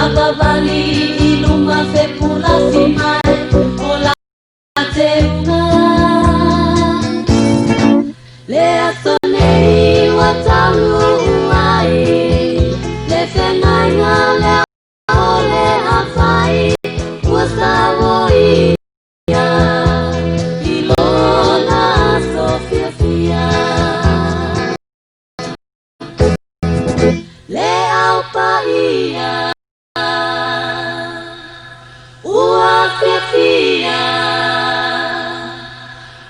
Avavali i luma fepulasi mai o la teuga. Le aso nei ua taunuu ai le feagaiga lea o le afai ua sauoia i lona aso fiafia. Le Au Paia ua fiafia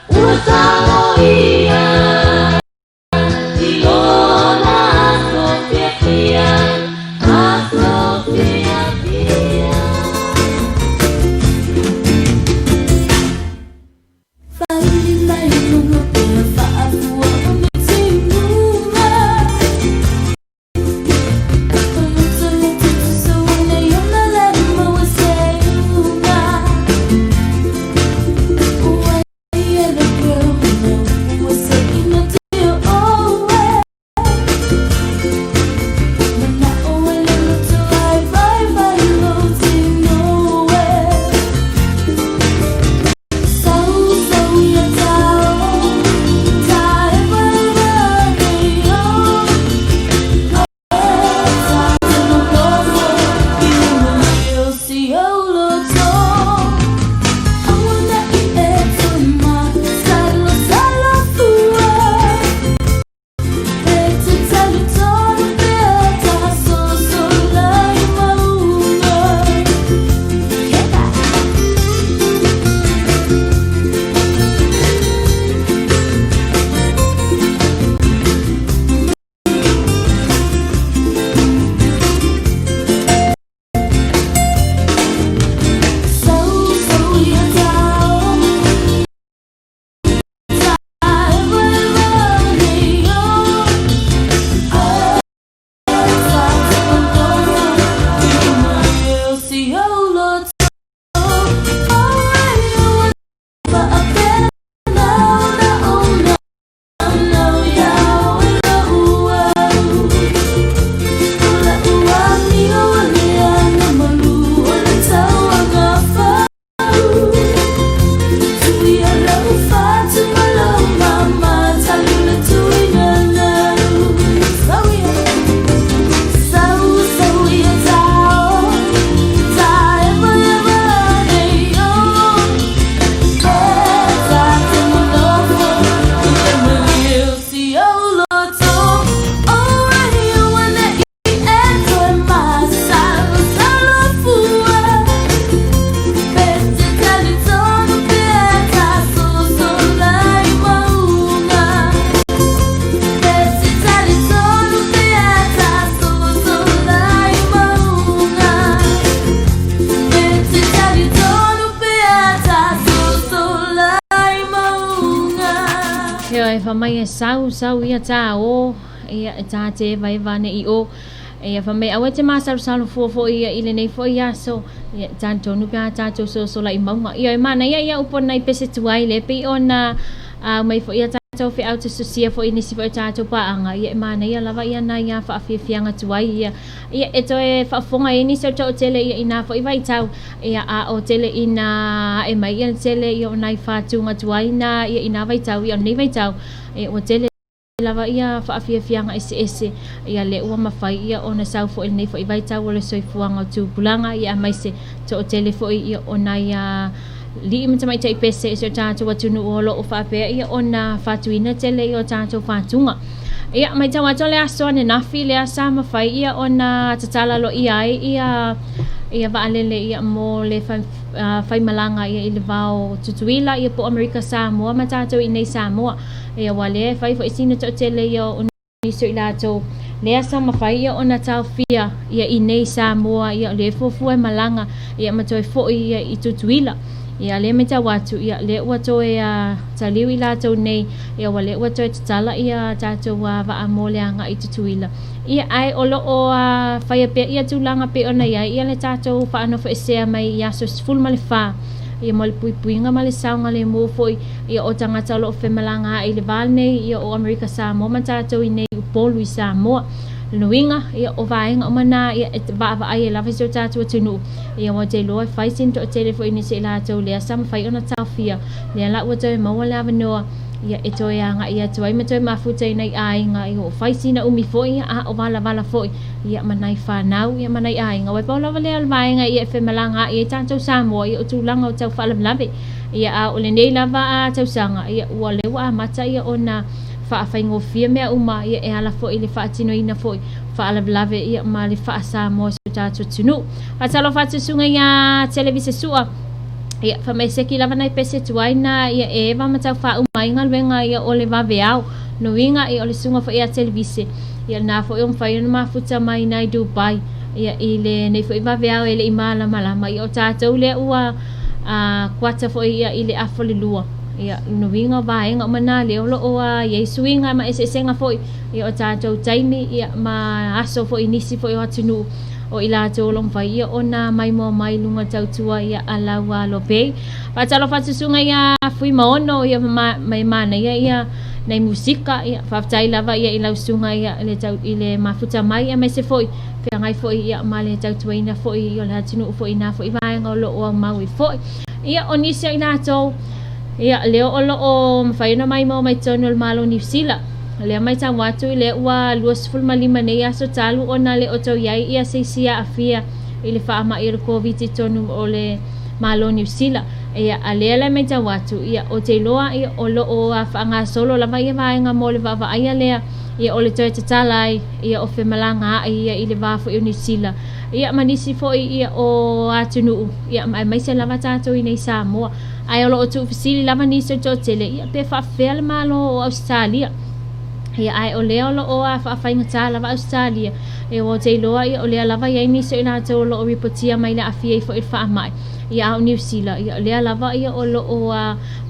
ua sauoia i lona aso fiafia, aso fiafia. Ioe, fa mai e sau, sau ia tā o, ia e tā te eva eva ane i o. Ia fa mai aua e te māsalosalo fua foi ia i lenei foi aso, ia e talitonu pe a tātou sosola i mauga. Ioe, manaia ia upu ona i pese tuai le pei ona au mai foi ia tātou feau te sosia foi i nisi foi o tātou paaga, ia e manaia lava ia nai a faafiafiaga tuai ia. Ia e toe faafofoga ai nisi o toatele ia i nā foi vaitau, ia a o tele ina ae mai ia le tele ia o nai fatuga tuai na ia i nā vaitau ia o lenei vaitau, ia ua tele lava ia faafiafiaga eseese ia le ua mafai ia ona sau foi i lenei foi vaitau o le soifuaga o tupulaga ia aemaise toatele foi ia o nai alii ma tamaitai pese i si o tatou atunuu o lo o faapea ia ona fatuina tele ia o tatou fatuga. Ia, matau atu le aso ananafi lea sa mafai ia ona tatala loia ai ia ia vaalele ia mo le faimalaga ia i le vao Tutuila ia po o Amerika Samoa ma tatou i nei Samoa. Ia ua lea e fai foi sina toatele ia o nisi o i latou lea sa mafai ia ona taofia ia i nei Samoa ia lea e fuafua e malaga ia ma toe foi ia i Tutuila. Ia lea matau atu ia lea ua toe taliu i latou nei ia ua lea ua toe tatala ia tatou vaa mo le agai i Tutuila. Ia ae o lo o faia pea ia tulaga pei ona i ai ia le tatou faanofoesea mai i aso 14 ia mo le puipuiga ma le saogalemu foi ia o tagata o lo o femalagaai i le va lenei ia o Amerika Samoa ma tatou i nei Upolu i Samoa. Lona uiga, ia, o vaega uma na, ia, e vaavaai ai lava si o tatou atunuu, ia, ua te iloa e fai sina toatele foi o nisi o i latou lea sa mafai ona taofia, lea la ua toe maua le avanoa, ia, e toe agai atu ai ma toe mafuta i nai aiga, ia, ua fai sina umi foi, ia, a o valavala foi, ia, ma nai fanau, ia, ma nai aiga. Aua e pau lava lea o le vaega, ia, e femalagaai ai tatou Samoa, ia, o tulaga o tau faalavelave. Ia, a o lenei lava tausaga, ia, ua lea ua amata, ia, ona faafaigofie mea uma, ia, e ala foi i le faatinoina foi faalavelave, ia, ma le faa-Samoa o si o tatou atunuu. Faatalofa atu susuga iā Televise Sua, ia, faamaiseki lava nai pese tuai na, ia, e eva ma tau faauma ai galuega, ia, o le vaveao. Lona uiga, ia, o le susuga foi ia Televise, ia, lena foi ua mafai ona mafuta mai nai Dubai, ia, i lenei foi vaveao e le i malamalama, ia, o tatou lea ua kuata foi, ia, i le afa o le lua. Ia, lona uiga o vaega uma na lea o lo o i ai suiga ma eseesega foi, ia, o tatou taimi, ia, ma aso foi i nisi foi o atunuu o i latou o lo o mafai, ia, ona maimoa mai i luga o le tautua, ia, a lau Lopei. Faatalofa atu susuga ia Fuimaono, ia, ma e manaia, ia, nai musika, ia, faafetai lava, ia, i lau susuga, ia, le tau, i le mafuta mai, aemaise foi feagai foi, ia, ma le tautuaina foi o le atunuu foi i na foi vaega o lo o aumau ai foi. Ia, o nisi o i latou, ia, lea o lo o mafai ona maimoa mai totonu o le Malo o Niu Sila. Lea matau atu i lea ua 25 nei aso talu ona le o toe i ai ia se isi aafia i le faamai o le Koviti i totonu o le Malo o Niu Sila. Ia, a lea la e matau atu, ia, ou te iloa, ia, o lo o faagasolo lava ia vaega mo le vaavaaia lea, ia, o le toe tatala ai, ia, o femalagaai, ia, i le va foi o Niu Sila, ia, ma nisi foi, ia, o atunuu, ia, aemaise lava tatou i inei i Samoa. Ae o lo o tuufesili lava nisi o le toatele, ia, pe faafefea le Malo o Ausetalia. Ia, ae o lea o lo o faafaigata lava Ausetalia. Ia, ua ou te iloa, ia, o lea lava e i ai nisi o i latou o lo o ripotia mai le aafia ifo i le faamai, ia, a o Niu Sila, ia, o lea lava, ia, o lo o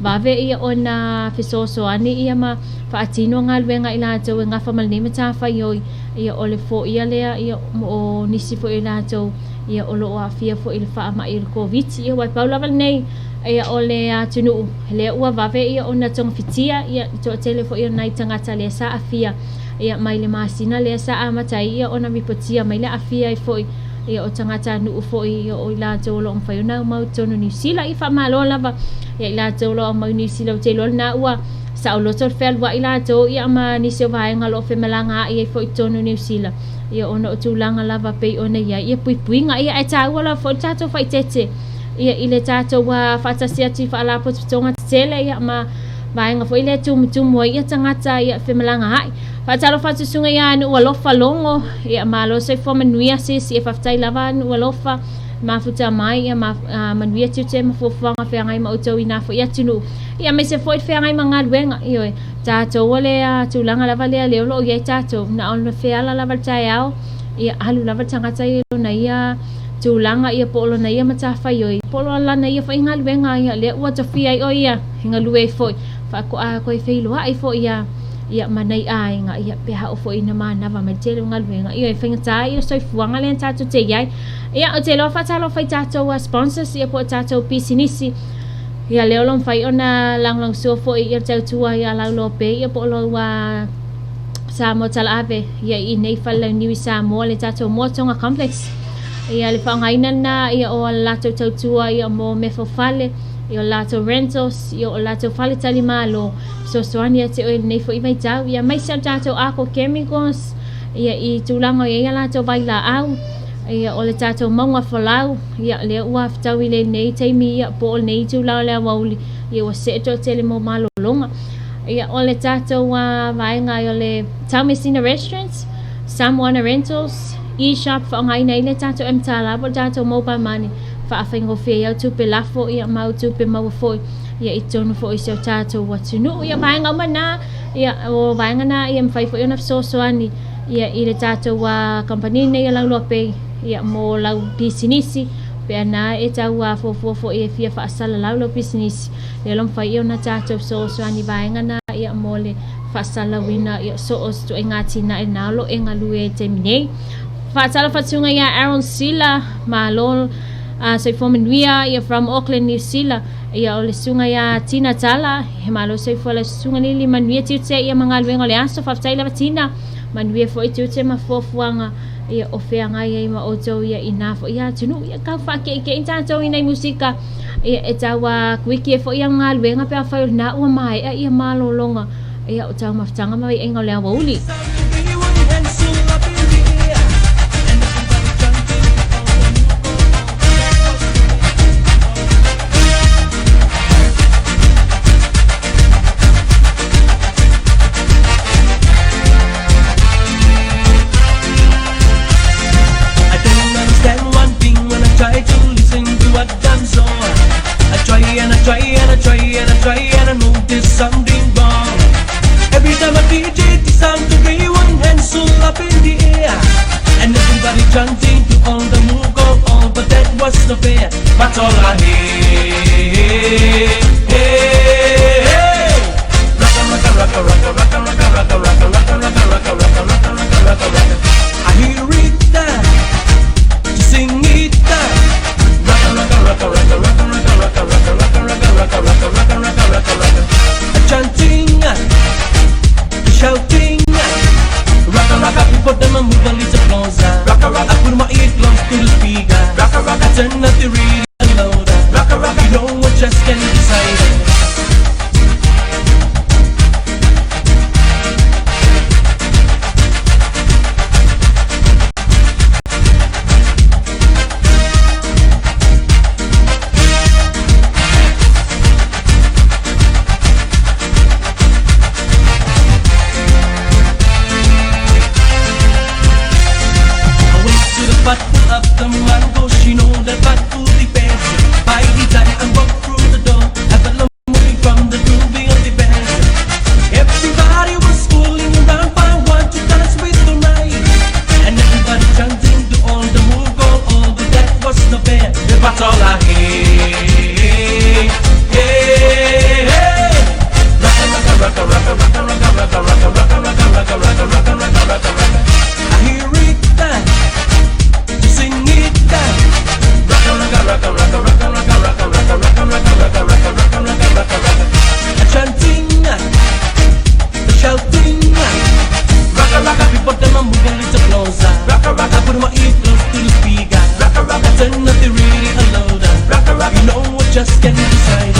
vave, ia, ona fesoasoani, ia, ma faatino galuega a i latou e gafa ma lenei matafaioi, ia, o le foia lea, ia, o nisi foi o i latou, ia, o lo o aafia foi i le faamai o le Koviti. Ia, aua e pau lava lenei, ia, o le atunuu lea ua vave, ia, ona togafitia, ia, le toatele foi o nai tagata lea sa aafia, ia, mai le masina lea sa amata ai, ia, ona ripotia mai le aafia ai foi, ia, o tagatanuu foi, ia, o i latou o lo o mafai ona aumau i totonu o Niu Sila. Ia, faamalo lava, ia, i latou o lo o aumau i Niu Sila, ou te iloa lena ua saoloto le fealuai latou, ia, ma nisi o vaega o lo o femalagaai ai foi i totonu o Niu Sila, ia, ona o tulaga lava pei ona i ai, ia, puipuiga, ia, ae taua lava foi le tatou faaeteete, ia, i le tatou faatasi atu i faalapotopotoga tetele, ia, ma vaega foi lea e tumutumu ai, ia, tagata, ia, femalagaai. Faatalofa atu susuga ia Nuualofa Logo, ia, malo soifua manuia sis, ia, faafetai lava Nuualofa, mafuta mai, ia, manuia tiute ma fuafuaga feagai ma outou i na foi atunuu, ia, aemaise foi le feagai ma galuega, ioe, tatou o le tulaga lava lea lea o lo o i ai tatou, na ona feala lava le taeao, ia, alu lava le tagata ia i lona ia tulaga, ia, po o lona ia matafaioi, po o lana ia foi galuega, ia, lea ua tofia ai o ia e galue ai foi, faatoa toe feiloai foi ia, ia, ma nai aiga, ia, pe a oo foi ina manava mai le tele o galuega, ia, e faigata ia le soifuaga lea tatou te i ai. Ia, ou te iloa faatalofa i tatou sponsors, ia, po o tatou pisinisi, ia, lea o lo o mafai ona lagolagosua foi, ia, le tautua ia lau Lope, ia, po o lou Samoa Talaave, ia, i inei Falelauniu i Samoa, le tatou Moa Tonga Complex, ia, le faaaogaina lena, ia, o le latou tautua, ia, mo mea faufale, ia, o latou rentals, ia, o latou fale talimalo, fesoasoani ia te oe i lenei foi vaitau, ia, aemaise o le tatou Arco Chemicals, ia, i tulaga o i ai a latou vailaau, ia, o le tatou mauga folau, ia, lea ua fetau i lenei taimi, ia, po o lenei itula o le aoauli, ia, ua see toatele mo malologa. Ia, o le tatou vaega o le Taumeasina Restaurants, Samoana Rentals, E-Shop, faaaogaina ai le tatou M-Tala po o le tatou mobile money, faafaigofie ai au tupe lafo, ia, ma au tupe maua foi, ia, i totonu foi o si o tatou atunuu. Ia, vaega uma na, ia, o vaega na, ia, mafai foi ona fesoasoani, ia, i le tatou kamupani nei o Lauloa Pay, ia, mo lau pisinisi, pe ana e tau fuafua foi e fia faasalalau lau pisinisi, ia lo mafai ona tatou fesoasoani vaega na, ia, mo le faasalalauina, ia, so o se ituaiga atinae na o lo o e galue ai i le taimi nei. Faatalofa atu ia Aaron Sila, malo soifua manuia, ia, from Auckland, New Zealand. Ia, o le susuga ia Tina Tala, he malo soifua lau susuga Lili, manuia tiute, ia, ma galuega o le aso. Faafetai lava Tina. Manuia foi tiute ma fuafuaga ia o feagai ai ma outou ia i na foi atunuu. Ia tau faakeʻikeʻi tatou i nai musika ia e tau kuiki ai foi au galuega pe afai o lena ua maeʻa ia malologa ia o taumafataga ma vaiaiga o le aoauli. I don't understand one thing when I try to listen to what I'm so. I try and I try and I try and I try and I notice something wrong. Every time I DJ the sound to be one hand so up in the air. And everybody chanting to all the move go on, but that was no fair. But all I hear, hey, hey. Rocka, rocka, rocka, rocka, rocka, rocka, rocka, rocka, rocka, rocka, rocka, rocka, rocka, rocka, rocka, rocka. I hear it to sing it Rocka, rocka, rocka, rocka, rocka, rocka, rocka, rocka, rocka, rocka, rocka, rocka, rocka, rocka, rocka, rocka. Chanting, shouting, rocka, rocka, people them a move a little closer. Rocka, rocka, I put my ear close to the speaker. Rocka, rocka, turn up the radio louder. Rocka, rocka, you know I just can't decide. I went to the pot, pull up the mango. She know that pot will be best. By the time I walked through the door, I felt the moving from the grooving of the band. Everybody was fooling around, but I want to dance with the night. And everybody chanting to all the move go all, but that was no fair. But all I hear, hey, hey. Rocka, rocka, rocka, rocka, rocka, rocka, rocka, rocka, rocka, rocka, rocka, rocka, rocka, rocka, rocka, rocka. I hear it to sing it Rocka, rocka, rocka, rocka, rocka, rocka, rocka, rocka, rocka, rocka, rocka, rocka, rocka, rocka, rocka, rocka. Chanting, shouting, rocka, rocka, people them a move a little closer. Rocka, rocka, put my ear close to the speaker. Rocka, rocka, turn up the radio louder. Rocka, rocka, you know I just can't decide.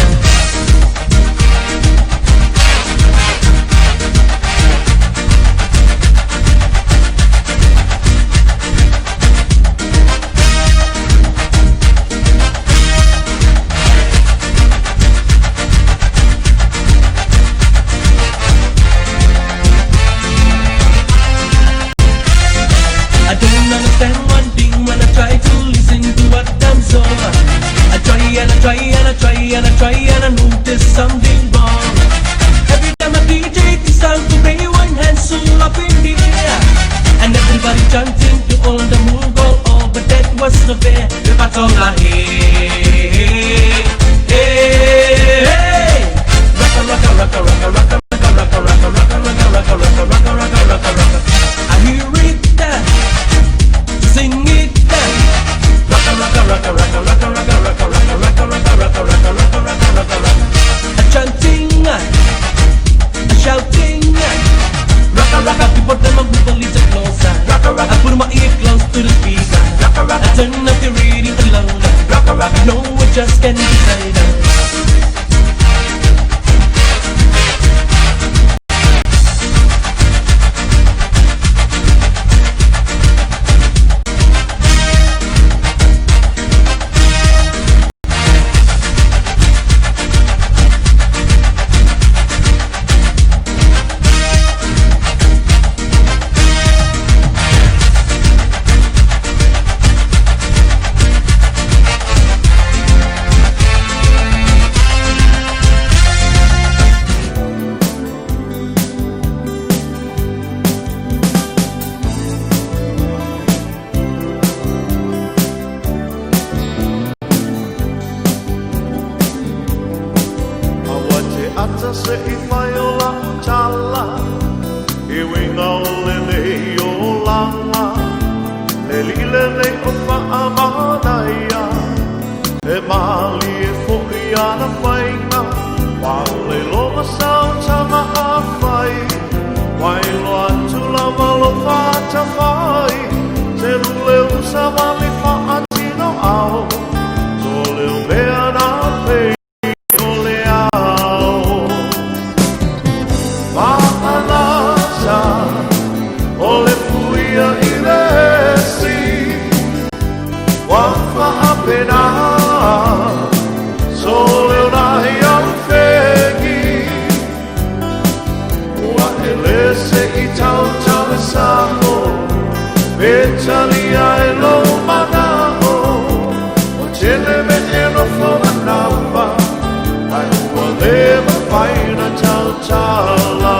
I don't understand one thing when I try to listen to what I'm so. I try and I try and I try and I try and I notice something wrong. Every time I DJ the sound to play one hand so up in the air. And everybody chanting to all the move go all, but that was no fair. But all I hear, hey, hey. Rocka, rocka, rocka, rocka, rocka, rocka, rocka, rocka, rocka, rocka, rocka, rocka, rocka, rocka, rocka. I hear it to sing it Rocka, rocka, rocka, rocka, rocka, rocka, rocka, rocka, rocka, rocka, rocka, rocka, rocka, rocka, rocka, rocka. A chanting, a shouting, rocka, rocka, people them a move a little closer. Rocka, rocka, I put my ear close to the speaker. Rocka, rocka, I turn up the radio louder. Rocka, rocka, no, I just can't decide. Aua te ata se i mai o lau tala, E uiga o lenei olaga, Le alii lenei o faamanaia, E malie fo'i ana faiga, Ua o le iloga sautaga a fai, Ua iloa atu lava lou Faapena So leo nahi au fegi Ua ele se i tau tau e sao E tali ai lo mana o O tele me e no fo manawa Ai ua le mawhai na tau tala.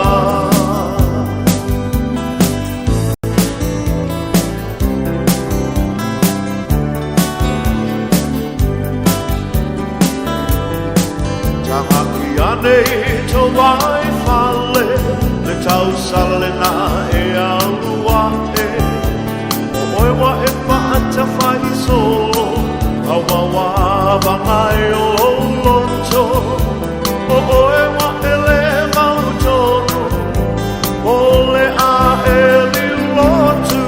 Tagaki ane to wai fale Le tau sala le na e alua e O oe wa e paata whai solo A wawa vangai o loto O oe wa e le mautono O le a e lilotu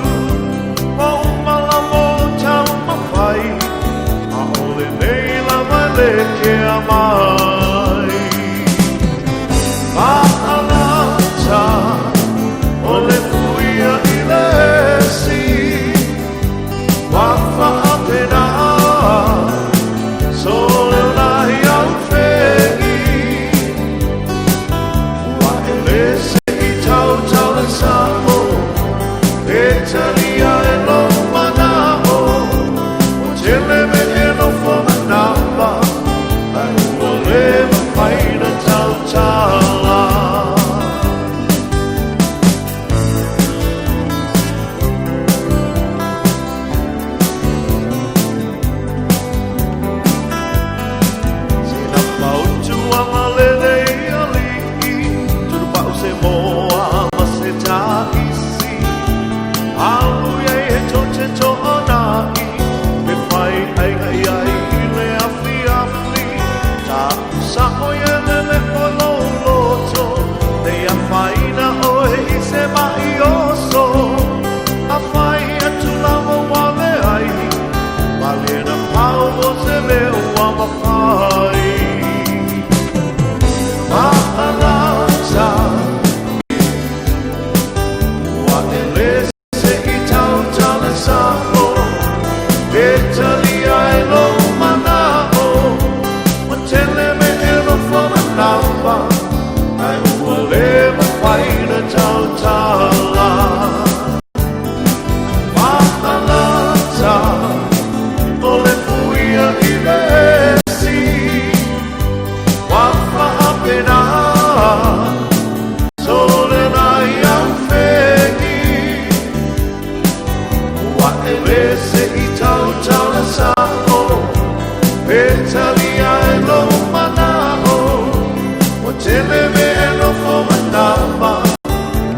O umala mo tau mawhai A ole nei lava le ke amai. Ma'alata o le puia i le si Wa whaapena So leo nahi au fegi Ua ele se i tau tau le sao E tali ai lo manao O tele me e no fo manawa Ai ua le mawhai na tau tala. Sina mautu anga lele i alii Turu se moa ma se taisi Alu ia e to te to anai E whai ai ngai ai i le afi afi Ta usa o ye lele o lo loto Te a whaina oe i se mai oso A whai atu lava wale ai Malena pau o se mea ua mawhai. Ma'alata Ua ele se i tau tau le sao E tali ai lo manao O tele me e no fo manawa Ai ua le mawhai na tau tala. Ma'alata O le puia i le si Wa whaapena So le nai au fegi Ua ele se i tau tau le sao E tali ai lo manao O tele me e no fo manawa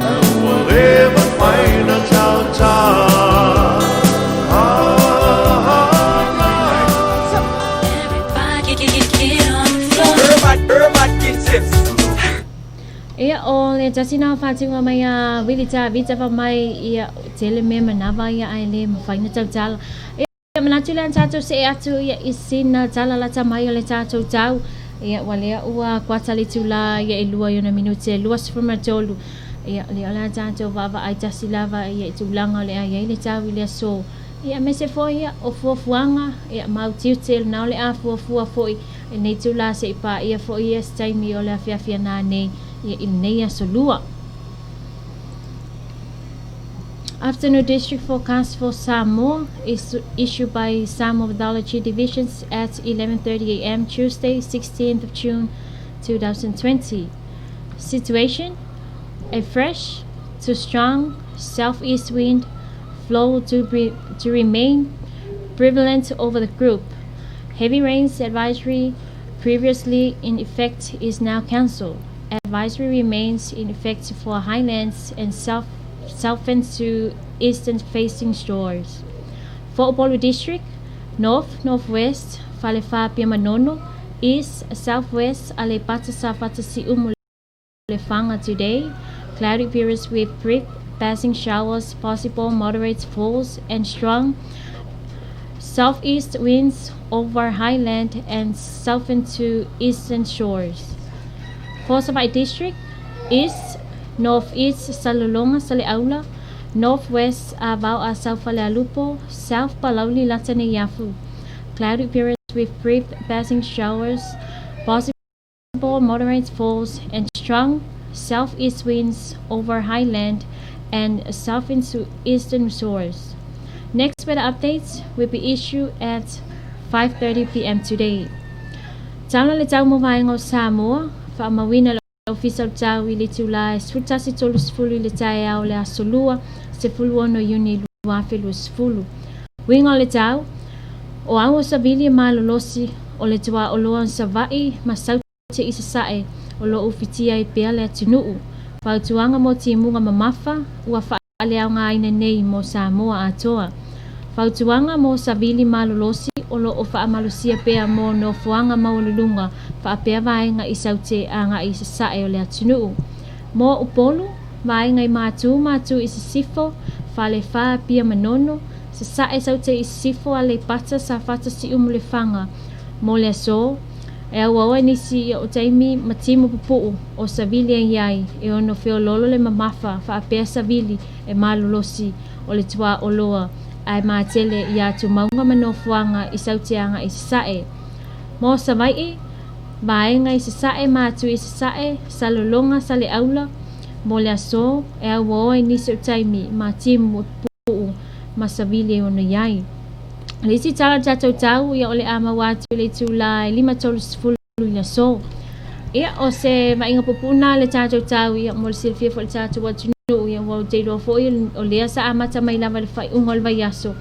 Ai ua le mawhai na tau tala. Everybody get, get on the floor. Everybody, everybody get tipsy. Ia o le tasina whatunga mai a Wilita Vita fa mai ia tele me manawa ia ai le mawhai na tau. Ia manatu le tātou se atu ia i sina tala lata mai o le tātou tau. Ia walea ua kwata le tula ia e lua i ona minute e 23. Ia le o le tātou vava ai tasi lava ia i tūlanga o le ai ai le tau i le aso. Ia me se foi ia o fuafuaga ia mau tiute na o le a fuafua foi e nei tūla se i pa ia foi ia se taimi o le afiafi nā nei ia i nei aso lua. Afternoon district forecast for Samoa is issued by Samoa Weatherology Divisions at 11:30 a.m. Tuesday, 16th of June, 2020. Situation: a fresh to strong southeast wind flow to remain prevalent over the group. Heavy rains advisory previously in effect is now cancelled. Advisory remains in effect for highlands and southern to eastern facing shores. For Upolu District, North, Northwest, Falefa Piamanono, East, Southwest, Aleipata Safata Siumu Lefaga today, cloudy periods with brief passing showers, possible moderate falls, and strong southeast winds over highland and southern to eastern shores. For Savaii District, East, Northeast Salelologa, Saleaula, Northwest Avao a South Falealupo, South Palauli Lataniafu. Cloudy periods with brief passing showers, possible moderate falls, and strong southeast winds over highland and southeastern shores. Next weather updates will be issued at 5:30 p.m. today. Tala le tau mo vaega o Samoa, faamauina le Ofisa o le Tau i le itula e 11:30 i le taeao o le Aso Lua, 16 Iuni 2020. Uiga o le tau, o au o savili e malolosi o le tuaoloa o Savaii ma Saute i Sasae o lo o ufitia ai pea le atunuu. Fautuaga mo timuga mamafa ua faaleaogaina nei mo Samoa atoa. Fautuaga mo savili malolosi o lo o faamalosia pea mo nofoaga maualuluga faapea vaega i Saute agai i Sasae o le atunuu. Mo Upolu, vaega i Matu, Matu i Sisifo, Falefa, Apia Manono, Sasae, Saute i Sisifo, Aleipata, Safata, Siumu, Lefaga. Mo le aso, e auau ai nisi o taimi ma timu pupuu o savili ai ai e ono feoloolo le mamafa faapea savili e malolosi o le tuaoloa ae matele i atumauga ma nofoaga i Saute agai i Sasae. Mo Savaii, vaega i Sasae, Matu i Sasae, Salelologa, Saleaula, mo le aso, e auau ai nisi o taimi ma timu pupuu ma savili e ono i ai. O le isi tala o le tatou tau, ia o le a maua atu i le itula e 5:30 i le aso. Ia, o se vaaiga pupuu lena a le tatou tau, ia, mo le silafia foi e le tatou atunuu, ia, ua ou te iloa foi o lea sa amata mai lava i le faaiuga o le vaiaso,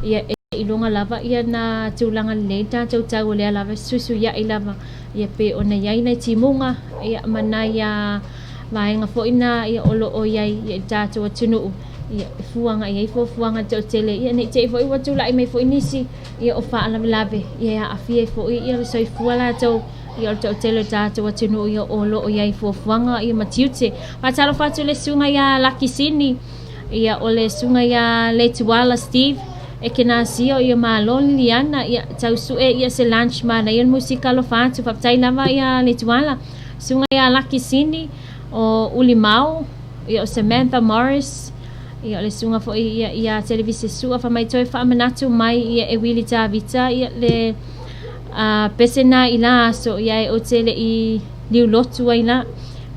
ia, e iloga lava ia na tulaga lelei le tatou tau, o lea lava e fesuisuiai lava, ia, pei ona i ai nai timuga, ia, ma nai vaega foi na, ia, o lo o i ai i le tatou atunuu, ia, e fua agai i ai fuafuaga a le toatele, ia, ne i te i foi ua tulai mai foi nisi, ia, o faalavelave, ia, e aafia ai foi ia le soifua latou, ia, o le toatele o le tatou atunuu, ia, o lo o i ai fuafuaga, ia, ma tiute. Faatalofa atu i le susuga ia Laki Sini, ia, o le susuga ia Leituala Steve Ekenasio, ia, malo Liliana, ia, tau sue, ia, se lunch manaia le musika alofa atu, faafetai lava ia Leituala. Susuga ia Laki Sini, o Ulimao, ia, o Samantha Morris, ia, o le susuga foi ia ia Televise Sua, fai mai toe faamanatu mai ia e Wili Tavita ia le pese na i la aso ia e ou te le i liulotu ai la.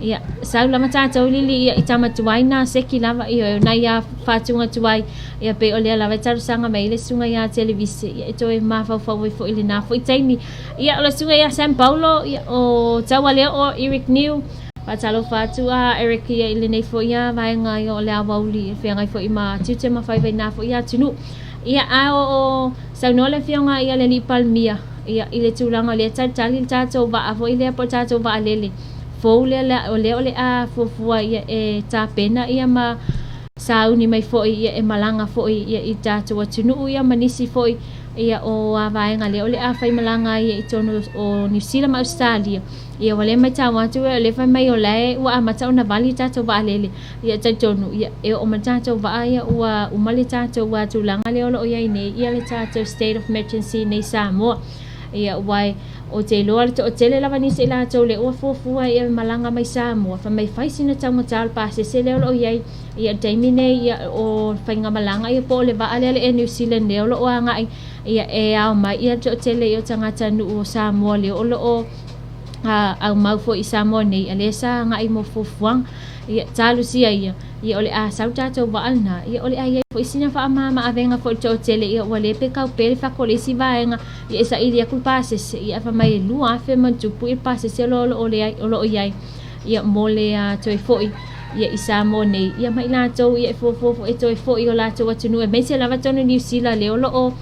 Ia, sau lava tatou lili ia i tama tuai na seki lava ia o nai a faatuga tuai ia pei o lea lava e talosaga mai ai le susuga ia Televise ia e toe mafaufau ai foi i lena foi taimi. Ia o le susuga ia Sam Paulo ia o Taualea o Eric Niu. Faatalofa atu a Eric ia i lenei foi a vaega ia o le aoauli e feagai foi ma tiute ma faiva i na foi atunuu. Ia a o o saunoa le afioga ia le alii Palemia ia i le tulaga o lea talitali le tatou vaa foi lea po o le tatou vaalele fou lea o lea o le a fuafua ia e tapena ia ma sauni mai foi ia e malaga foi ia i tatou atunuu ia ma nisi foi ia o a vaega lea o le a faimalaga ai ia i totonu o Niu Sila ma Ausetalia. Ia ua le matau atu o lea fai mai o la e ua amata ona vali le tatou vaalele. Ia talitonu ia e oo mai le tatou vaa ia ua uma le tatou tulaga lea o lo o i ai nei ia le tatou state of emergency nei Samoa. Ia aua ou te iloa le toatele lava nisi i latou lea ua fuafua ia malaga mai Samoa fai mai fai sina taugata o le pasese lea o lo o i ai ia le taimi nei ia o faigamalaga ia po o le vaa lea le Air New Zealand lea o lo o agai ia e ao mai ia le toatele ia o tagatanuu o Samoa lea o lo o aumau foi i Samoa nei a lea sa agai mo fuafuaga ia talosia ia ia o le a sau tatou vaa lena ia o le a i ai foi sina faamama-avega foi i le toatele ia ua le pe kau pea le fako o le isi vaega ia e saili atu le pasese ia fai mai e 2,000 ma ona tupu ia le pasese o lo o lo o i ai ia mo le toe foi ia i Samoa nei ia ma i latou ia e fuafua foi e toe foi i o latou atunuu aemaise lava tonu Niu Sila lea o lo o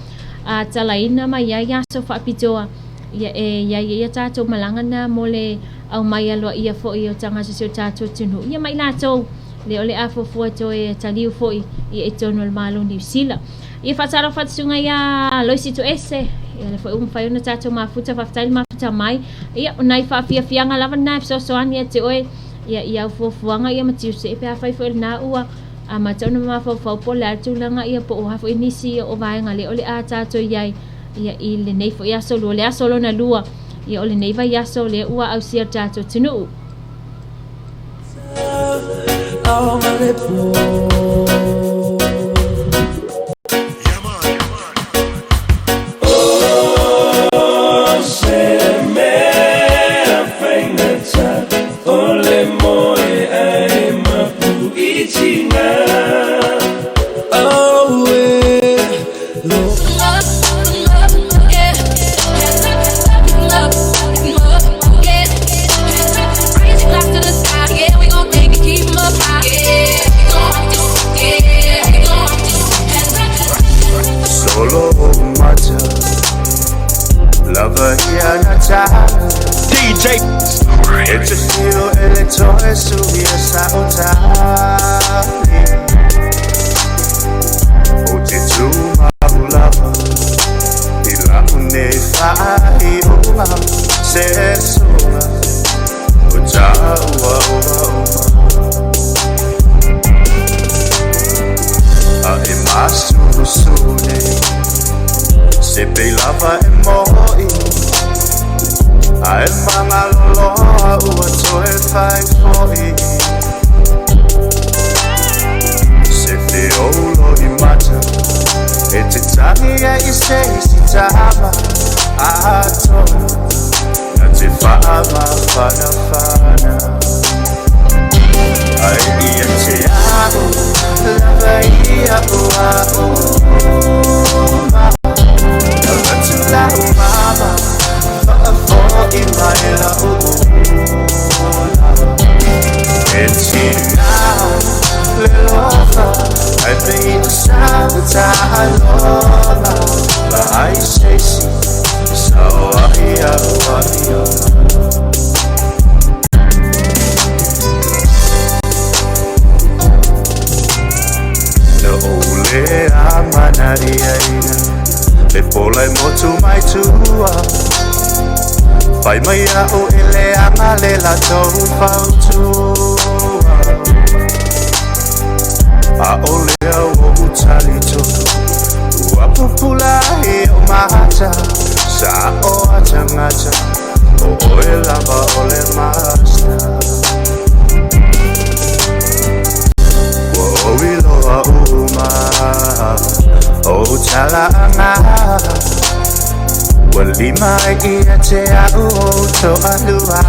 talaina mai ai aso faapitoa ia e i ai ia tatou malaga na mo le aumai aloaia foi o tagata o si o tatou atunuu ia ma i latou lea o le a fuafua toe taliu foi ia i totonu o le Malo o Niu Sila. Ia faatalofa atu susuga ia Loisi Toese, ia lea foi ua mafai ona tatou mafuta, faafetai le mafuta mai. Ia o nai faafiafiaga lava na e fesoasoani ia te oe ia i au fuafuaga ia ma tiute pe afai foi o lena ua amata ona mafaufau po o le a le tulaga ia po o a foi nisi ia o vaega lea o le a tatou i ai ia i lenei foi aso lua, le aso lona lua ia o lenei vaiaso lea ua ausia le tatou atunuu. lava ia na tala DJ E te whio e le toe suia sa o tali O te tūmau lava I lau nei whaiunga Se sunga O tāua ua uma A e masusu nei Se pei lava e moi A e mangaloloa ua toe whai foi Se whiolo i mata E te tangi e i se i si tama Ato Na te whaama whana whana Ai ia te au Lava ia ua uma Lava tu lau mama Whaafo i mai lau ula E tina le lofa Ai pei o sa o ta alola La ai se si Sa o ai au ai o Na ou le a mana ia ina Le pola e motu mai tua Fai mai a o ele anga le la tau fautua A o lea o utali tonu Ua pupula e o mata Sa o atangata O oe lava o le master Ua oi loa uma O tala anga Ua lima ia te au o toa lua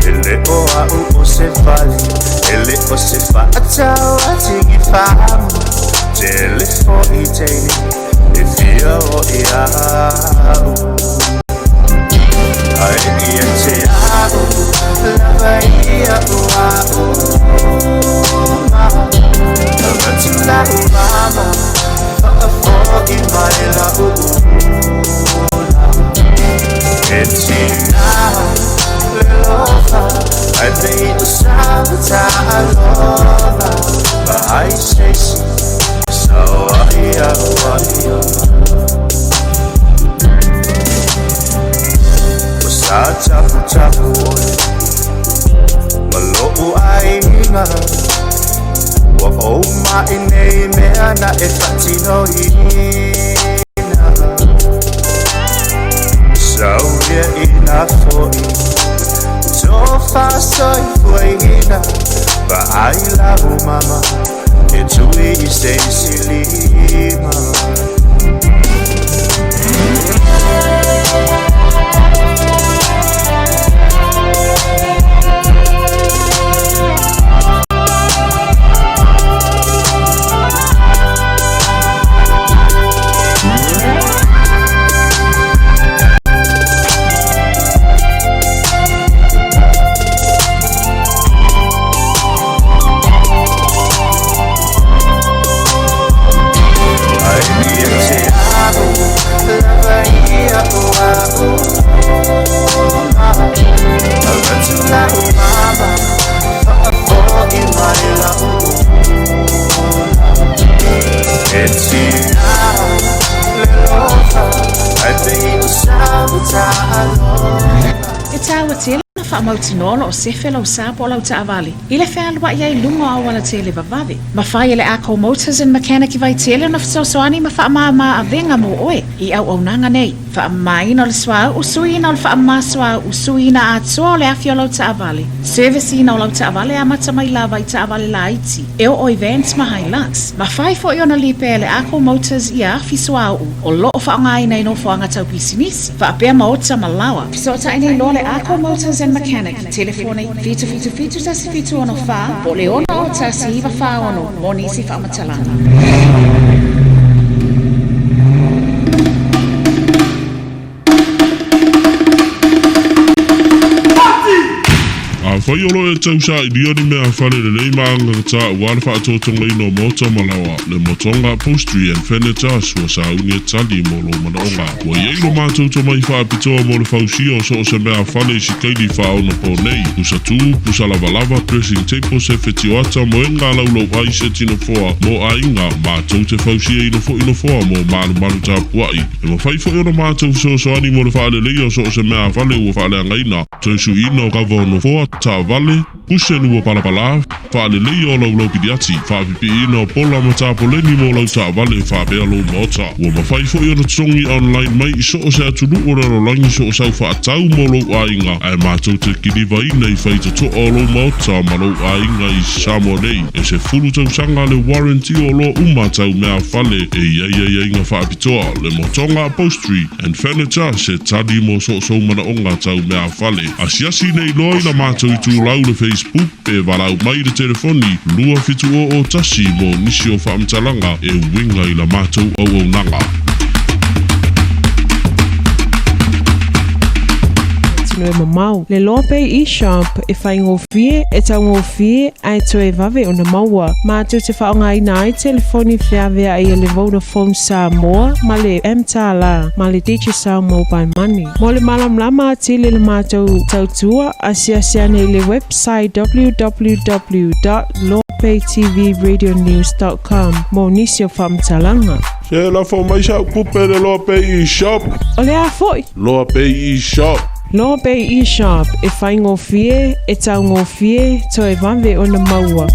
E le o au o se fali E le o se whaatau a tingi whamu Te le fo i teini E fia o i au Ai ia te au Lava ia ua uma Lava tu lau mama Whaafo i mai lau ula E tina le lofa Ai pei o sa o ta alola Ma ai se si Sa o ai au ai o O sa tapu tapu oe Ma lou aiga Ua ou mai nei mea na e faatinoina Saulia ina fo'i Tofa soifuaina Vaai lau mama E tui i se isi lima. Ai ia te au Lava ia ua uma Lava tu lau mama Whaafo i mai lau ula E tina le lofa Ai pei o sa o ta alofa. E taua tele ona faamautinoa o lo o sefe lau sa po o lau taavale i le fealuaʻi ai i luga o auala tele vavave. Mafai e le Ako Motors and Mechanic i Vaitele ona fesoasoani ma faamāmā avega mo oe i auaunaga nei. Faamamaina o le suauu, suiina o le faamama suauu, suiina atoa o le afi o lau taavale, service-ina o lau taavale amata mai lava i taavale laiti e oo i vans ma Hilux. Mafai foi ona lipea e le Ako Motors ia afi suauu o loo faaaogaina i nofoaga tau pisinisi, faapea maota ma laoa. Fesootai nei loa le Ako Motors and Mechanic i telefoni 777 176 po o le 601 946 mo nisi faamatalaga. Afai o lo o e tausailia ni meafale lelei ma agagata aua le faatotogaina o maota ma laoa, le Motoga Upholstery and Furniture ua sauni e tali mo lou manaoga. Ua i ai lo matou tomai faapitoa mo le fausia o so o se meafale i sikaili faaonaponei, pusa tu, pusa lavalava, dressing table, sefe tioata, moega laulau ai, seti nofoa mo aiga, matou te fausiaina foi nofoa mo malumalu tapuai. E mafai foi ona matou fesoasoani mo le faaleleia o so o se meafale ua faaleagaina, toe suiina o kava o nofoa, taavale, kuseni ua palapala, faaleleia o laulau piliati, faapipiina o pola ma tapoleni mo lau taavale faapea lou maota. Ua mafai foi ona totogi online mai i so o se atunuu o le lalolagi so o sau faatau mo lou aiga, ae matou te kilivaina i faitotoa o lou maota ma lou aiga i Samoa nei. E 10 tausaga le warranty o oloa uma tau meafale e i ai aiaiga faapitoa, le Motoga Upholstery and Furniture se tali mo so o sou manaoga tau meafale. Asiasi nei loa i la matou itulau le Facebook pe valaau mai i le telefoni 2701 mo nisi o faamatalaga e uiga i la matou auaunaga. Tino e mamao. Le Loa Pay eShop e faigofie, e taugofie, ae toe vave ona maua. Matou te faaaogaina ai telefoni feaveai a le Vodafone Samoa ma le mTala ma le Digicel Mobile Money. Mo le malamalama atili i le matou tautua, asiasi ane i le website www.loapaytvradionews.com mo nisi o faamatalaga. Se lafo mai sau tupe i le Loa Pay eShop. O le a foi? Loa Pay eShop. Loa Pay eShop, e faigofie, e taugofie, toe vave ona maua.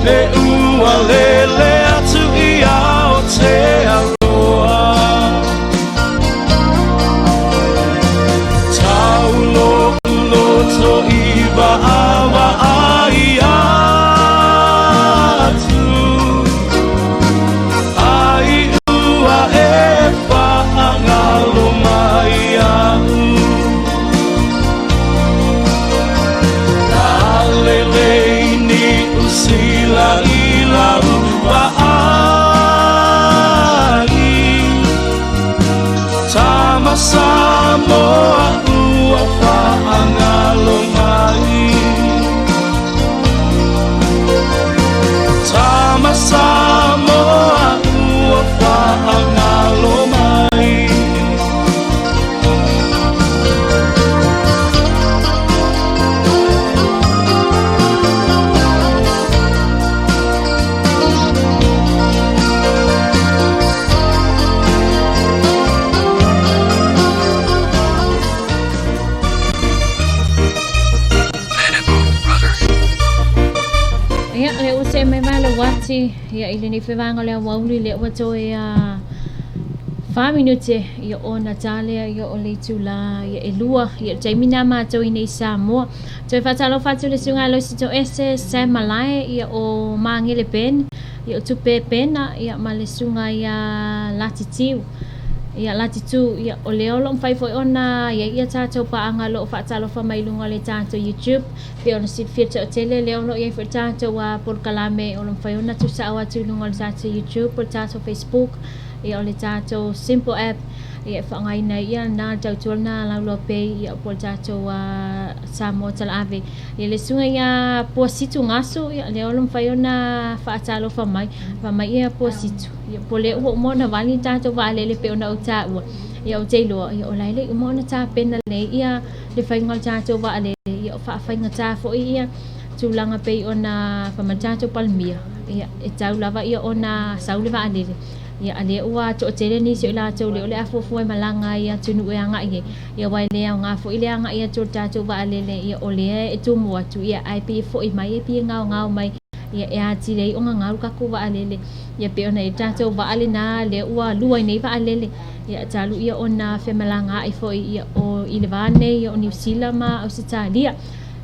Pe ua lele atu i Aotearoa. Tau lo'u loto i vaavaai atu, Ai ua e faagalo mai iaʻu. Lalelei Niu Sila i lau vaai, Tama Samoa ua faagalo mai. Tama Samoa ua faagalo mai. Ia, le ua see mai ma le uati, ia i lenei fevaega o le aoauli lea ua toe a 4 minute ia ona ta lea ia o le itulā ia 2 ia le taimi na matou i nei Samoa. Toe faatalofa atu le susuga Alosi Toese Sam Malae ia o Magele Ben ia o Tupe Pena ia ma le susuga ia Latitiu ia Latitu ia o lea o lo o mafai foi ona i ai ia tatou paaga o lo o faatalofa mai i luga o le tatou YouTube pei ona silafia toatele lea o lo o i ai foi tatou a polokalame o lo o mafai ona tuusao atu i luga o le tatou YouTube po o le tatou Facebook ia o le tatou Simple App ia e faaaogaina ai ia na le tautua lena Lauloa Pay ia po o le tatou Samoa Talaave. Ia le susuga ia Puasitu Gasu ia lea o lo o mafai ona faatalofa mai fai mai ia Puasitu ia po o lea ua uma ona vali le tatou vaalele pei ona ou taua ia ou te iloa ia o la e le i uma ona tapena lelei ia le faiga o le tatou vaalele ia o faafaigata foi ia tulaga pei ona fai mai le tatou Palemia ia e tau lava ia ona sau le vaalele ia a lea ua toatele nisi o i latou lea o le a fuafua e malaga ai i atunuu e agai ai ia aua e le aoga foi le agai atu o le tatou vaalele ia o lea e tumu atu ia ae pei e foi mai e pei e gaogao mai ia e atili ai ona gau le tatou vaalele ia pei ona i ai le tatou vaa lena lea ua lua ai nei vaalele ia talu ia ona femalagaai foi ia o i le va nei o Niu Sila ma Ausetalia.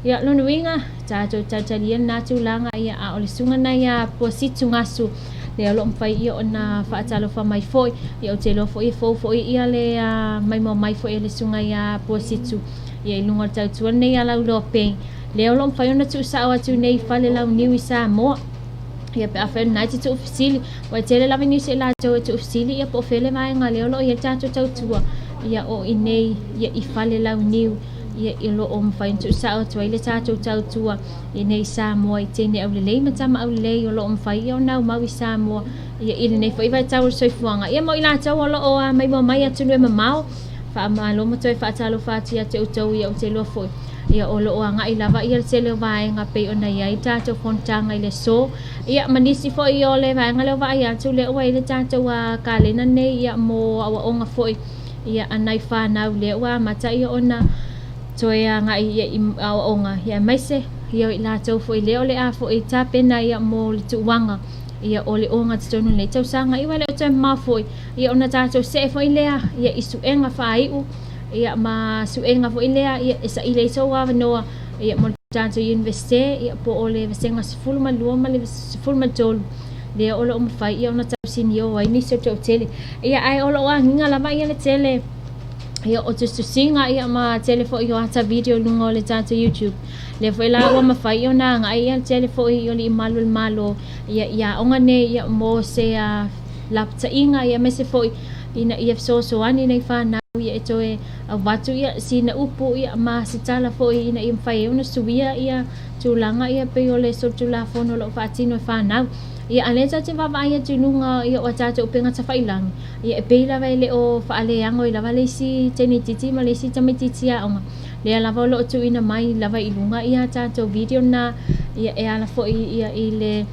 Ia lona uiga tatou talitalia lena tulaga ia a o le susuga lena ia Puasitu Gasu lea o lo o mafai ia ona faatalofa mai foi ia ou te iloa foi e fou foi ia le maimoa mai foi a le susuga ia Puasitu ia i luga o le tautua lenei a Lauloa Pay lea o lo o mafai ona tuusao atu nei i Falelauniu i Samoa. Ia pe afai o lena e te tuufesili, ua e tele lava nisi o i latou e tuufesili ia po o fea le vaega lea o lo o i ai le tatou tautua ia o i inei ia i Falelauniu ia o lo o mafai ona tuusao atu ai le tatou tautua i inei i Samoa i teine aulelei ma tama aulelei o lo o mafai ia ona aumau i Samoa ia i lenei foi vaitau o le soifuaga. Ia mo i latou o lo o maimoa mai atunuu e mamao, faamalo ma toe faatalofa atu ia te outou ia ou te iloa foi ia o lo o agai lava ia le tele o vaega pei ona i ai tatou fonotaga i le aso ia ma nisi foi o le vaega lea o vaai atu lea ua i ai le tatou kalena nei ia mo aoaoga foi ia a nai fanau lea ua amata ia ona toe agai ia i aoaoga ia aemaise ia o i latou foi lea o le a foi tapena ia mo le tuuaga ia o le ogatotonu o lenei tausaga ia ua le o toe mamao foi ia ona tatou see foi lea ia i suega faaiu ia ma suega foi lea ia e saili ai sou avanoa ia mo le tatou Universite ia po o le vasega 12 ma le 13 lea o lo o mafai ia ona tausinio ai nisi o toatele ia ae o lo o agiga lava ia le tele ia o tusitusiga ia ma tele foi o ata video i luga o le tatou YouTube lea foi la ua mafai ona agai ia le tele foi o alii malu o le Malo ia i aoga nei ia mo se lapataiga ia aemaise foi ina ia fesoasoani nei fanau ia e toe avatu ia sina upu ia ma se tala foi ina ia mafai ai ona suia ia tulaga ia pei o le solitulafono o lo o faatino e fanau. Ia a lea tatou te vaavaai atu i luga ia o a tatou upega tafailagi, ia e pei lava e le o faaleago ai lava le isi teine itiiti ma le isi tamaitiiti aoga. Lea lava o lo o tuuina mai lava i luga ia a tatou video na ia e ala foi ia i le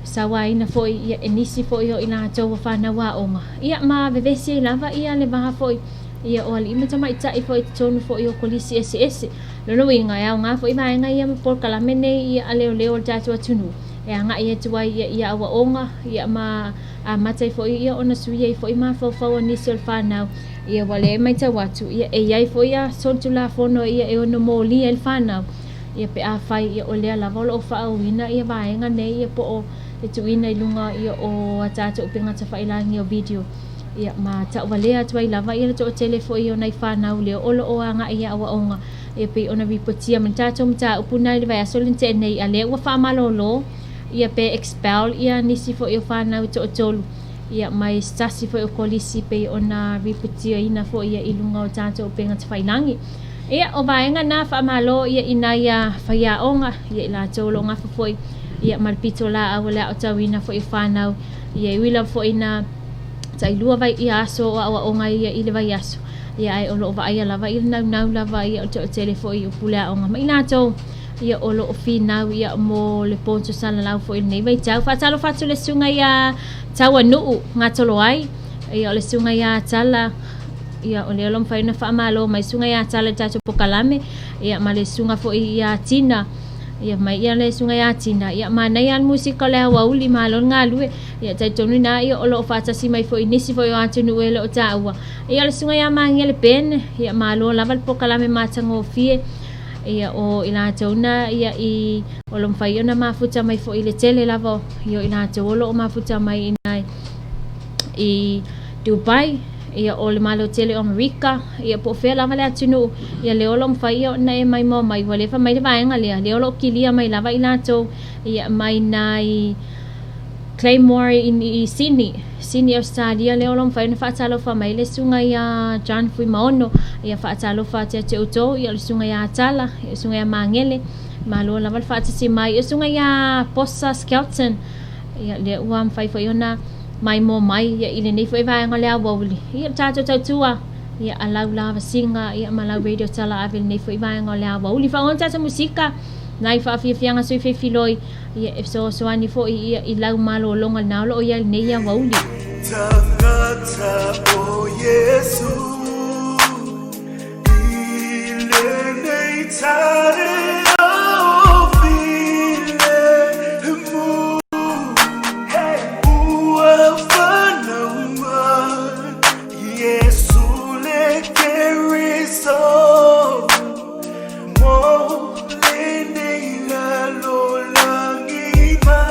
sauaina foi ia e nisi foi o i latou ua fanau aoga ia ma vevesi ai lava ia le va foi ia o alii ma tamaitai foi i totonu foi o kolisi eseese. Lona uiga e aoga foi vaega ia ma polokalame nei ia a leoleo o le tatou atunuu. e agaʻi atu ai ia i aʻoaʻoga, ia ma amata ai foi ia ona suia ai foi mafaufau o nisi o le fanau, ia ua lea e matau atu, ia e i ai foi ia solitulafono ia e ono molia ai le fanau, ia pe afai ia o lea lava o lo o faaauauina ia vaega nei ia po o le tuuina i luga ia o a tatou upega tafailagi o video, ia ma tauvalea atu ai lava ia le toatele foi o nai fanau lea o lo o agai i aoaoga e pei ona ripotia mai le tatou mataupu na i le vaiaso lea na tea nei a lea ua faamalolo ia pe expel ia nisi foi o fanau e toatolu ia mai se tasi foi o kolisi pei ona ripotiaina foi ia i luga o tatou upega tafailagi. Ia o vaega na faamalo ia i nai faiaoga ia i latou o lo o gafa foi ia ma le pitolaau o le aotauina foi o fanau ia e ui lava foi ina tailua vai ia aso o aoaoga ia i le vaiaso ia ae o lo o vaaia lava i le naunau lava ia o le toatele foi o pule aoga ma i latou ia o lo o finau ia mo le potu salalau foi i lenei vaitau. Faatalofa atu le susuga ia Tauanu'u Gatoloai, ia o le susuga ia Tala, ia o lea o lo o mafai ona faamalo mai susuga ia Tala i le tatou pokalame, ia ma le susuga foi ia Tina, ia mai ia le susuga ia Tina, ia manaia le musika o le aoauli, malo le galue, ia talitonu ina ia o lo o faatasi mai foi nisi foi o atunuu e le o taua, ia o le susuga ia Magia Le Pen, ia malo lava le pokalame matagofie, ia o i latou na ia i o lo o mafai ona mafuta mai foi i le tele lava ia o i latou o lo o mafuta mai i nai i Dubai ia o le Malo tele o Amerika ia po o fea lava le atunuu ia lea o lo o mafai ia ona e maimoa mai ua lefa mai le vaega lea lea o lo o kilia mai lava i latou ia mai nai Claymore i Sydney, Sydney Australia lea o lo o mafai ona faatalofa mai le susuga ia John Fuimaono, ia faatalofa atu ia te outou, ia o le susuga ia Tala, ia o le susuga ia Magele, malo lava le faatasi mai, ia o le susuga ia Posa Skelton, ia lea ua mafai foi ona maimoa mai ia i lenei foi vaega o le aoauli, ia le tatou tautua, ia a lau lavasiga ia ma lau radio tala ave i lenei foi vaega o le aoauli. Faaaoga tatou musika nai faafiafiaga sui feifiloi Ia e fesoasoani foi ia i lau malologa lena o lo o i ai lenei aoauli. Tagata o Iesu i lenei taeao filemu, ua fanau mai Iesu le Keriso. Mo lenei lalolagi ma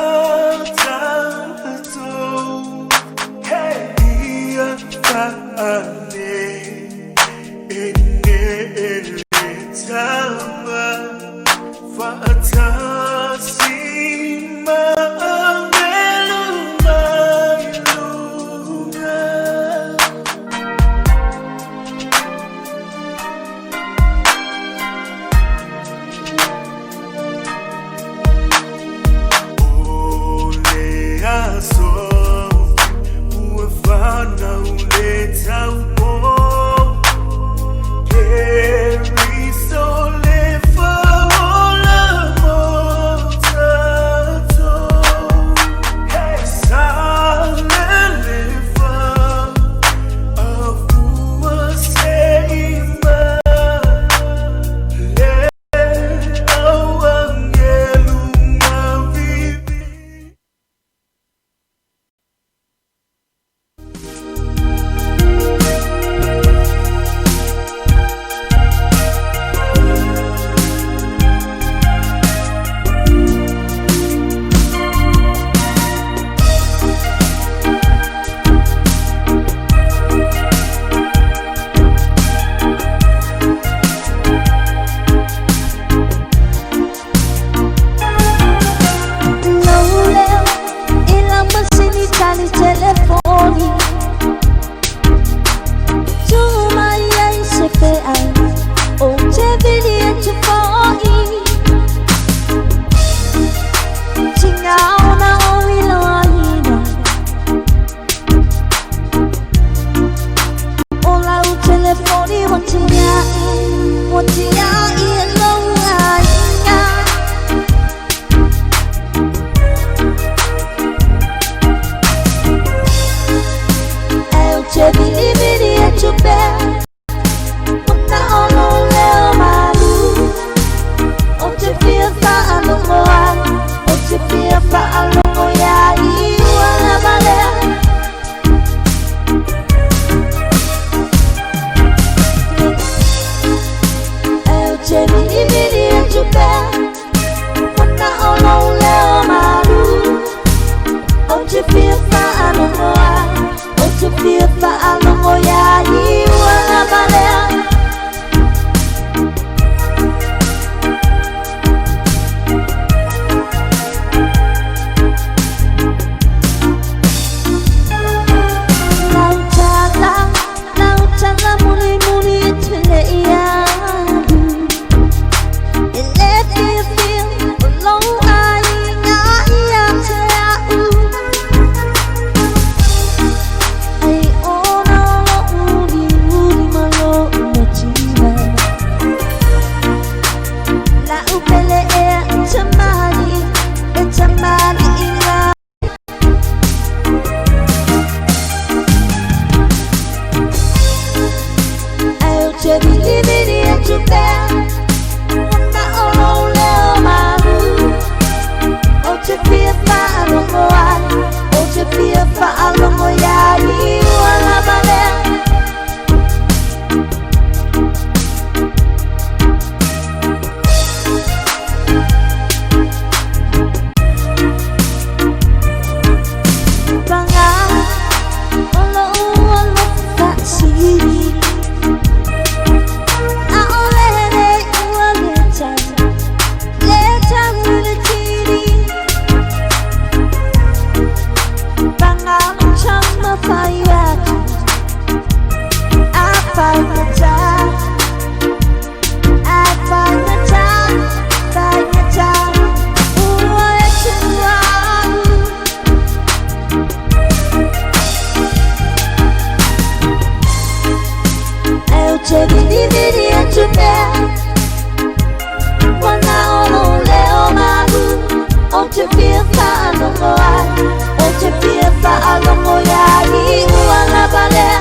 tatou, ia faale e ne e le tama. fa'alogo ai Ou te fia fa'alogo iā iua lava lea.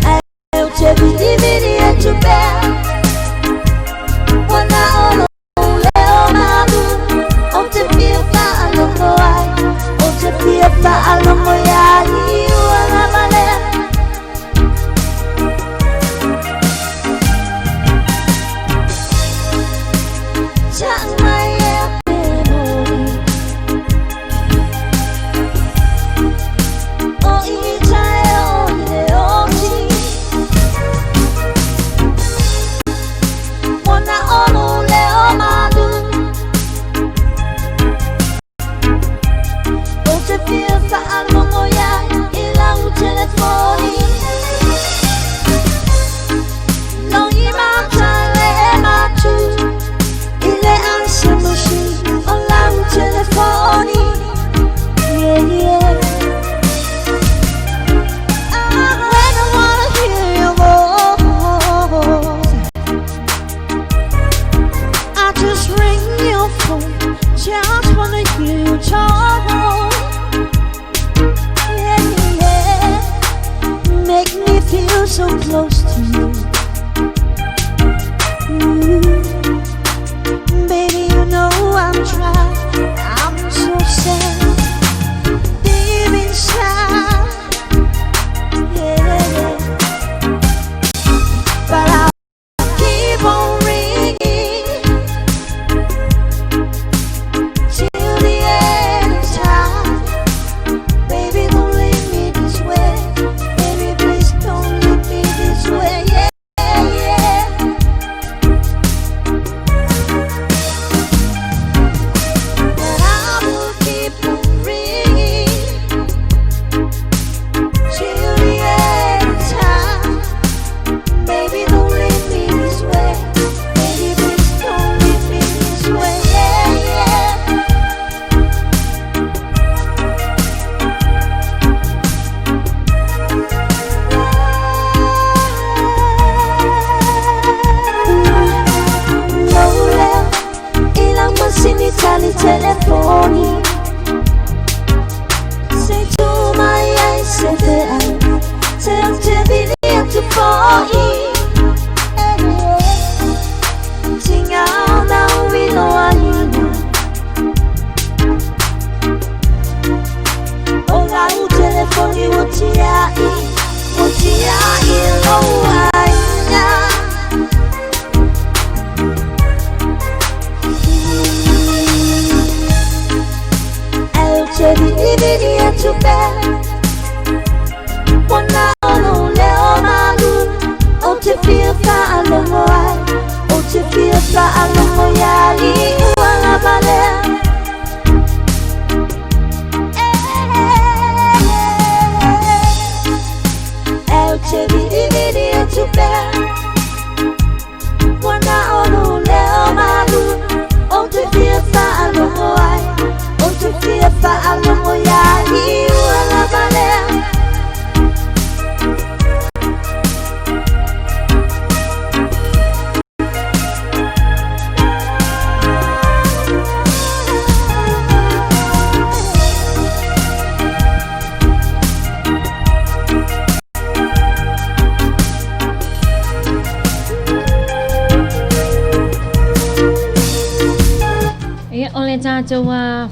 Ae ou te vilivili atu pea Ua na o lou leo malu Ou te fia fa'alogo ai Ou te fia fa'alogo iā iua lava lea. Ia, o le tatou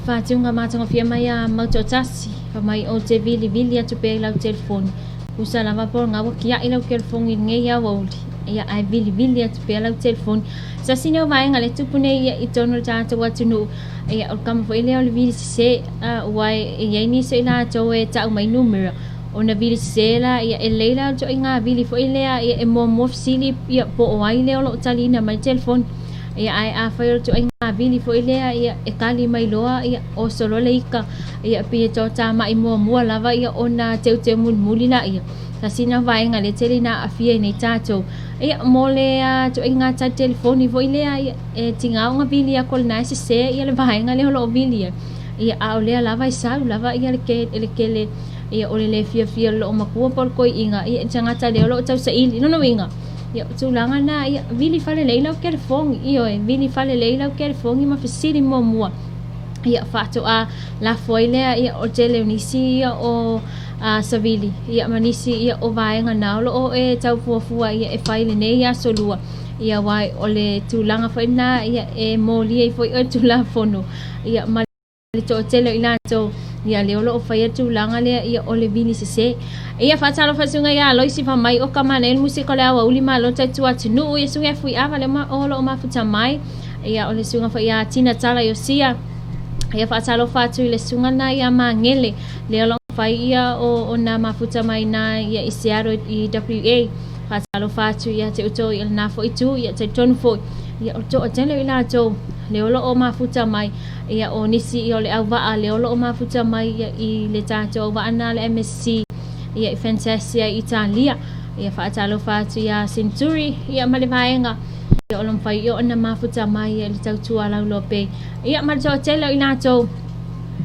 faatiuga matagofie mai a Mautoatasi, fa mai ou te vilivili atu pea i lau telefoni. Usa lava po o lena ua kia'i lau telefoni i lenei aoauli, ia ae vilivili atu pea lau telefoni. Sasi nei o vaega le tupu nei ia i totonu o le tatou atunuu, ia o le kama foi lea o le vili sese, aua e i ai nisi o i latou e ta'u mai numera, ona vili sese la, ia e lelei la le ituaiga vili foi lea, ia e muamua fesili ia po o ai lea o lo o taliina mai le telefoni. Ia ae afai o le ituaiga vili foi lea, ia e kali mai loa, ia oso loa le ika, ia pei e toatamai muamua lava ia ona teuteu mulimuli laia. Tasi lena vaega lea tele ina aafia ai nei tatou. Ia mo le ituaiga tali telefoni foi lea, ia e tiga ona vili aku o lena e sese ia le vaega lea o lo o vili ai. Ia a o lea lava e sau lava ia le ke le kele ia o le le fiafia o le loomatua po o le koi'iga ia i le tagata lea o lo o tausaili. Lona uiga, Ia, o tulaga na, ia, vili falelei lau kelefogi, ioe, vili falelei lau kelefogi ma fesili muamua. Ia, faatoa lafo ai lea, ia, o le tele o nisi ia o a, savili, ia, ma nisi ia o vaega na o lo o e tau fuafua ia e fai lenei aso lua. Ia, aua o le tulaga foi lena, ia, e molia ai foi oe Tulafono, ia, ma le toatele o i latou ia lea o lo o faia tulaga lea ia o le vili sese. Ia faatalofa susuga ia Aloisi fa mai o ka manaia le musika o le aoauli malo tautua atunuu ia susuga ia Fuiava lea o lo o mafuta mai ia o le susuga foi ia Tina Tala Iosia ia faatalofa atu i le susuga na ia Magele lea o lo o fai ia o ona mafuta mai na ia i Seattle i WA faatalofa atu ia te outou i lena foi itu ia talitonu foi ia o le toatele o i latou lea o lo o mafuta mai Ia, o nisi ia o le auvaa lea o lo o mafuta mai ia i le tatou auvaa na le MSC ia i Fantasia i Italia. Ia faatalofa atu ia Century ia ma le vaega ia o lo mafai ia ona mafuta mai ia i le tautua lauloa pei. Ia ma le toatele o i latou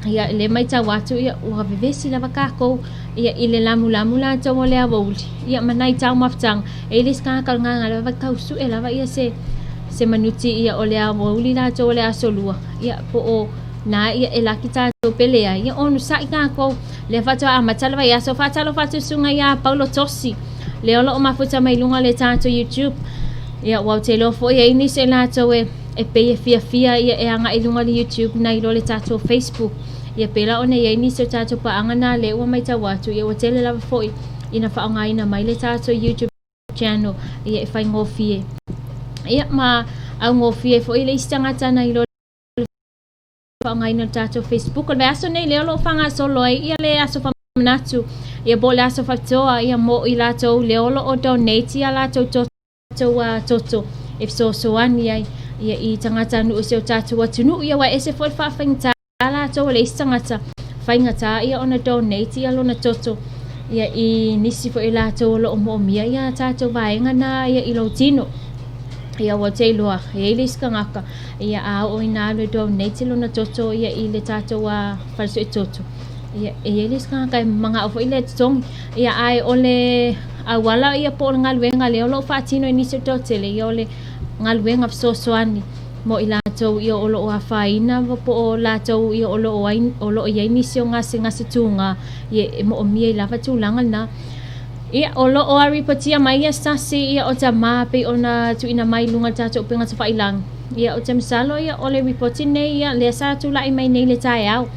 ia le maitau atu ia ua vevesi lava kākou ia i le lamulamu latou o le aoauli ia ma nai taumafataga e i le isi tagata o le gagana lava tau sue lava ia se se manuti ia o le aoauli latou o le aso lua ia po o na ia e laki tatou pe leai ia onosai takou lea faatoa amata le vaiaso faatalofa atu susuga ia Paulo Tosi lea o lo o mafuta mai luga o le tatou YouTube ia ua ou te iloa foi e i ai nisi o latou e e pei e fiafia ia e agai i luga o le YouTube nai lo le tatou Facebook ia pei la ona i ai nisi o tatou paaga na lea ua matau atu ia ua tele lava foi ina faaaogaina mai le tatou YouTube channel ia e faigofie ia ma augofie foi le isi tagata nai lo le faaaogaina o le tatou Facebook. O le vaiaso nei lea o lo o faagasolo ai ia le aso faamanatu ia po o le aso faapitoa ia mo i latou lea o lo o donate ia latou toto a toto e fesoasoani ai ia i tagatanuu o si o tatou atunuu ia aua e ese foi le faafaigata latou o le isi tagata faigata ia ona donate ia lona toto ia i nisi foi o latou o lo o moomia ia tatou vaega na ia i lou tino. Ia ua te iloa e i ai le isi tagata ia a oo ina alu e donate lona toto ia i le tatou a fale suetoto ia e i ai le isi tagata e manao foi lea e totogi ia ae o le auala ia po o le galuega lea o lo o faatino e nisi o toatele ia o le galuega fesoasoani mo i latou ia o lo o afaina po o latou ia o lo o ai o lo o i ai nisi o gasegase tūgā ia e moomia i lava tulaga lena. Ia, o lo o ripotia mai ia se tasi ia o tamā pei ona tuuina mai i luga o le tatou upega tafailagi. Ia, ou te masalo ia o le ripoti nei ia lea sa tulai mai nei i le taeao.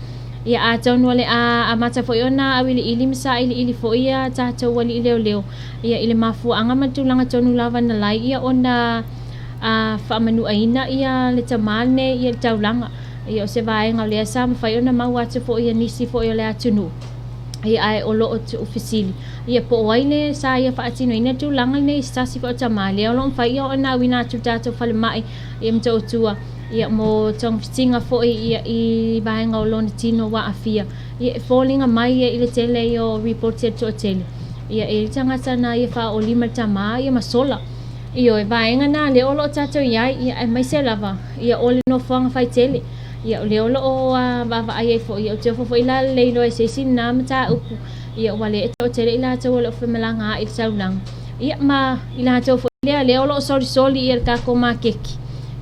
Ia, atonu o le a amata foi ona auiliili ma sailiili foi ia tatou alii leoleo ia i le mafuaaga ma le tulaga tonu lava na lai ia ona a faamanuaina ia le tamā lenei ia i le taulaga. Ia, o se vaega o lea sa mafai ona maua atu foi ia nisi foi o le atunuu. Ia, ae o lo o tuufesili, ia, po o ai le sa ia faatinoina tulaga lenei i se tasi foi o tamā lea o lo o mafai ia ona auina atu i le tatou falemai ia Motootua, ia, mo togafitiga foi ia i vaega o lona tino ua aafia. Ia, e foliga mai ia i le tele ia o ripoti a le toatele, ia, e i ai le tagata na ia faaolima le tamā ia ma sola. Ioe, vaega na lea o lo o tatou i ai, ia, aemaise lava ia o le nofoaga faitele. Ia, o lea o lo o vaavaai ai foi, ia, ou te ofo foi la le iloa e se isi lena mataupu, ia, ua le toatele i latou o lo o femalagaai i le taulaga, ia, ma i latou foi lea, lea o lo o solisoli ia le tatou makeki,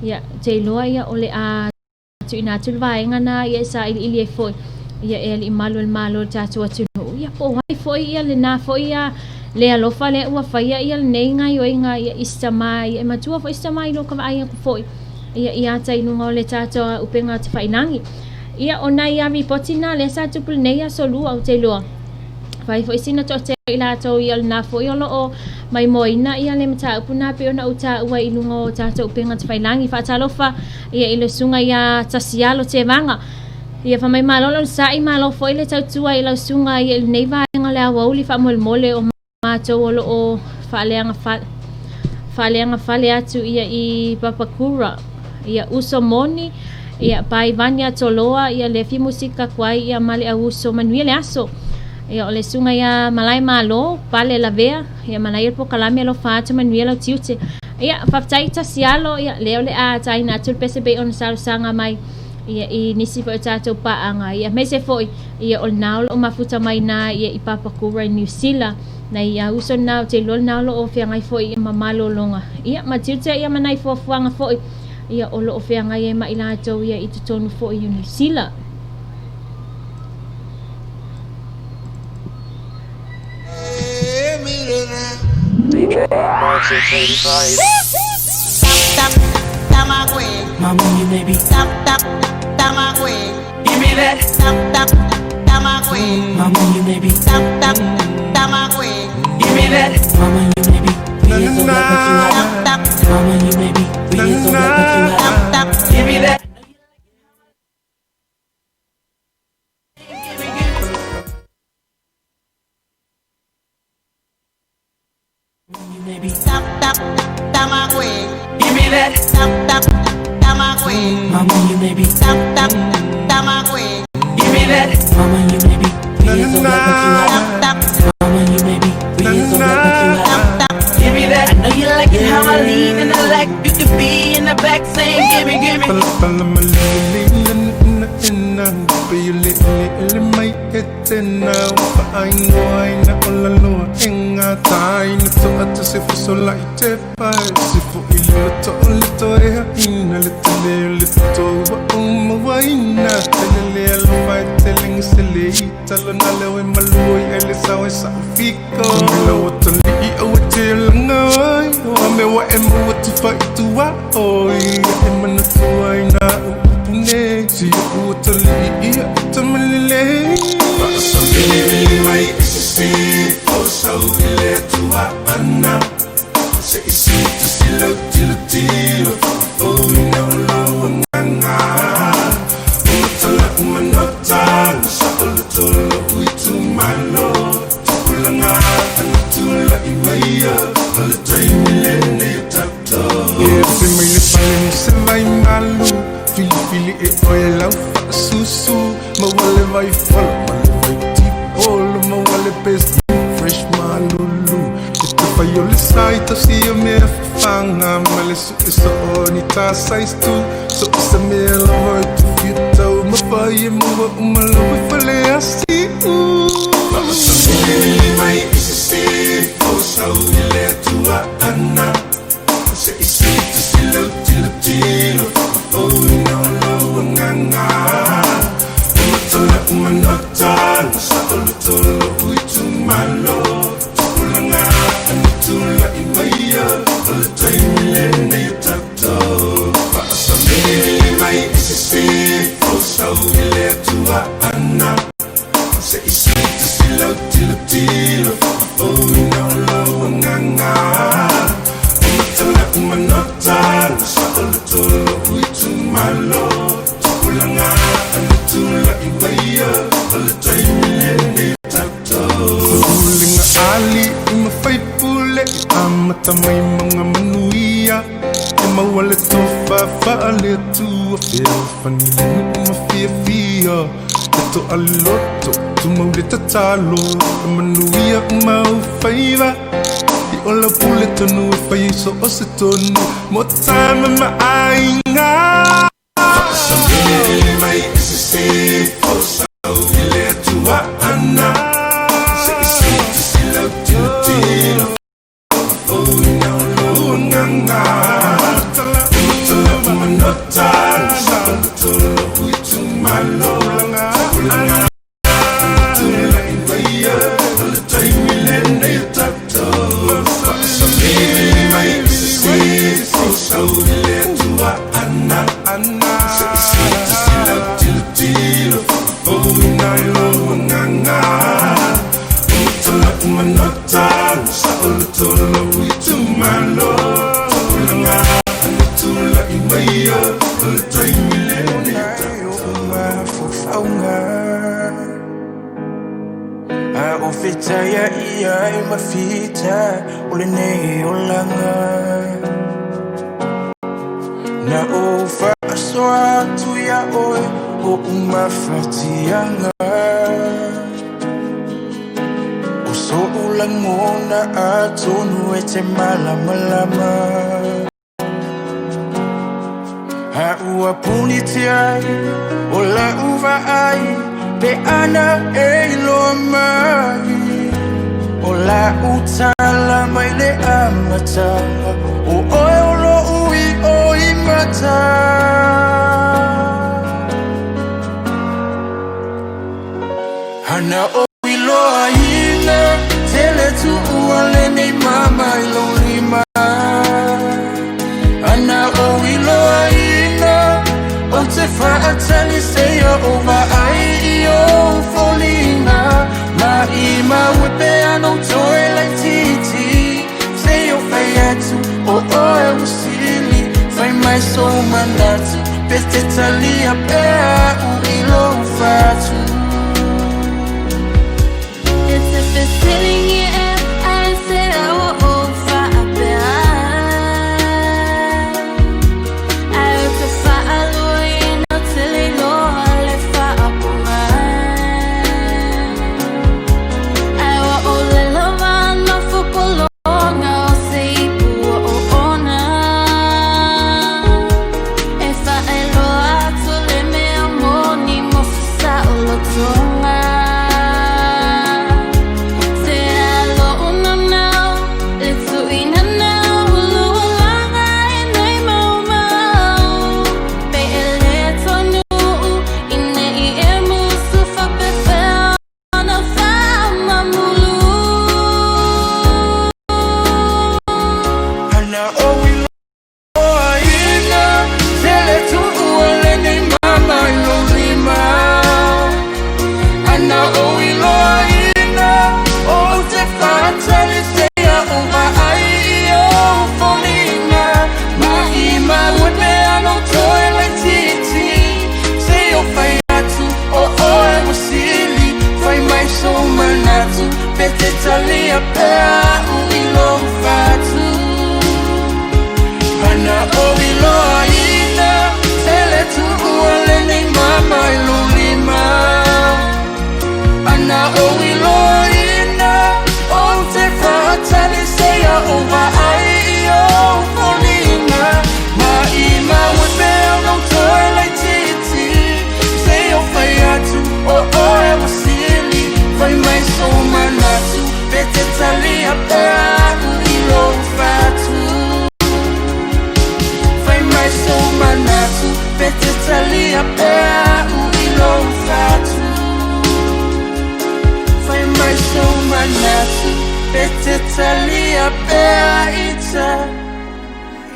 ia, ou te iloa, ia, o le a tuuina atu le vaega lena, ia, e sailiili ai foi, ia, e alii malu o le Malo o le tatou atunuu, ia, po o ai foi, ia, lena foi, ia, le alofa lea ua faia, ia, lenei gaioiga, ia, i se tama, ia, e matua foi se tama i lou ka vaai atu foi. Ia i ata i luga o le tatou upega tafailangi. Ia, o nai a ripoti na lea sa tupu lenei aso lua, ou te iloa. Fai foi sina toatele i latou ia o lena foi o lo o maimoaina ia le mataupu na pei ona ou taua i luga o tatou upega tafailangi. Faatalofa ia i le susuga ia Tasialo Tevaga. Ia fai mai malo le onosai, malo foi le tautua i lau susuga ia i lenei vaega o le aoauli faamolemole o matou o lo o faaleagafale atu ia i Papakura, ia uso moni, ia pai Vania Toloa, ia Lefi Musika Kuai, ia ma le au uso manuia le aso. Ia o le susuga ia Malae Malo, Pale Lavea, ia manaia le pokalame alofa atu manuia lau tiute. Ia faafetai Tasialo, ia lea o le a taina atu le pese pei ona salosaga mai ia i nisi foi o tatou paaga, ia aemaise foi ia o lena o lo o mafuta mai na ia i Papakura i Niu Sila. Nai a uso na o te iloa lena o lo o feagai foi ma malologa ia ma tiute ia ma nai fuafuaga foi ia o lo o feagai ai ma i latou ia i totonu foi o Niu Sila. O la utala mai le amatanga O oe o lo ui o i mata Hana o iloa ina Tele tuua le nei mama i lo lima Ana o iloa ina O te whaatali se ia o vaai i o folina Ma i mauepe ano toe lai titi Se o fai atu o oe usili Fai mai so manatu Pe te talia pea u i lo fatu It's a feeling I said I will over I te whaaluina te liloa le whaapunga Ai wa o le lava no fukulonga o se ipu o ona E whaeloa atu le mea moni mo fisa o lotonga Se alo una nau, le tuina nau, lualanga e nei mau mau. Pe ele tonu, ine i e musu whapepea na whamamulu. Hana o iloa ina Tele tuua le nei mama i lo lima Ana o iloa ina O te whaatali se ia o vaai i o folina Ma i mauepe ano toe lai titi Se o fai atu o oe wasili Fai mai so manatu Pe te talia pea u i lo fatu Hana o iloa ina Tele tuua le nei mama i lo lima Ana o iloa ina O te whaatali se ia o vaai i o folina Ma i mauepe ano toe lai titi Se o fai atu o oe wasili Fai mai so manatu Pe te talia pea u i lo fatu Fai mai so manatu Pe te talia pea u i lo fatu Fai mai so manatu Pe te talia pea ita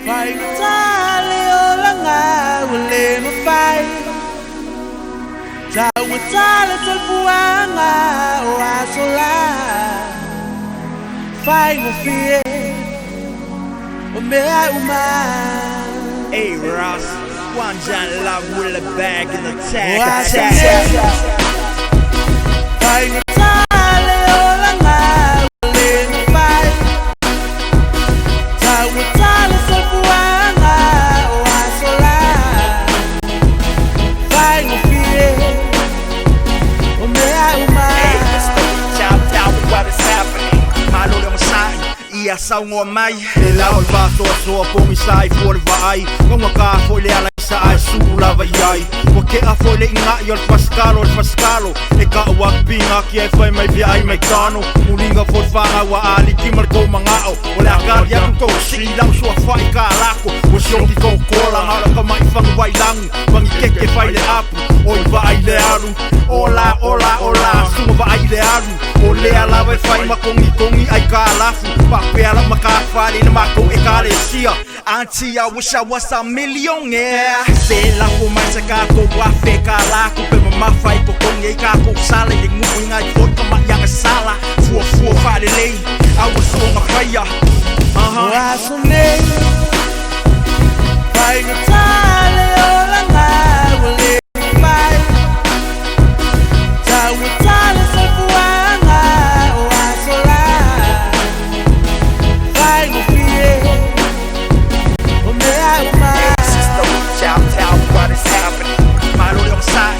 Fai tale o langa o le mawhai Tau tale soifuaga o aso lā Faigofie o mea uma Hey Ross, one giant love with a bag in the tag. O aso nei Faigata le olaga ua lē mafai Taugata le soifuaga o aso lā Faigofie o mea uma Hey, Mr. Chow tell me what is happening. Malo le masai, ia saugoa mai. Le lao i faasoasoa pogisa i fua le vaai Gaga ka foi le alaisa ae sulu lava i ai Ua ke'a foi le iga'i o le fasikalo o le fasikalo E ka'u apipigaki ai fai mai fea'i mai tano Muliga foi le fagau a aliki ma le tou maga'o O le akali atu tou si'i lau suafa'i kalako Ua sioki tou kola ga o le kama'i fagu lagi Pagikeke fai le apu Oi vaai le alu Ola ola ola Suga vaai le alu O lea lava e fai ma kogikogi ai kalafu Faapea lau matafale na makou ekalesia Auntie, I wish I was a millionaire. Se lafo mai se kākou afe ka lako pe mamafa i totogi ai kākou sala i le nu'uiga ai foi ka ma'iaga sala fuafua faalelei a ua soga faia. O aso nei Faigata le olaga ua lē mafai Taugata le soifuaga o aso lā Faigofie o mea uma Hey, sister, chow, tell me what is happening. Malo le onosai,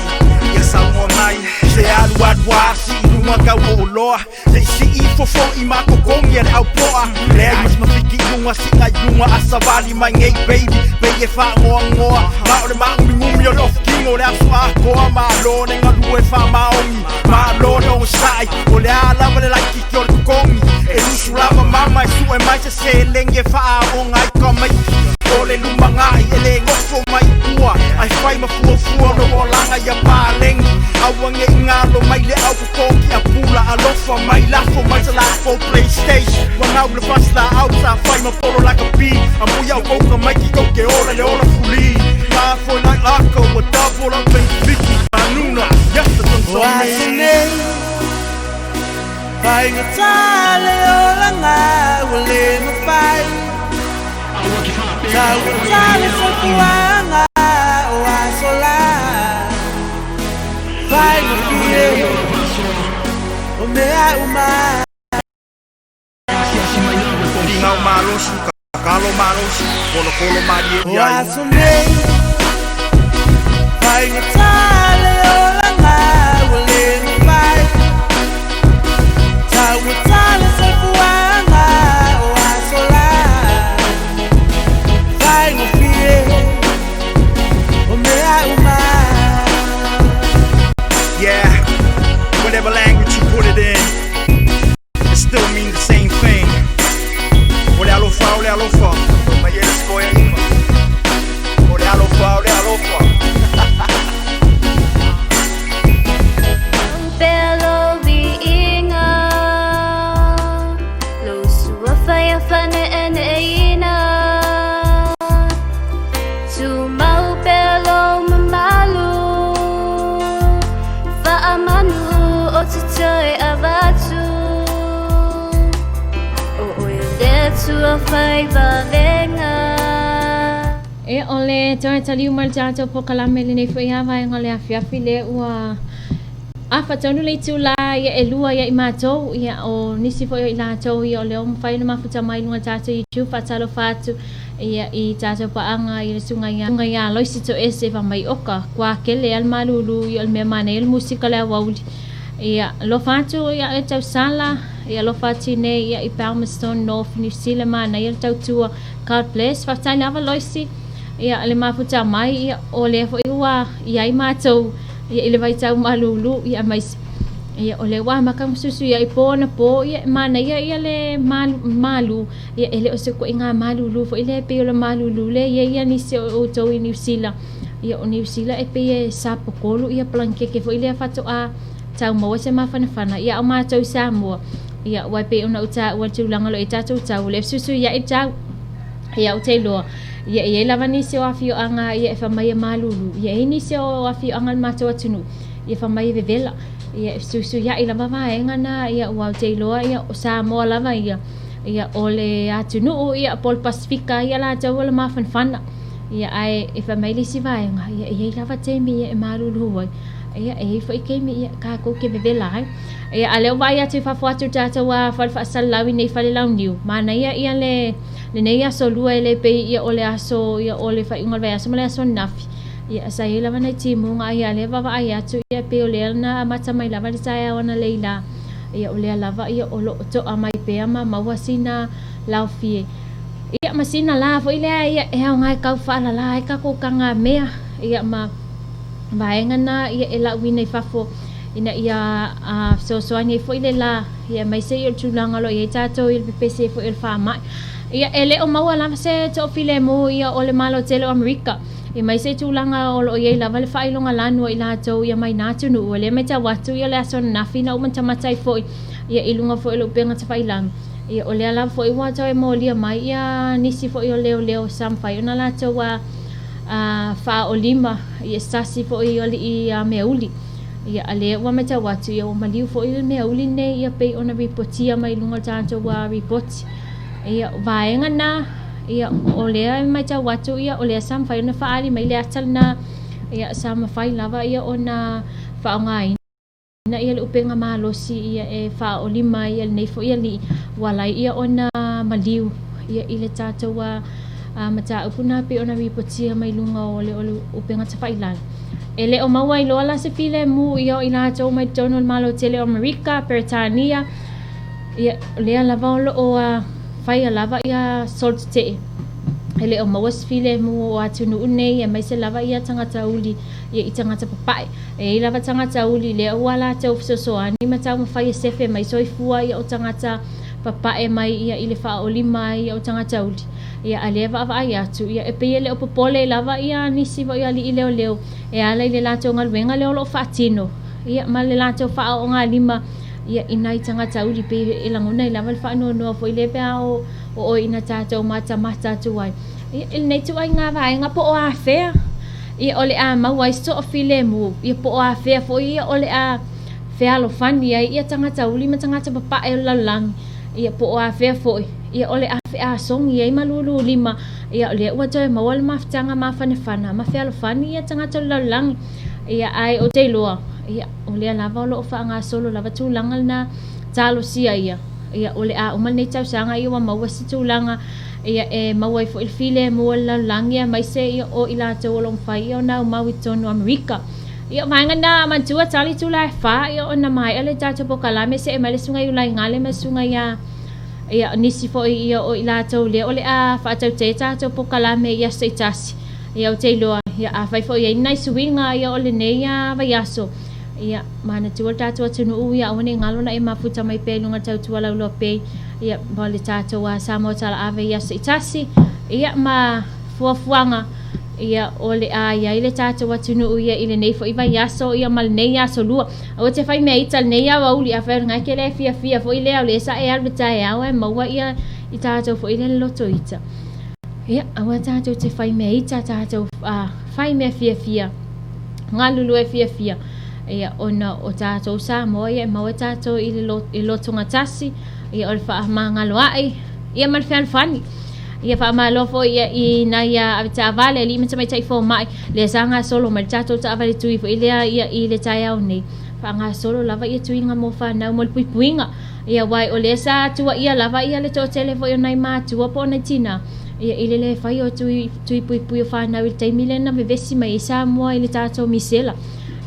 ia saugoa mai. Se alu alu a si'i luga kau o oloa Se'i si'i fofo'i makokogi a le aupo'a Leai ma se mafiki i lauga siga i luga asavali mai nei baby pei e faagoagoa ma o le magumigumi o le ofutino o le aso atoa malo le galue faamaogi malo le ogasaʻi o le a lava le laititi o le totogi e lusu lava mama e suʻe mai se seleni e faaaoga ai tamaiti o le lumagaʻi e lē nofo mai ua ae fai ma fuafua lou olaga ia paleni aua neʻi galo mai le au totogi apula alofa mai lafo mai sa lakou playstation ua gau le fasilaau sa fai ma polo lakapi amuia ʻoukou tamaiti tou te ola i le ola fulī gafo i lai aka ua double up and fiki manuna yata O aso nei Faigata le olaga ua lē mafai Taugata le soifuaga o aso lā Faigofie o mea uma. Ligau malosi, tatalo malosi, kolokolo malie O i ai. Aso nei Faigata le olaga ua lē mafai Taugata le soifuaga o aso lā Faigofie o mea uma. Yeah, whatever language you put it in, it still means the same thing. O le alofa, o le alofa, mai e le scoia ima. O le alofa, o le alofa. Pea lou viiga, lou suafa ia faaneeneeina. Tumau pea lou mamalu, faamanu ou te toe avatu. O oe le Atua fai vavega. E o le toe taliu mai le tatou polokalame lenei foi a vaega o le afiafi le ua afa tonu le itula ia e lua ia i matou ia o nisi foi o i latou ia o lea ua mafai ona mafuta mai luga tatou YouTube faatalofa atu ia i tatou paaga i le susuga ia susuga ia Aloisi Toese fa mai oka kua kele a le malulu ia o le mea manaia le musika le aoauli ia alofa atu ia e tausala ia alofa atu nei ia i Palmerston North New Zealand manaia le tautua God bless faafetai lava Loisi ia le mafuta mai ia o lea foi ua i ai matou ia i le vaitau malulu ia aemaise ia o lea ua amata ona susu ia i po ana po ia e manaia ia le malu ia e le o se ituaiga malulu foi lea e pei o le malulu lea e i ai ia nisi o outou i Niu Sila ia o Niu Sila e pei e sapokolu ia palanikeke foi lea faatoa tau maua se mafanafana ia a o matou i Samoa ia aua e pei ona ou taua le tulaga o lo o i ai tatou tau o lea e fesuisui ai le tau ia ou te iloa ia e i ai lava nisi o afioaga ia e fai mai e malulu ia e i ai nisi o afioaga o le matou atunuu ia fai mai e vevela ia e fesuisuiai lava vaega na ia aua ou te iloa ia o Samoa lava ia ia o le atunuu ia po o le Pasefika ia latou o le mafanafana ia ae e fai mai le isi vaega ia e i ai lava taimi ia e malulu ai ia e i ai foi taimi ia tatou te vevela ai. Ia a lea ua vaai atu i fafo atu i le tatou fale faasalalau i nei fale launiu, manaia ia le lenei aso lua e le pei ia o le aso ia o le faaiuga o le vaiaso ma le aso ananafi. Ia sa i ai lava nai timuga ia lea vaavaai atu ia pei o lea na amata mai lava le taeao analeila ia o lea lava ia o lo o toa mai pea ma maua sina laofie ia ma sina la foi lea ia e aoga e tau faalala ai tatou tagamea ia ma vaega na ia e lauina i fafo ina ia fesoasoani ai foi le la ia aemaise ia o le tulaga o lo o i ai tatou i le pepesi ai foi o le faamai. Ia e le o maua lava se toafilemu ia o le Malo tele o Amerika aemaise i tulaga o lo o i ai lava le faailoga lanu a i latou ia mai na atunuu. O lea e matau atu ia o le aso ananafi na ou matamata ai foi ia i luga foi o le upega tafailagi ia o lea lava foi ua toe molia mai ia nisi foi o leoleo sa mafai ona latou faaolima ia se tasi foi o alii meauli. Ia a lea ua matau atu ia ua maliu foi le meauli lenei ia pei ona ripotia mai luga o le tatou ripoti. Ia o vaega na ia o lea e matau atu ia o lea sa mafai ona faaali mai le ata lena ia sa mafai lava ia ona faaaogaina ia le upega malosi ia e faaolima ai lenei foi alii ua ala ai ia ona maliu ia i le tatou mataupu na pei ona ripotia mai luga o le upega tafailagi. E le o maua ai loa la se filemu ia o i latou mai totonu o le Malo tele o Amerika, Peretania, ia o lea lava o lo o faia lava ia solotetee e le o maua se filemu o atunuu nei aemaise lava ia tagata uli ia i tagata papae. E i ai lava tagata uli lea ua latou fesoasoani ma taumafai e sefe mai soifua ia o tagata papae mai ia i le faaolima ai ia o tagata uli. Ia a lea e vaavaai atu ia e pei e le o popole lava ia nisi foi alii leoleo e ala i le latou galuega lea o lo o faatino ia ma le latou faaoogalima ia i nai tagata uli pei e lagona ai lava le faanoanoa foi lea pe a o oe ina tatou matamata atu ai ia i lenei ituaiga vaega po o afea ia o le a maua ai se toafilemu ia po o afea foi ia o le a fealofani ai ia tagata uli ma tagata papae o le lalolagi ia po o afea foi ia o le a feasogi ai ma lululima ia o lea ua toe maua le mafutaga mafanafana ma fealofani ia tagata o le lalolagi ia ae ou te iloa ia o lea lava o lo o faagasolo lava tulaga lena talosia ia ia o le a uma lenei tausaga ia ua maua se tulaga ia e maua ai foi le filemu o le lalolagi aemaise ia o i latou o lo o mafai ia ona aumau i totonu o Amerika. Ia o vaega na manatua tali itula e fa ia ona maea le tatou pokalame se'e mai le susuga i Ulaigale ma le susuga ia ia nisi foi ia o i latou lea o le a faatautaia tatou pokalame i aso taitasi. Ia ou te iloa ia afai foi e i ai ni nai suiga ia o lenei vaiaso ia manatua le tatou atunuu ia aua ne i galo na e mafuta mai pea i luga o le tautua lauloa pei ia ma le tatou Samoa Talaave i aso taitasi ia ma fuafuaga ia o le a i ai le tatou atunuu ia i lenei foi vaiaso ia ma lenei aso lua. Aua te fai mea ita lenei aoauli afai o lena e te le fiafia foi lea o lea sa e alu i le taeao ae maua ia i tatou foi lea loto ita. Ia aua tatou te fai mea ita tatou fai mea fiafia galulue fiafia ia ona o tatou Samoa ia e maua tatou i le lotogatasi ia o le faamagaloa'i ia ma le fealofani. Ia faamalo foi ia i nai avetaavale alii ma tamaitai fomai lea sa gasolo mai le tatou taavale tui foi lea ia i le taeao nei faagasolo lava ia tuiga mo fanau mo le puipuiga ia aua o lea sa tuaia lava ia le toatele foi o nai matua po o nai tina ia i le le fai o tui tui puipui o fanau i le taimi lea na vevesi mai ai Samoa i le tatou misela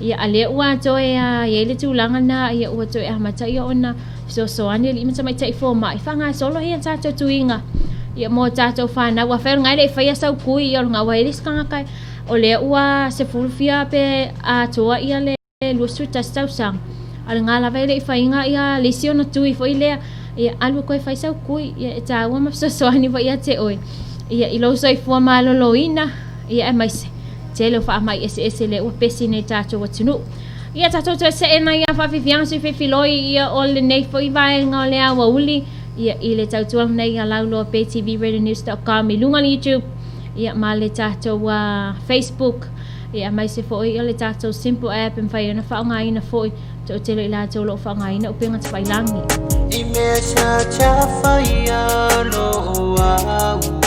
ia a lea ua toe i ai le tulaga na ia ua toe amata ia ona fesoasoani alii ma tamaitai fomai faagasolo ia tatou tuiga ia mo tatou fanau afai o lena e le i faia sau kui ia o lena ua i ai le isi tagata o lea ua sefulu fia pe atoa ia le 21 tausaga a o lena lava e le i faiga ia le isi ona tui foi lea ia alu e toe fai sau kui ia e taua ma fesoasoani foi ia te oe ia i lou soifua maloloina ia aemaise tele o faamai eseese lea ua pesi nei tatou atunuu. Ia tatou toe see mai ia faafiafiaga sui feifiloi ia o lenei foi vaega o le aoauli ia i le tautuaga nei ia Lauloa Bay TV Radio News.com i luga o le YouTube ia ma le tatou Facebook ia aemaise foi o le tatou Simple App e mafai ona faaaogaina foi toatele o i latou o lo o faaaogaina upega tafailagi. I mea sa tawhaia lo au.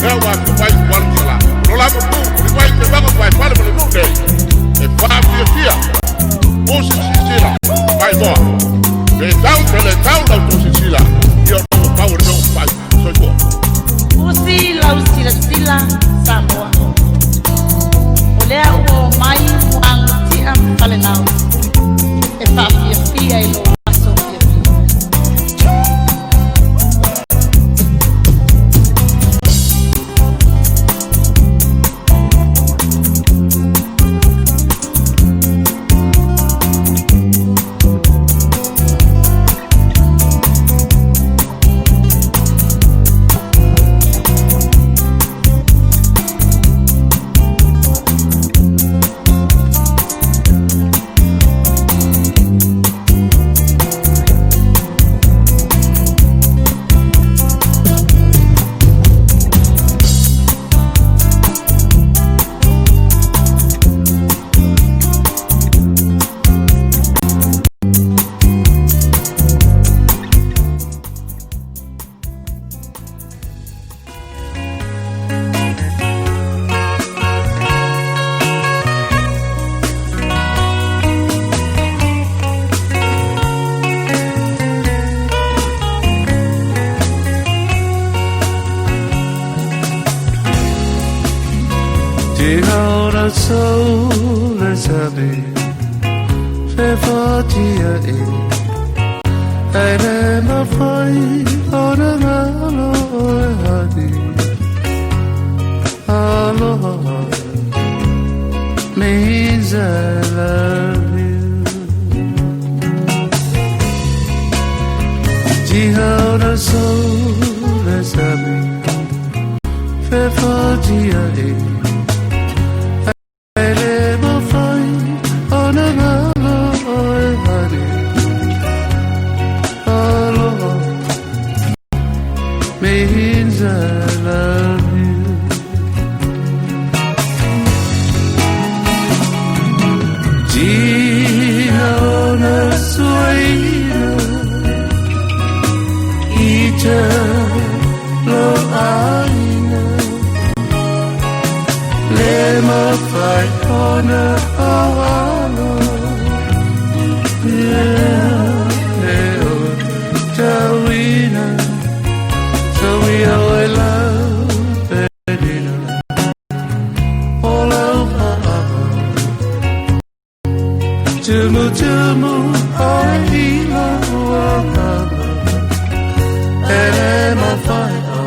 Mea ua te vai wala sala. Lo la mo tu, li vai te vanga vai fale mo le nu nei. E wha fia fia. O si si sila. Vai moa. Pe tau pe le tau lau tō si sila. Ia o pau re o pai. Soifua. Usi lau sila sila Samoa. O lea ua o mai muagutia ma Falelao e faafiafia i lou aso fiafia. Tina soul sabi fe fatia e ai le mafai ona ngalo e hadi aloha means I love you. Tina soul sabi fe fatia e means I love you. Tina ona suaina ita lo aina le mafai ona awalo yeah, e o tauina so we o e lau pedina o lau pa'a Tumu tumu o e ila ua kama E le mawhai o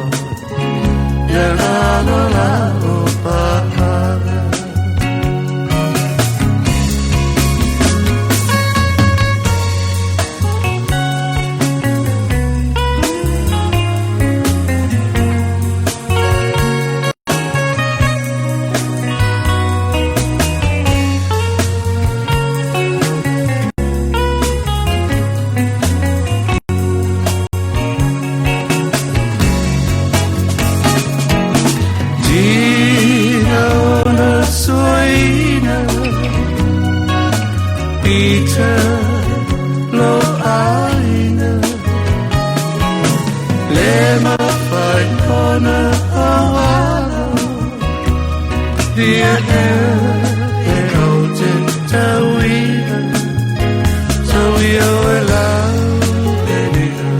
Ia ngalo la o pa'a. Tina ona suaina Ita lo aina Le mawhai ona awalo Dia e e o te tauina Tau ia o e lau e nina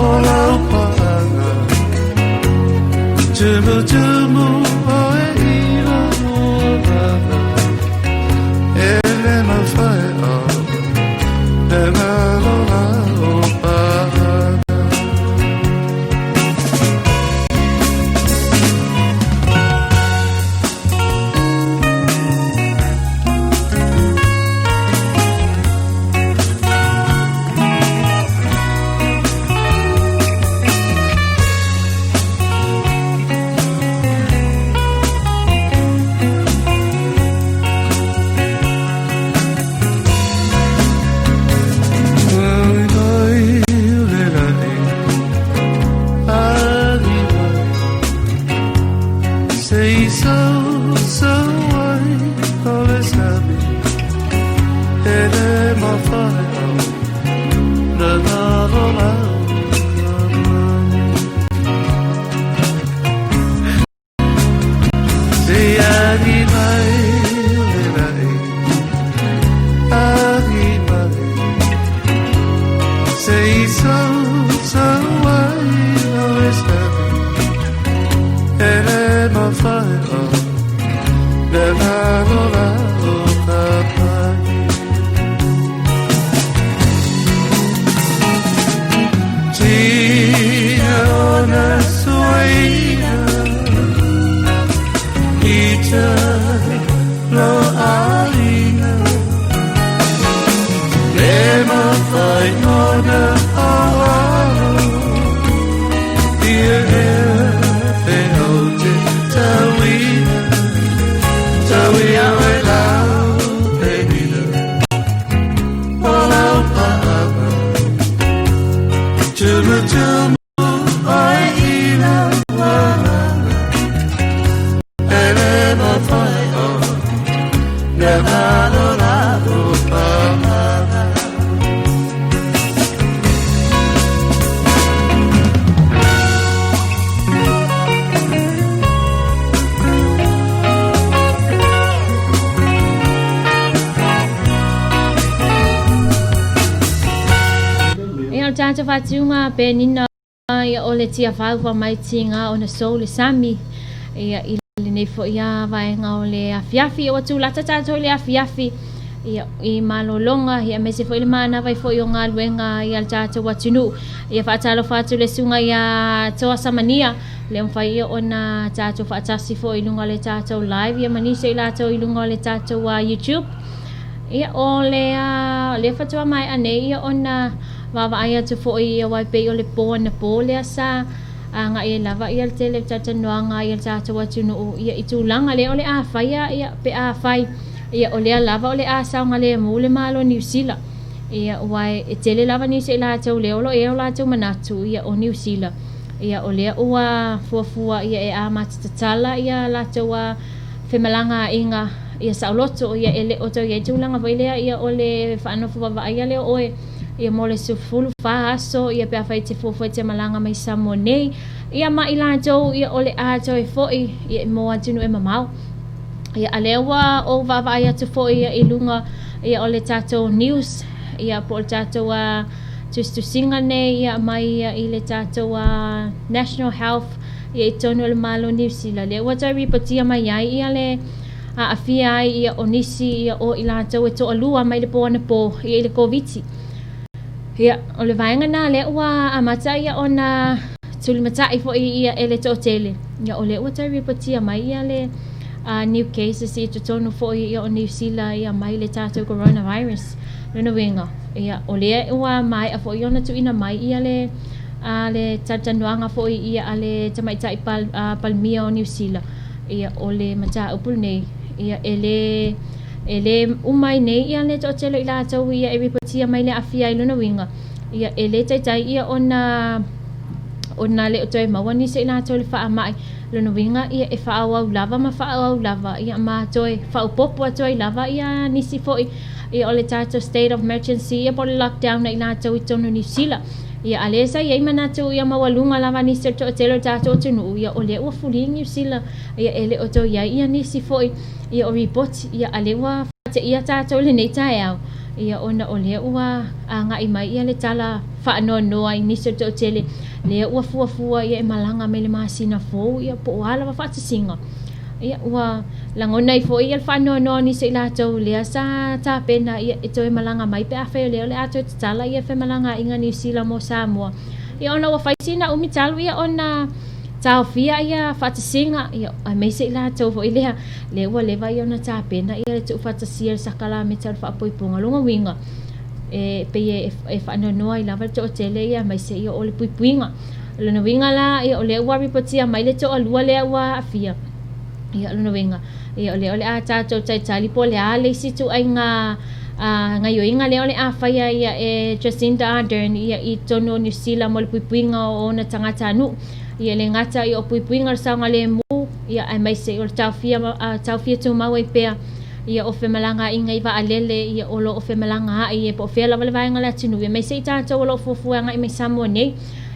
O lau paanga Tumu tumu o e ila ua lava E le mawhai o Le ngalo la o paanga. Tumutumu oe i lau agaga E le mafai ona galo lau paaga. Ia o le tatou faatiuga penina ia o le tiafau fa mai tiga ona sou le sami ia i lenei foi a vaega o le afiafi. Ua tulata tatou i le afiafi ia i malologa ia aemaise foi le manava ai foi o galuega ia le tatou atunuu. Ia faatalofa atu le susuga ia Toa Samania lea mafai ia ona tatou faatasi foi i luga o le tatou live ia ma nisi o i latou i luga o le tatou YouTube. Ia o le lea faatoa maea nei ia ona vaavaai atu foi ia aua e pei o le po anapo lea sa agai ai lava ia le tele o talatalanoaga ia le tatou atunuu ia i tulaga lea o le a faia ia pe a fai ia o lea lava o le a saogalemu le Malo o Niu Sila. Ia aua e tele lava nisi o i latou lea o lo o i ai o latou manatu ia o Niu Sila ia o lea ua fuafua ia e amata tatala ia latou femalagaaiga ia saoloto ia e le o tau i ai tulaga foi lea ia o le faanofo vaavaaia lea o oe ia mo le 14 aso ia pe afai e te fuafua e te malaga mai Samoa nei ia ma i latou ia o le a toe foi ia mo atunuu e mamao. Ia a lea ua ou vaavaai atu foi ia i luga ia o le tatou news ia po o le tatou tusitusiga nei ia mai ia i le tatou National Health ia i totonu o le Malo o Niu Sila lea ua toe ripotia mai ai ia le aafia ai ia o nisi ia o i latou e toalua mai le po anapo ia i le Koviti. Ia o le vaega lena lea ua amata ia ona tulimatai foi ia e le toatele ia o lea ua toe ripotia mai ia le new cases i totonu foi ia o Niu Sila ia mai le tatou coronavirus. Lona uiga ia o lea ua maea foi ona tuuina mai ia le a le talatalanoaga foi ia a le tamaitai Palemia o Niu Sila ia o le mataupu lenei ia e le e le uma ai nei ia le toatele o i latou ia e ripotia mai le aafia ai. Lona uiga ia e le taitai ia ona ona le o toe maua nisi o i latou i le faamai. Lona uiga ia e faaauau lava ma faaauau lava ia ma toe faaopoopo atu ai lava ia nisi foi ia o le tatou state of emergency ia po o le lockdown a i latou i totonu o Niu Sila. Ia a lea sa i ai manatu ia maualuga lava nisi o le toatele o le tatou atunuu ia o lea ua fuli Niu Sila ia e le o toe i ai ia nisi foi ia o ripoti ia a lea ua faateia tatou i lenei taeao ia ona o lea ua agai mai ia le tala faanoanoa i nisi o le toatele lea ua fuafua ia e malaga mai le masina fou ia po o a lava faatasiga. Ia ua lagona ai foi ia le faanoanoa o nisi o i latou lea sa tapena ia e toe malaga mai pe afai o lea o le a toe tatala ia femalagaaiga Niu Sila mo Samoa. Ia ona ua fai sina umi talu ia ona taofia ia faatasiga ia aemaise i latou foi lea lea ua leva ia ona tapena ia le tuufaatasia le sakalameta o le faapoipoga. Lona uiga e pei e faanoanoa ai lava le toatele ia aemaise ia o le puipuiga. O lona uiga la, ia o lea ua ripotia mai le toalua lea ua aafia. Ia o lona uiga, ia o lea o le a tatou talitali po o le a le isi ituaiga gaioiga lea o le a faia ia e Jacinda Ardern ia i totonu o Niu Sila mo le puipuiga o ona tagatanuu. Ia e le gata ia o puipuiga o le saogalemu ia aemaise o le taofia taofia tumau ai pea ia o femalagaaiga i vaalele ia o lo o femalagaai e po o fea lava le vaega o le atunuu ia aemaise i tatou o lo o fuafua e agai mai Samoa nei.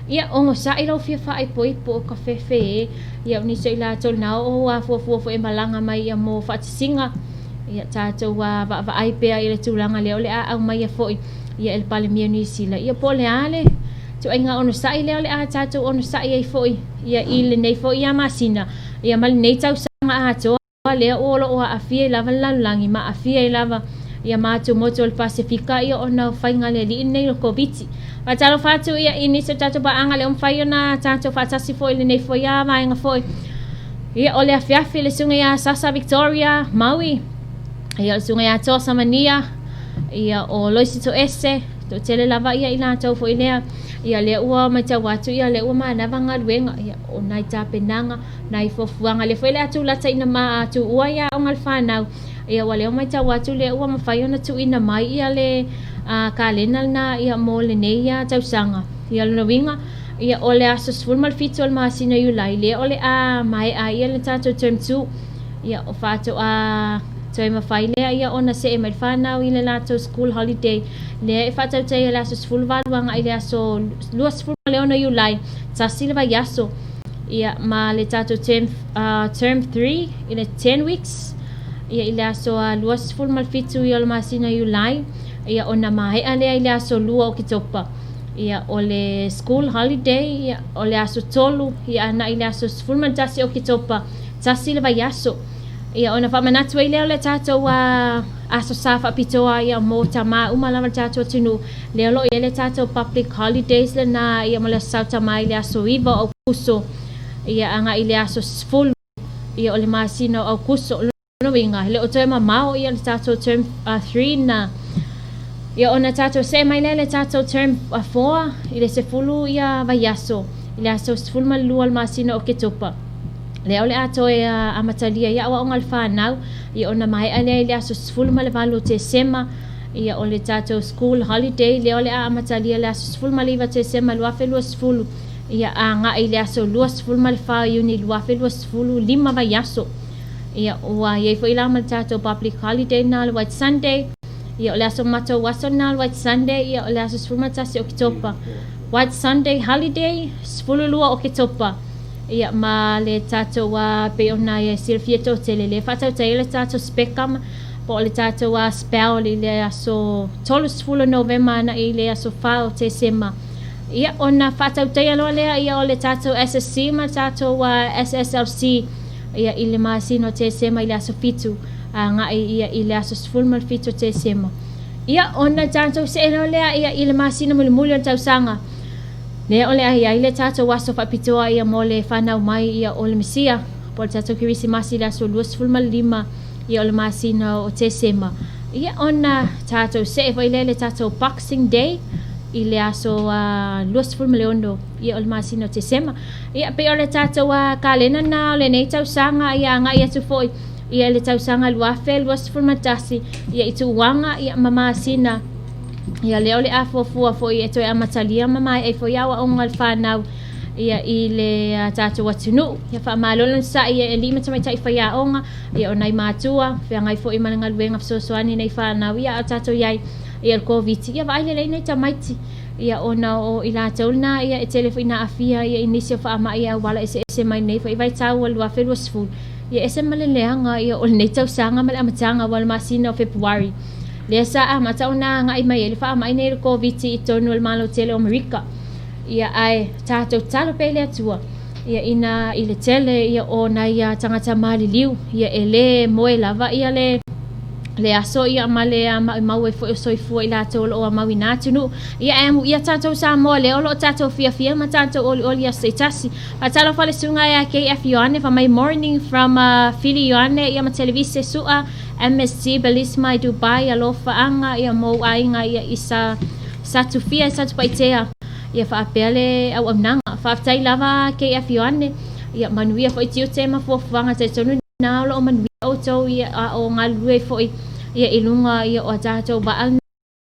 Ia, onosai lau fia faaipoipo o ka fefe e. Ia, o nisi o i latou lena o afuafua foi e malaga mai ia mo faatasiga. Ia, tatou vaavaai pea i le tulaga lea o le a aumaia foi ia e le Palemia o Niu Sila. Ia, po o le a le ituaiga onosai lea o le a tatou onosai ai foi ia i lenei foi ia masina ia ma lenei tausaga atoa. lea o lo o aafia ai lava le lalolagi ma aafia ai lava ia matou motu o le Pasefika ia ona o faiga le alii lenei o le Koviti. Faatalofa atu ia i nisi o tatou paaga lea ua mafai ona tatou faatasi foi i lenei foi a vaega foi. Ia o le afiafi le susuga ia Sasa Victoria Maui, ia o le susuga ia Toa Samania, ia o Loisi Toese, toatele lava ia i latou foi lea. Ia lea ua matau atu ia lea ua manava galuega ia o nai tapenaga nai fuafuaga lea foi o le a tulata ina ma tuua ia aoga a le fanau ia ua lea ua matau atu lea ua mafai ona tuuina mai ia le kalena lena ia mo lenei ia tausaga. Ia lona uiga, ia o le aso 17 o le masina o Iulai lea o le a maea ai le tatou term 2. Ia o faatoa toe mafai lea ia ona see mai le fanau i le latou school holiday lea e faatautaia i le aso 18 agai i le aso 26 Iulai, tasi le vaiaso. Ia ma le tatou term, term 3 i le 10 weeks ia i le aso 27 ia o le masina o Iulai, ia ona maea lea i le aso 2 o Oketopa. Ia o le school holiday ia o le aso 3 ia agai i le aso 11 o Oketopa, tasi le vaiaso. Ia ona faamanatu ai lea o le tatou aso sa faapitoa ia mo tamā uma lava le tatou atunuu lea o lo o i ai le tatou public holidays lena ia mo le aso Sautamā i le aso 9 o Aukuso ia agai i le aso 10 ia o le masina o Aukuso. Lona uiga, e le o toe mamao ia le tatou term 3 na. Ia ona tatou see mai lea i le tatou term 4 i le 10 ia vaiaso i le aso 12 o le masina o Oketopa. Lea o le a toe amatalia ai aoaoga a le fanau ia ona maea lea i le aso 18 o Tesema ia o le tatou school holiday lea o le a amatalia i le aso 19 Tesema 2020 ia agai i le aso 24 o Iuni 2020, lima vaiaso. Ia ua i ai foi la ma le tatou public holiday na le White Sunday. Ia o le aso matou aso na le White Sunday ia o le aso 11 Oketopa. White Sunday holiday 12 Oketopa. Ia ma le tatou pei ona e silafia toatele lea e faatautai ai le tatou specum po o le tatou spell i le aso 30 Novema agai i le aso 4 o Tesema. Ia ona faatautaia loa lea ia o le tatou SSC ma le tatou SSLC ia i le masina o Tesema i le aso 7 agai ia i le aso 17 o Tesema. Ia ona tatou see loa lea ia i le masina mulimuli o le tausaga lea o le a i ai le tatou aso faapitoa ia mo le fanau mai ia o le Mesia po o le tatou Kerisimasi i le aso 25 ia o le masina o Tesema. Ia ona tatou see foi lea i le tatou Boxing Day i le aso 26 ia o le masina o Tesema. Ia pei o le tatou kalena na o lenei tausaga ia agai atu foi ia i le tausaga 2021 ia i tuuaga ia ma masina ia lea o le a fuafua foi e toe amatalia ma maea ai foi aoaoga a le fanau ia i le tatou atunuu. Ia faamalo le onosai e alii ma tamaitai faiaoga ia o nai matua feagai foi ma le galuega fesoasoani nei fanau ia a o tatou i ai ia le Koviti ia vaai lelei nai tamaiti ia ona o i latou lena ia e tele foi ina aafia ia i nisi o faamai e auala eseese mai lenei foi vaitau o le 2020 ia ese ma le leaga ia o lenei tausaga ma le amataga ua le masina o Fepuari lea sa amata ona agai mai ai le faamai nei o le Koviti i totonu o le Malo tele o Amerika. Ia ae tatou tatalo pea i le Atua ia ina i le tele ia o nai tagata maliliu ia e le moe lava ia le le aso ia ma le maumau ai foi o soifua i latou o lo o amauina atunuu. Ia ae amuia tatou Samoa lea o lo o tatou fiafia ma tatou olioli i aso taitasi. Faatalofa le susuga ia KF Ioane fa mai morning from Fili Ioane ia ma Televise Sua MSC Belize mai Dubai alofaaga ia mou aiga ia i sa Satufia i Satupaitea ia faapea le auaunaga. Faafetai lava KF Ioane ia manuia foi tiute ma fuafuaga talitonu na o lo o manuia outou ia a o galulue ai foi ia i luga ia o a tatou vaa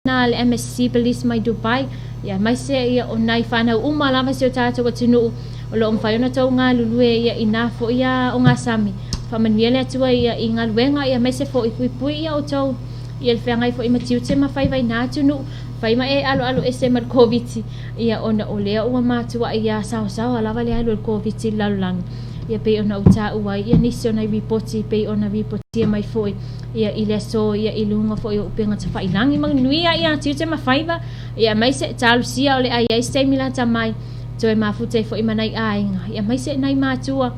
na le MSC Belize mai Dubai ia aemaise ia o nai fanau uma lava si o tatou atunuu o lo o mafai ona tou galulue ia i na foi ogasami. Faamanuia le Atua ia i galuega ia aemaise foi puipui ia outou ia le feagai foi ma tiute ma faiva i na atunuu fai ma e aloalo ese ma le Koviti ia ona o lea ua matuai ia saosaoa lava le alu o le Koviti i le lalolagi ia pei ona ou taua ai ia nisi o nai ripoti pei ona ripotia mai foi ia i le aso ia i luga foi o upega tafailagi manuia ia tiute ma faiva ia aemaise talosia o le a i ai se taimi lata mai toe mafuta ai foi ma nai aiga ia aemaise nai matua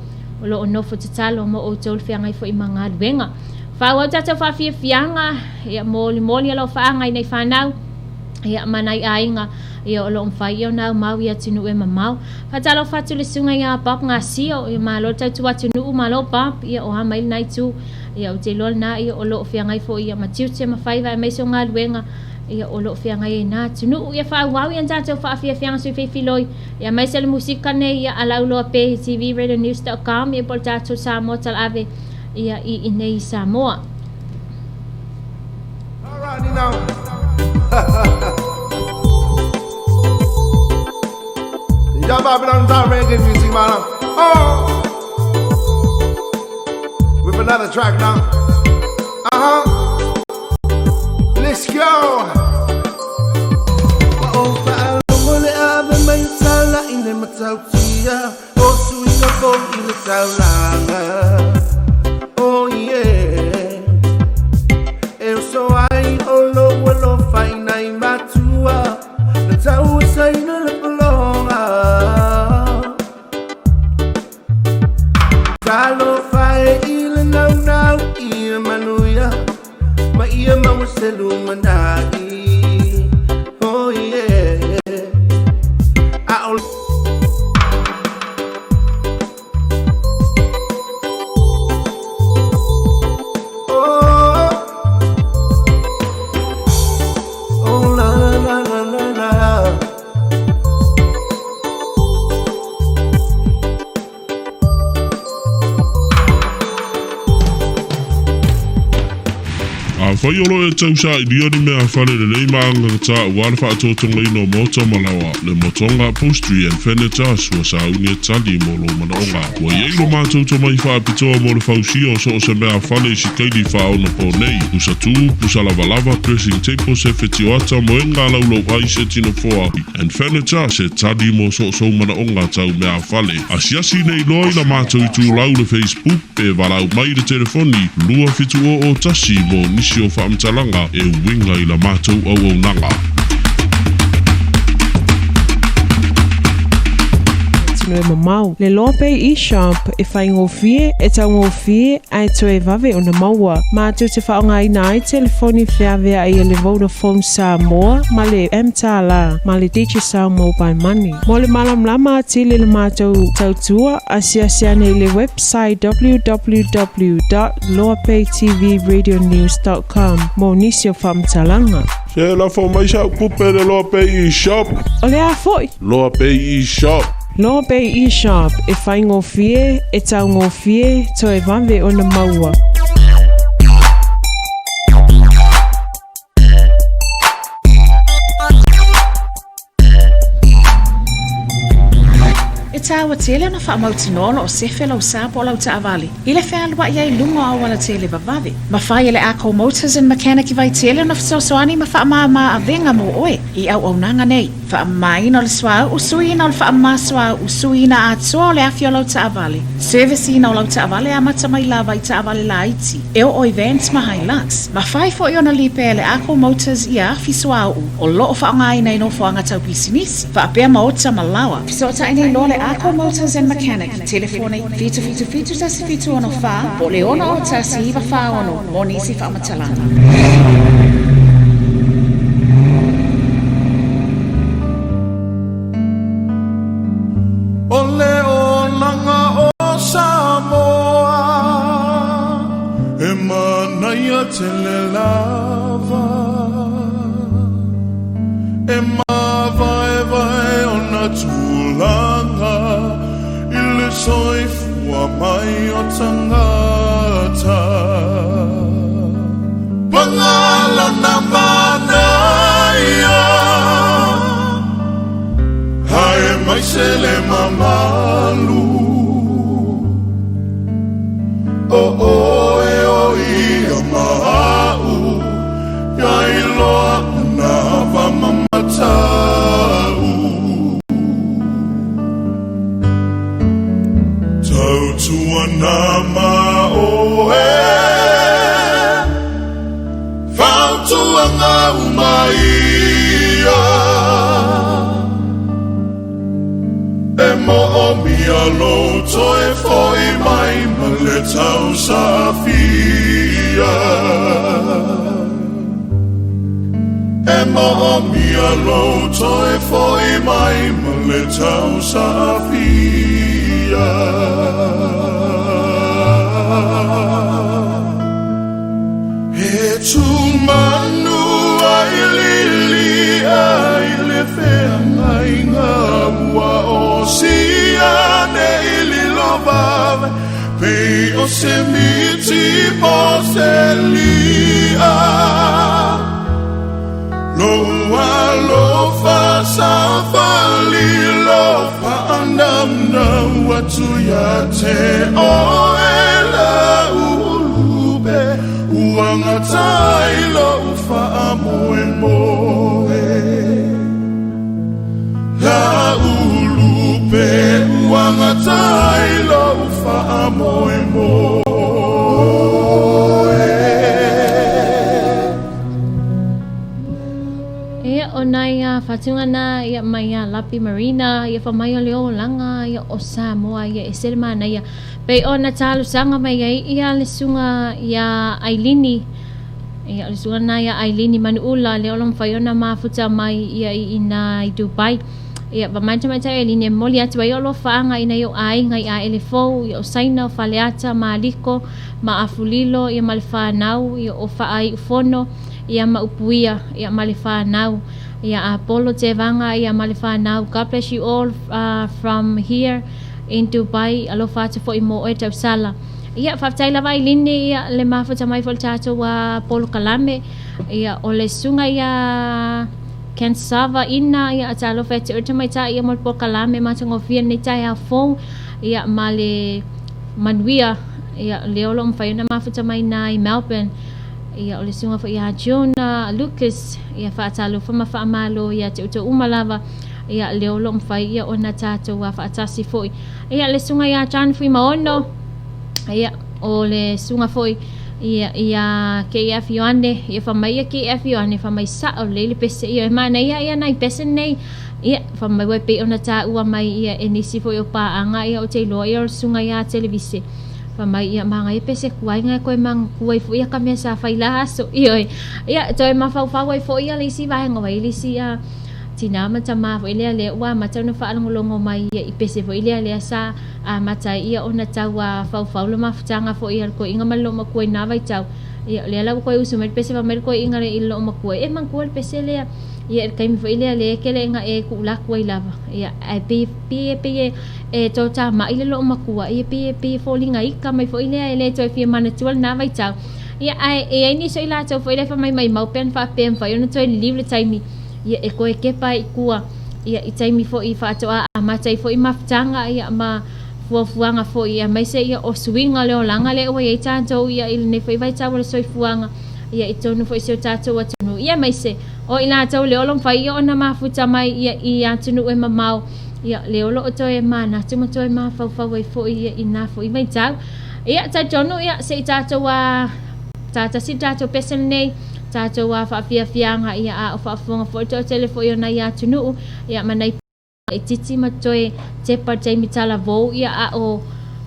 o lo o nofo tatalo mo outou le feagai foi ma galuega. Faaauau tatou faafiafiaga ia molimoli alofaaga i nai fanau ia ma nai aiga ia o lo o mafai ia ona aumau i atunuu e mamao. Faatalofa atu i le susuga ia Bob Gasio, ia malo le tautua atunuu, malo Bob, ia o a mai lena itu. Ia ou te iloa lena ia o lo o feagai foi ia ma tiute ma faiva aemaise o galuega ia o lo o feagai ai na atunuu. Ia faaauau ia tatou faafiafiaga sui feifiloi ia aemaise le musika nei ia a Lauloa Pe i tvradionews.com ia po o le tatou Samoa Talaave ia i inei i Samoa. Alrighty now. Ya Babylon Town reggae music, man. Oh, with another track now. Uh huh. Let's go. Ua ou faalogo le ave mai o tala i le matautia o suiga fou i le taulaga. Oh yeah. E oso ai o lou alofa i nai matua na tauasaina le pologa. Talofa e i le naunau ia manuia ma ia maua se lumanai. Oh yeah. A o Oh, oh la la la la la la. Afai o lo e tausaili ni mea fale lelei ma agagata aua le faatotogaina o maota ma laoa, le Motoga Upholstery and Furniture ua sauni e tali mo lou manaoga. Ua i ai lo matou tomai faapitoa mo le fausia o so o se mea fale i sikaili faaonaponei, pusa tu, pusa lavalava, dressing table, sefe tioata, moega laulau ai, seti nofoa and furniture, se tali mo so o sou manaoga tau mea fale. Asiasi nei loa i la matou itulau le Facebook pe valaau mai i le telefoni 2701 mo nisi o faamatalaga e uiga i la matou auaunaga. Tino e mamao. Le Loa Pay eShop e faigofie, e taugofie ae toe vave ona maua. Matou te faaaogaina ai telefoni feaveai a le Vodafone Samoa ma le mTala ma le Digicel Mobile Money. Mo le malamalama atili i le matou tautua, asiasi ane i le website www.loapaytvradionews.com mo nisi o faamatalaga. Se lafo mai sau tupe le Loa Pay eShop. O le a foi? Loa Pay eShop. Loa Pay eShop e faigofie, e taugofie, toe vave ona maua. E taua tele ona faamautinoa o lo o sefe lau sa po o lau taavale i le fealuai ai i luga o auala tele vavave. Ma fai e le Ako Motors and Mechanic i Vaitele ona fesoasoani ma faamāmā avega mo oe i auaunaga nei. Faamamaina o le suauu, suiina o le faamama suauu, suiina atoa o le afi o lau taavale, service ina o lau taavale amata mai lava i taavale laiti e oo i vans ma Hilux. Ma fai foi ona lipea e le Ako Motors ia afi suauu o loo faaaogaina i nofoaga tau pisinisi, faapea maota ma laoa. Fesootai nei loa le Ako Motors and Mechanic i telefoni 777 1764 po o le 601 946 mo nisi faamatalaga. O le olaga o Samoa e manaia tele lava E mavaevae ona tulaga i le soifua mai o tagata Paga lona manaia Aemaise le mamalu O oe o ia ma a'u Ia iloa ona ava ma matau Tautuana ma oe Fautuaga uma ia E moomia lou toe foi mai ma le tausafia E moomia lou toe foi mai ma le tausafia E tumanu ai lilia i le feagaiga ua osia nei lilo vave pei o se miti po se lia Lou alofa sa falilo naunau atu ia te oe laulupe ua gata ai lou faamoemoe. Laulupe ua gata ai lou faamoemoe. Ia o nai a whatunga na ia mai a Lapi Marina ia wha mai o le olanga ia o Samoa ia e sele mana ia pei o na talusanga mai ai ia le sunga ia Ailini ia o le sunga na ia Ailini Manuula le olo mwhai ona mafuta mai ia i ina i Dubai ia wa mai tamai tai Ailini e moli atu ai o lo whaanga ina i o aiga i a ele fou ia o Saina o Faleata Maliko ma Afulilo ia ma le whanau ia o whaai ufono ia ma upuia ia ma le whanau ia Apollo te vanga ia ma le whanau. God bless you all from here in Dubai. Alofa atu foi mo oe tausala. Ia whaftai lava i lini ia le mafuta mai fo le tātou a Polo Kalame ia o le sunga ia Kensava ina ia a talofa e te ota mai tā ia mo le Polo Kalame matagofie nei tae a fou ia ma le manuia ia le olo mwhai ona mafuta mai na i Melbourne ia o le sunga fo ia Jonah Lucas ia whaatalofa ma whaamalo ia te uto umalava ia le olo mwhai ia ona tātou a whaatasi foi ia le sunga ia John Fui Maono ia o le sunga foi ia ia KF Ioane ia whamai ia KF Ioane whamai sa o le pese ia mana ia ia nai pese nei ia whamai wai pe ona tā ua mai ia e nisi foi o paanga ia o te iloa ia o le sunga ia televise whamai ia manga ia pese kuai ngai koe mang kuai fo ia ka mea sa whai la aso ia ia toi mawhau ai fo ia le isi vaenga wai le isi ia tina mata ma fo ilea lea ua mata ona whaalongolongo mai ia i pese fo ilea lea sa a mata ia ona tau a whau le mafutanga fo ia ko inga malo makua i nā vai tau ia lea lau koe usu mai pese fa mai koe inga le i lo makua e mangkua le pese lea ia el kaimi fo ilea lea kele inga e ku la kua i lava ia ai pe pe pe e tau tā mai le lo makua ia pe pe fo linga ika mai fo ilea e le toi fia mana tual nā vai tau ia ai e ai ni so ila tau fo ilea fa mai mai mau pen fa pen fa ona toi liu le taimi ia e koe kepa i kua ia i taimi fo i whaatoa a matai fo i mafutanga ia ma fuafuanga fo ia mai se ia o suinga le olanga le ua ia i tātou ia i le foi vai tau le soifuanga ia i tonu fo i se o tātou atunu ia mai se o i lātou le olo mwhai ia ona mafuta mai ia i atunu e mamau ia le olo o toe mana tuma toe mawhauwhau ai fo ia i nā fo i mai tau ia tai tonu ia se i tātou a tātasi tātou pesen nei tātou a whaafiafianga ia a o whaafuanga fo i tō tele fo i ona ia atunuu ia manai e titi ma toe te pa taimi tala vou ia a o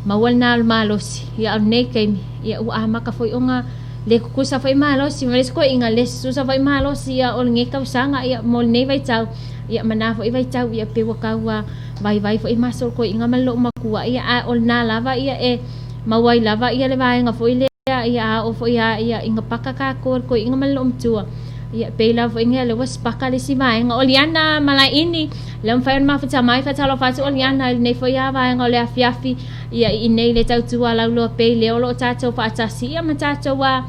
mawal nā malosi ia au nei kaimi ia ua amaka foi onga le kukusa foi malosi ma le ko inga le susa foi malosi ia o nge kausanga ia mo nei vai tau ia mana foi vai tau ia pe wakaua vai vai foi maso ko inga malo makua ia a o nā lava ia e mawai lava ia le vaenga foi le ia a o foi ia ia inga pakaka ko ko inga malo mtua ia pe la foi nge le was paka le si vaenga o liana malaini le mwhai mafuta mai whatalo whatu o liana nei foi ia vaenga o le afiafi ia i nei le tautua lauloa pe le olo o tātou whaatasi ia ma tātou a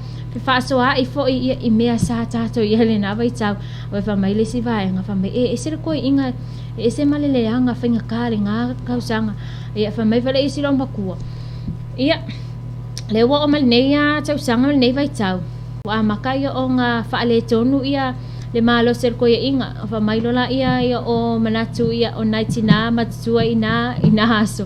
whaasoa i foi ia i mea sa tātou ia le nā vai tau o e whamai le si vaenga whamai e se le koe inga e se malele anga whainga kāre ngā kausanga ia whamai whale i silo makua ia le ua o mal nei a tausanga mal nei vai tau ua maka ia o ngā whaale tonu ia le malo ser koe inga wha mai lola ia ia o manatu ia o nai tina matutua ina ina aso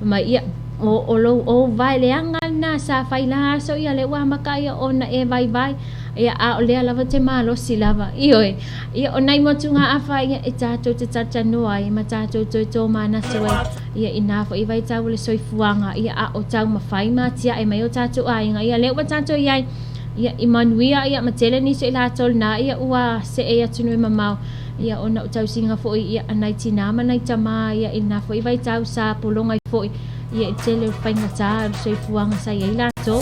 mai ia o o lo o vai le anga na sa whai la aso ia le ua maka ia o na e vai vai ia a o lea lava te malo si lava ioe ia o nai motu ngā awha ia e tātou te tatanoa ia ma tātou toi tō manatu ai ia ina fo i vai tau le soifuanga ia a o tau mawhai mātia e mai o tātou ainga ia le ua tātou iai ia i manuia ia matele ni se lātou nā ia ua se e atunu e mamau ia ona o tausinga foi ia anai tina ma nai tama ia i nā foi vai tau sa polonga i foi ia i tele o whainga tā o soifuanga sa ia i lātou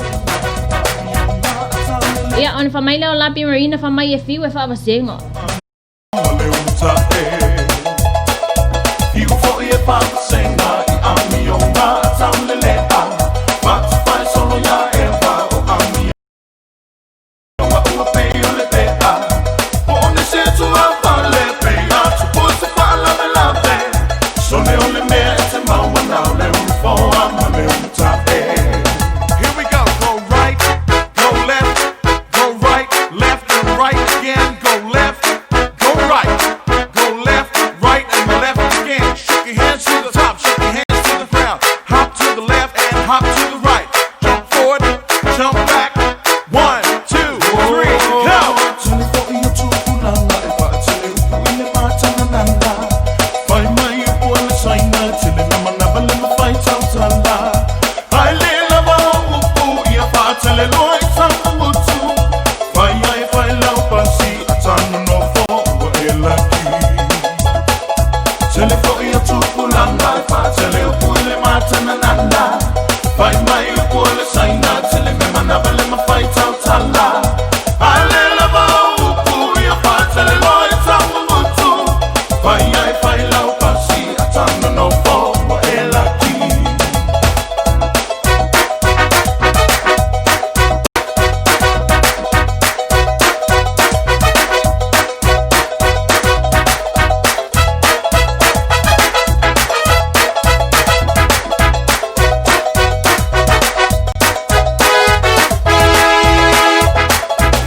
ia ona whamai leo Lapi Marina whamai e fiu e whaavasenga Iu foi e whaavasenga i amionga taulelea Whatuwhai solo ia e wha o amionga ua pei o le pea Po o ne se tua whale pei atu po se whaalame lape Sole o le mea e te Here we go. Go right, go left, go right, left, and right again. Go left, go right, go left, right, and left again. Shake your hands to the top, shake your hands to the ground. Hop to the left and hop to the right. Jump forward, jump back. 1, 2, 3, go.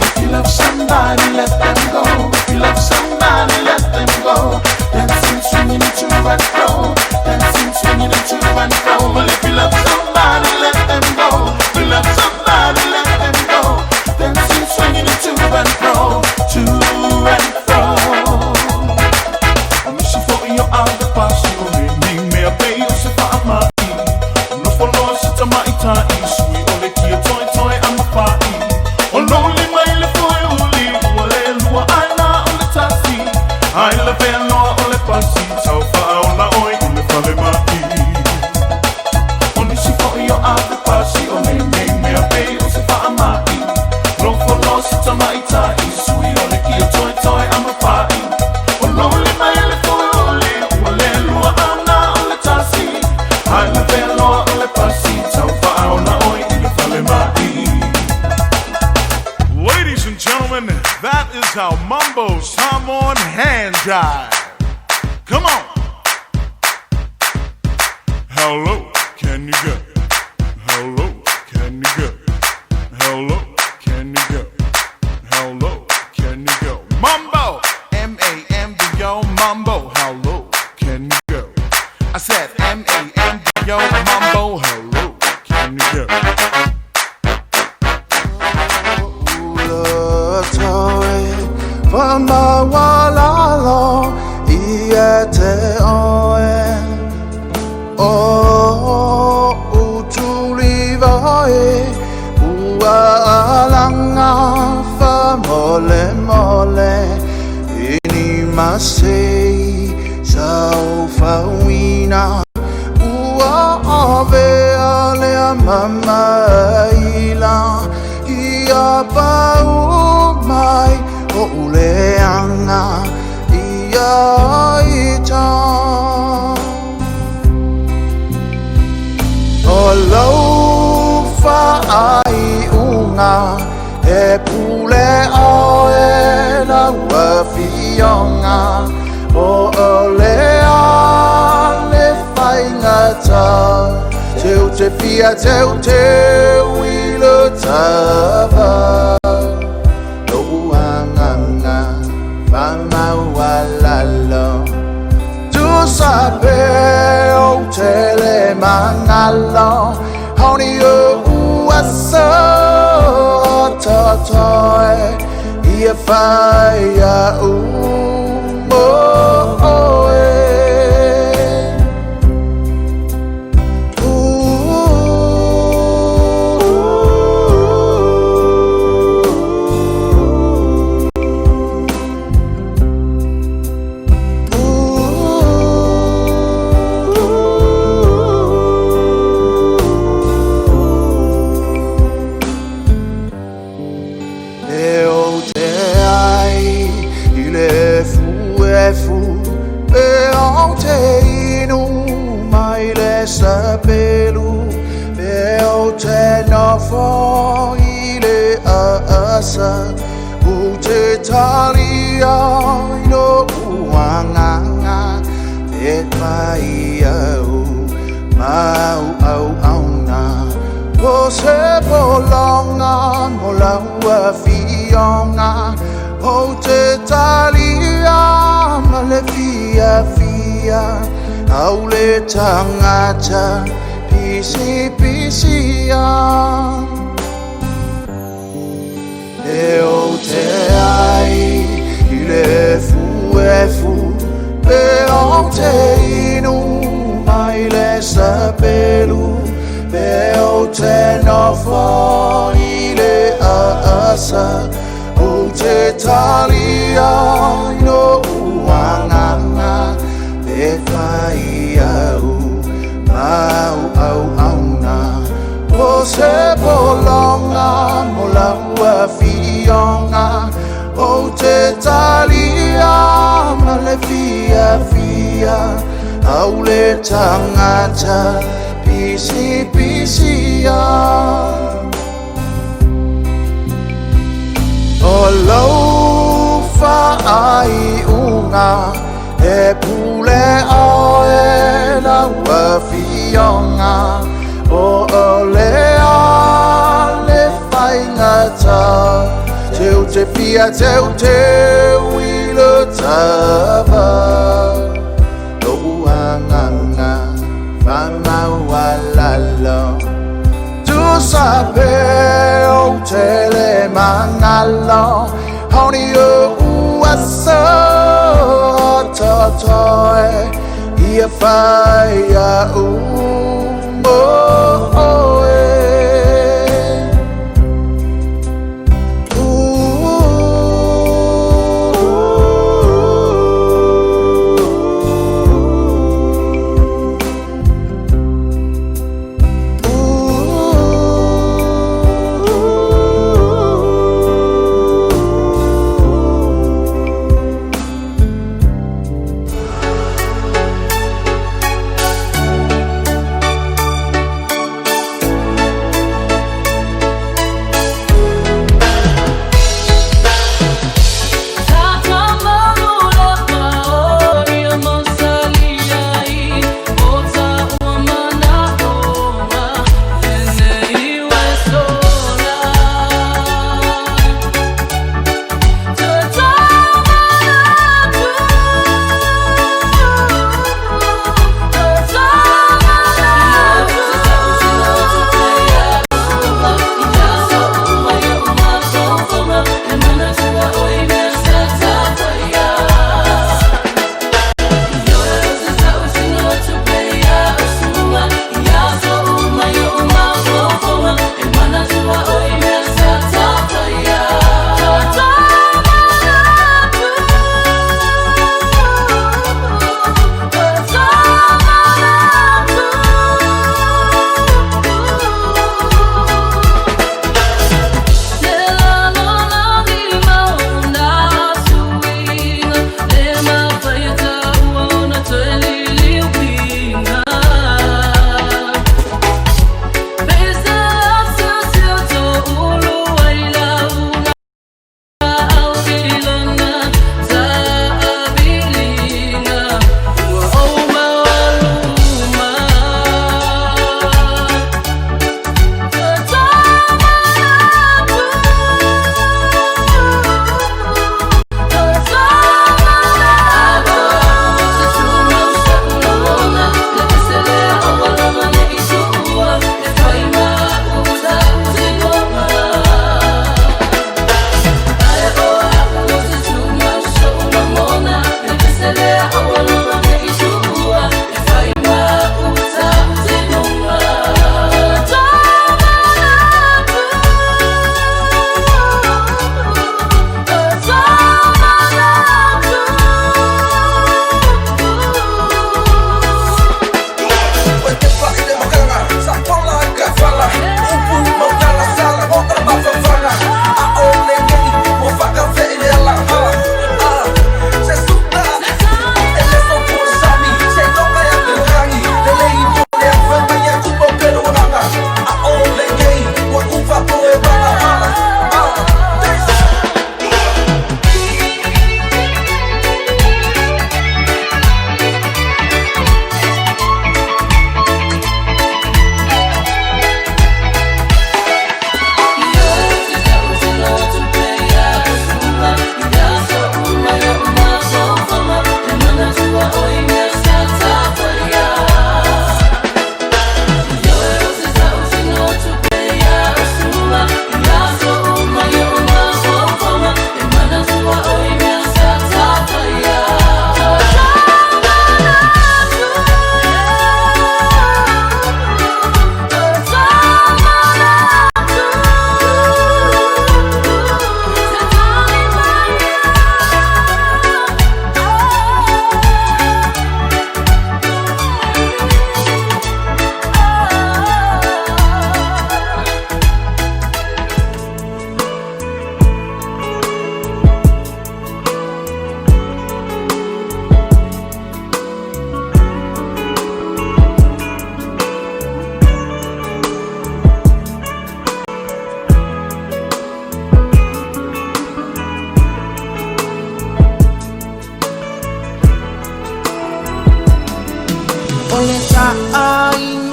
If you love somebody, let them go. If you love somebody, let them go. Dancing, swinging to and fro. Dancing, swinging to and fro. Well, if you love somebody, let them go. If you love somebody, let them go. Dancing, swinging to and fro. To and fro. Ladies and gentlemen, that is how Mumbo Samoan hand jive. Come on. Hello, can you go? Hello, can you go? Hello, can you go? Hello, can you go? Mumbo, M-A-M-B-O, Mumbo. Hello, can you go? I said M-A-M-B-O, Mumbo. Hello, can you go? E pule oe la ua fionga o ole a le whaingata teu te fia teu te wilo tava lo uanganga whamaualalo tu sape o tele mangalo hauni o uasa Toy, ia whaia umo oe. Talia no uanganga e mai au O se polonga mo lau afioga Ou te talia ma le fiafia Au le tagata pisipisia E ou te ai i le efuefu Pe ou te inu mai le sapelu Pe ou te nofo i le aasa Ou te talia i lo'u agaga Pe fai au ma au auauna O se pologa mo lau afioga Ou te talia ma le fiafia Au le tagata pisipisia O lau faaiuga e pule oe lau afioga Po o le a le faigata Teu te fia teuteu i le tava Lo'u agaga faamaualalo Tusa pe ou te le magalo Honi o'u aso o totoe Ia fai a'u mo oe.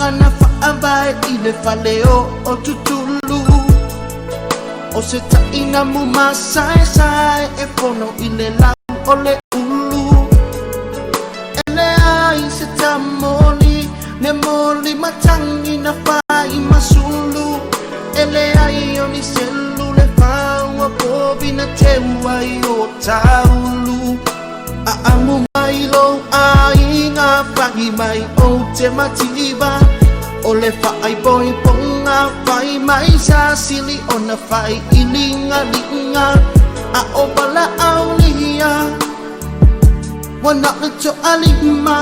tausaga na faavae i le fale o Tutulu. O se taʻina mumasaesae e fono i le lau o le ulu. E leai se tamoli le moli matagi na fai masulu. E leai o ni selu le faua povi na teu ai o taulu. Aamu mai lou aiga fahi mai o te mativa. O le faaipoipoga fai mai sa sili ona fai iligaliga. A o valaaulia ua na o le toalima,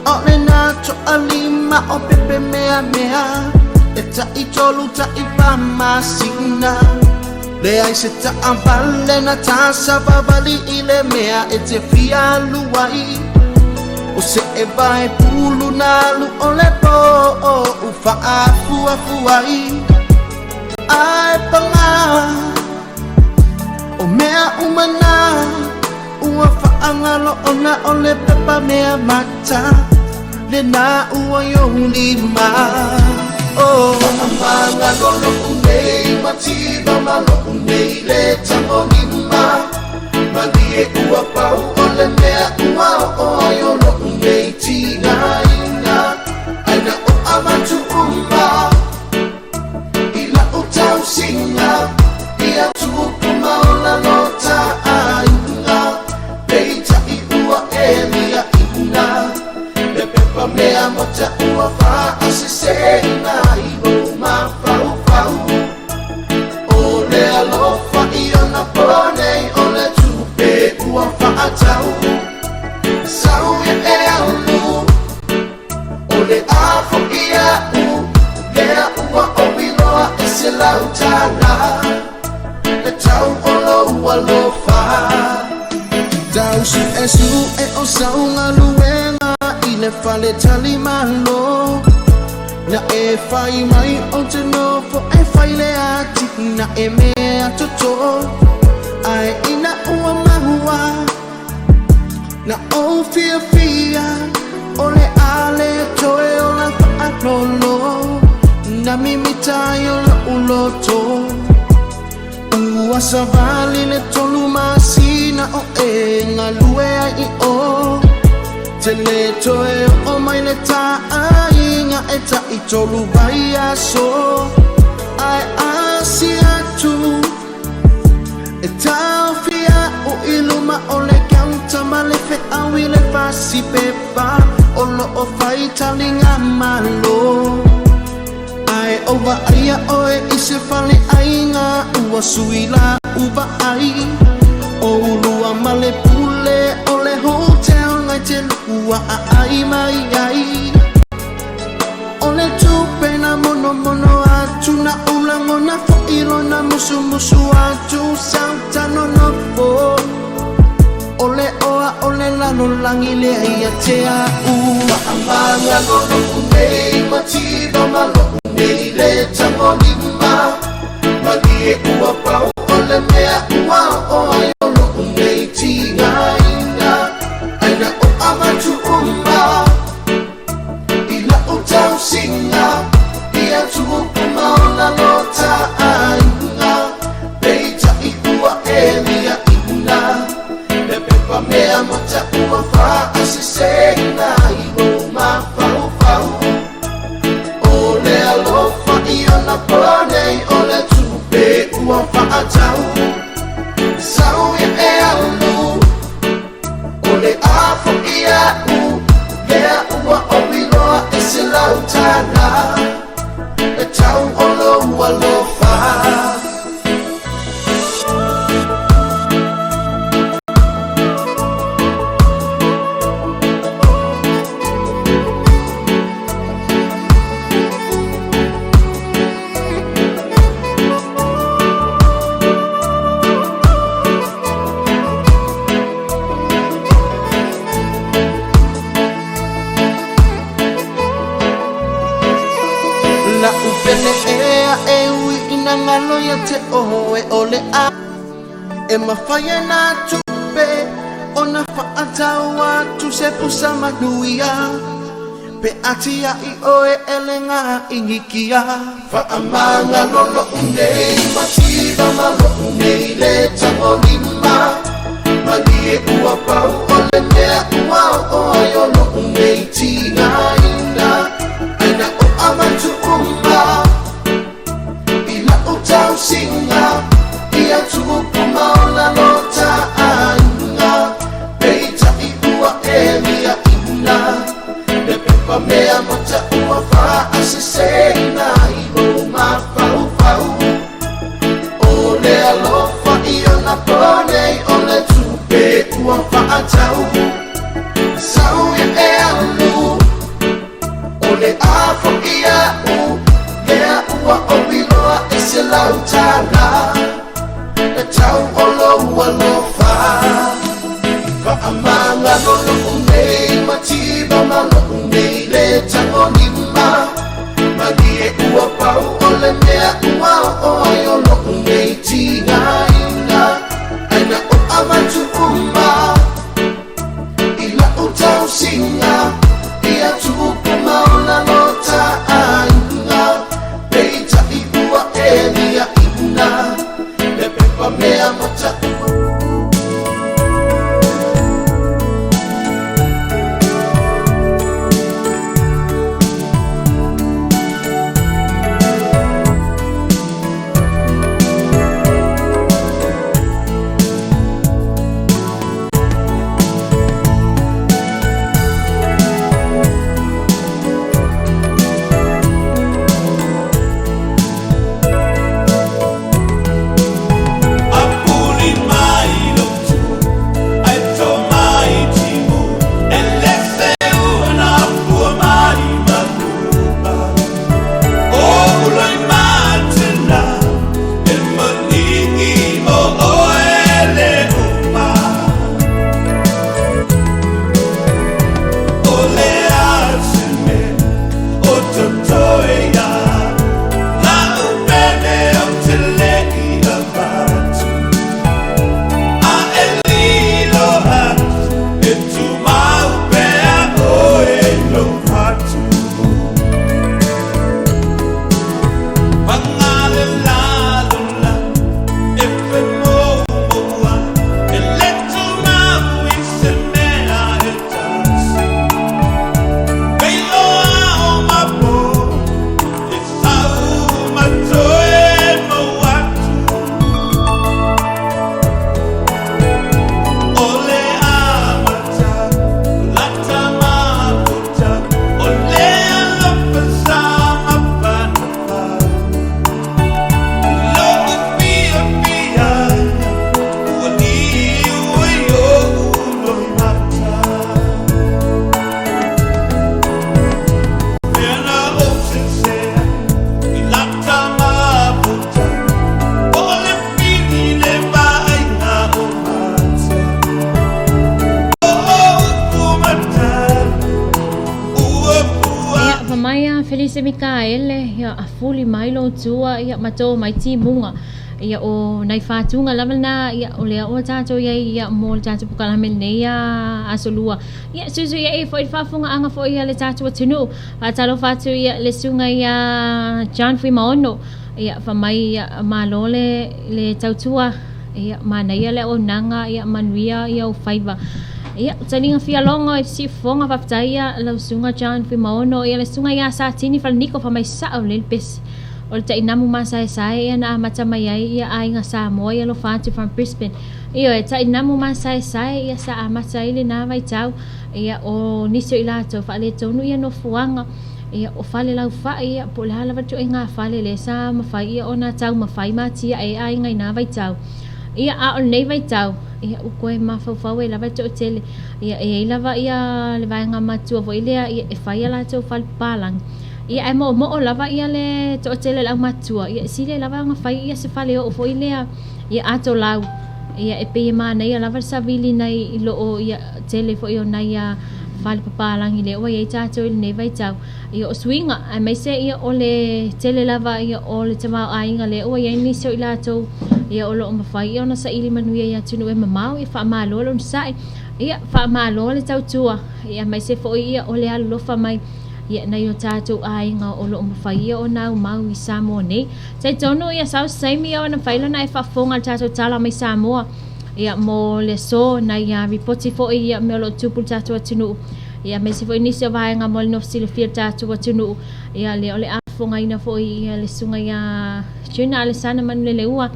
o lena toalima o pepe meamea e taʻitolu taʻifa masina. Leai se taavale na tasavavali i le mea e te fia alu ai. O se e vae pulu na alu o le po o u faafuafu ai. Ae pagā o mea uma na ua faagalo ona o le pepa mea mata lena ua i ou lima. Oh. Faamagalo lo'u nei mativa ma lo'u nei le tagolima. Malie ua pau o le mea ua oo ai o lo'u nei tigaina. Ai na o avatu uma i la'u tausiga ia tupu ma ola lo taaiga. Peitai ua e liaʻina le pepa mea mata ua faaseseina i lou mafaufau. O le alofa i ona ponei o le tupe ua faatau. Sau ia e alu o le afo ia u lea ua oiloa e se lautala le tau o lou alofa. Tau su e su e o saugaluega i le fale talimalo. Na e fai mai o te nofo e fai le ati na e mea toto. Ae ina ua mahua na ou fiafia o le ale toe o la faalolo. Na mimita ai o lo'u loto. Ua savali le tolu masina o e galue ai i o. Te le toe oo mai le taaiga e taʻitolu vai aso. Ae asi atu e taofia o i luma o le kauta ma le feau i le fasi pepa o loo fai taliga malo. Ae o vaaia oe i se fale aiga ua sui la uvaai. O ulua ma le pule o le hotel ngai te lua aai mai ai. O le tupe na monomono atu na ulagona foʻi lona musumusu atu sauta nonofo. O le oa o le lalolagi lea ia te a'u. Faamagalo lo'u nei mativa ma lo'u nei le tagolima. Malie ua pau o le mea ua oo ai o lo'u nei tigaina. Ai na o avatu uma i la'u tausiga ia tupu ma ona lo taaiga. Peitai ua e liaʻina le pepa mea mata ua faaseseina i lou mafaufau. O le alofa i ona ponei o le tupe ua faatau. Sau ia e alu o le afo ia u lea ua oiloa e se lautala le tau o lou alofa. La'u pele ea e ui ina galo ia te oe o le a. E mafai e nā tupe ona faatau atu se pusa manuia. Pe atia'i oe e le gaʻigikia Faamaga lolo'u nei ma tiva ma lo'u nei le tagolima Malie ua pau o le mea ua oo ai o lo'u nei tigaina Aina o avatu'uma I la'u tausiga Ia tupu ma ola lo ta'aiga Peita'i ua e lia'ina Le pepa mea ma ta'ua fa'aseseina I lou mafaufau O le alofa i ona ponei O le tupe ua fa'atau Sau ia e alu O le afo'i a'u Lea ua opiloa e se lau tālā Le tau o lou alofa Fa'amaga lolo'u nei ma tiva ma lo'u nei le tagolima Malie ua pau o le mea ua oo ai o lo'u nei tigaina Aina o avatu'uma I la'u tausiga Ia tupu ma ola lo ta'aiga Peita'i ua e lia'ina Le pepa mea ma ta'ua Apuli mai lotu, ai tō mai timu, e lese ua pua mai makupa. O uloi matena, e maningi o oe le uma. O le asime, o totoe ia, la upene o te lei avatu. A e lilo atu, e tu mau pea oe lo atu. Pangale la la, e fe mo moa, e le tu mau i se mea e tasi. Peiloa o mapo, e sau matoe mo atu. O le amata, lata maputa, o le alofa sa mapanapa. Lo'u fia fia, ua liu ai o'u loimata. Mea na ou sesea, i lata maputa, o le pili le vaaiga o mata. O upu matala, ua pua Ia famaia Felice Mikaele ia afuli mai lo tua ia mato mai timuga ia o nai fatuga lava lena ia o lea ua tatou iai ia mo le tatou pokalame lenei ia aso lua ia susu ia e fo'i le faafofogaaga fo'i a le tatou atunuu faatalofa atu ia le susuga ia John Fuimaono ia famai ia malo le le tautua ia manaia le auaunaga ia manuia ia ou faiva ia taliga fialogo e siufofoga faafetai ia lau susuga John Fuimaono ia le susuga ia Satini Falaniko famai sa'o lelei le pesi o le ta'inamu masaesae ia na amata mai ai ia aiga Samoa ia alofa atu from Brisbane ioe ta'inamu masaesae ia sa amata ai lenā vaitau ia o nisi o i latou faaletonu ia nofoaga ia o fale laufa'i ia po o le a lava le ituaiga fale lea sa mafai ia ona taumafai ma atia'e ai aiga i na vaitau ia a o lenei vaitau ia ua toe mafaufau ai lava le to'atele ia e iai lava ia le vaega matua foi lea ia e fai a latou fale papalagi ia ae moomoo lava ia le to'atele o le aumatua ia e sili ai lava ona fai ia se fale o'o foi lea ia atolau ia e pei e manaia lava le savili nai i loo ia tele foi o nai a fale papalagi lea ua iai tatou i lenei vaitau ia o suiga aemaise ia o le tele lava ia o le tamaoaiga lea ua iai nisi o i latou ia o loo mafai ia ona saili manuia i atunuu e mamao ia faamalo le onosa'i ia faamalo le tautua ia aemaise foi ia o le alolofa mai Ia nai o tatou aiga o lo o mafai ia ona aumau i Samoa nei. Talitonu ia sau se taimi ia ona mafai lea ona e faafofoga i le tatou tala mai Samoa ia mo le aso nai a ripoti foi ia mea o lo o tupu i le tatou atunuu ia aemaise foi nisi o vaega mo le nofo silafia i le tatou atunuu ia lea o le a fofogaina foi ia le susuga ia Juna Alesana Manuleleua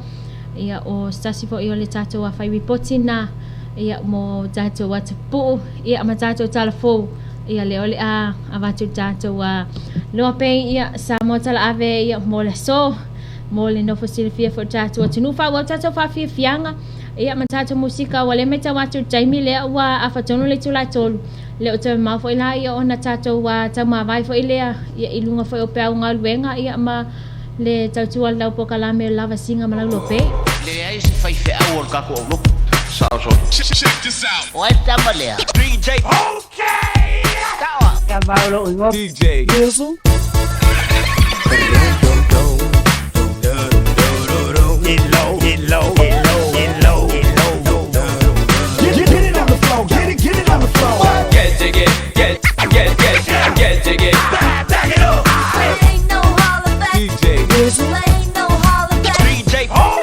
ia o se tasi foi o le tatou fai ripoti na ia mo tatou atupuu ia ma tatou tala fou ia lea o le a avatu i le tatou loa pei ia Samoa Talaave ia mo le aso mo le nofo silafia foi o le tatou atunuu faaauau tatou faafiafiaga ia ma tatou musika ua le matau atu i le taimi lea ua afa tonu le itula e 3 le o toe mamao foi la ia ona tatou taumavae foi lea ia i luga foi o peau galuega ia ma le tautua lau polokalame o le lavasiga ma lau lope. Leai se faifeau o le tatou aulotu. Sao solo. Check this out. O ai le tama lea? DJ. DJ. Bizzle. Get low, get low, get low, get low, get low. Get, get it on the floor, get it on the floor. Get jiggy, get, get, get, get jiggy. Back, back it up. Ain't no holler back. DJ. Bizzle. Ain't no holler back. DJ. Ioe.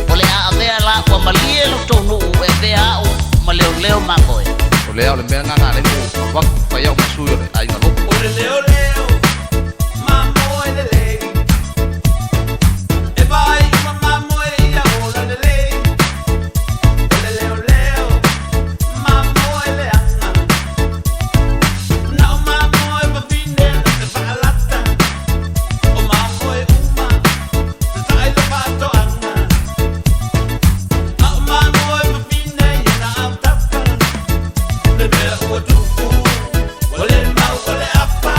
O le a avea la ua malie lo tou nuu e avea a'u ma leoleo mamoe. O lea o le mea lena na ala ai ona ou avatu fai au ma sui o le aiga lotu. O le leo leo, mamoe lelei. E vai uma mamoe ia ola lelei. O le leo leo, mamoe leaga. Na o mamoe vavine na te faalata. O mamoe uma, te taʻi le faatoaga. A o mamoe vavine ia na autafa. Le mea ua tupu, ua le mau o le apa.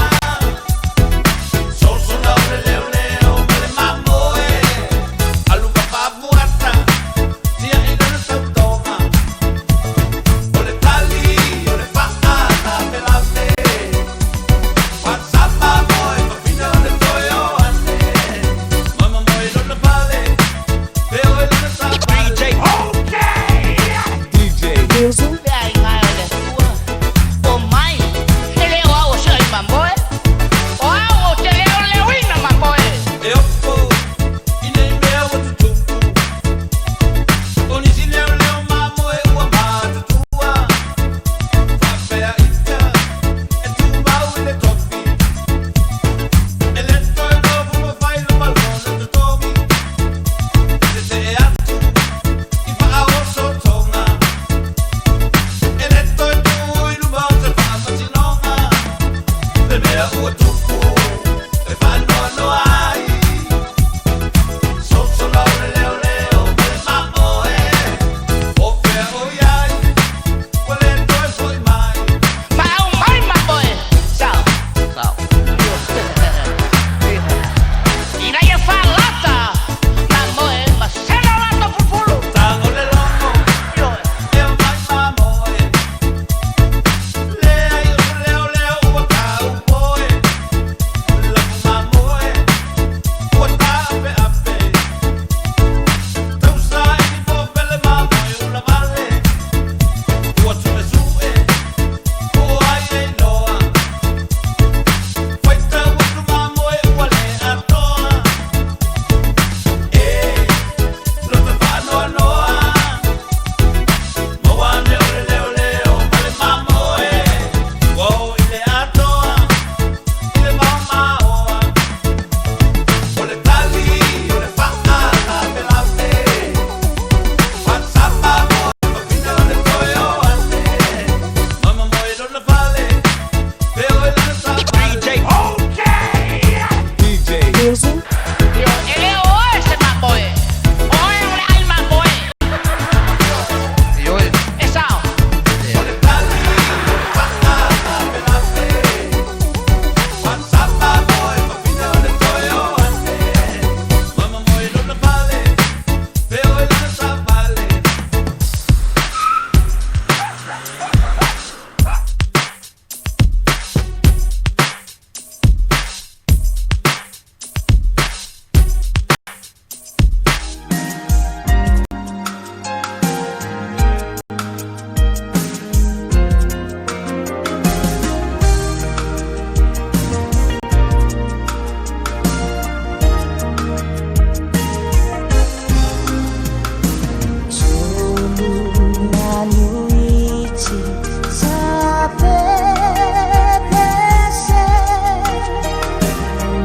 Manuiti sa pepese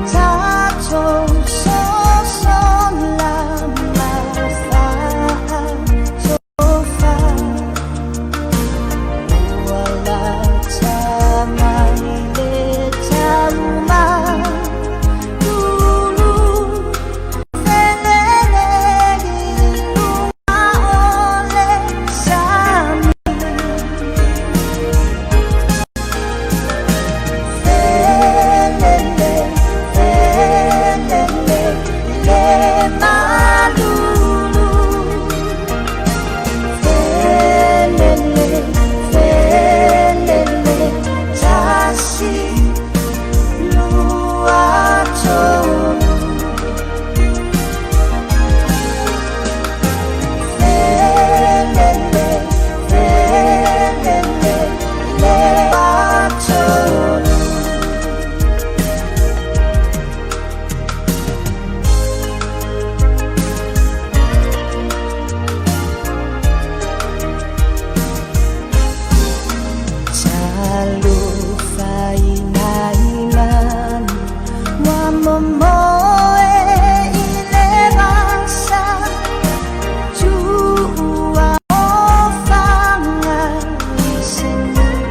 Tato so so la ma fa tofa Wala tamani le tauma Lulu felele luma ole sami Felele, felele, le malulu Felele, felele, tasi lua tolu Felele, felele, le tolu. Talofa-ina-inani Wa momoe i le vasa Tuua o fanga i se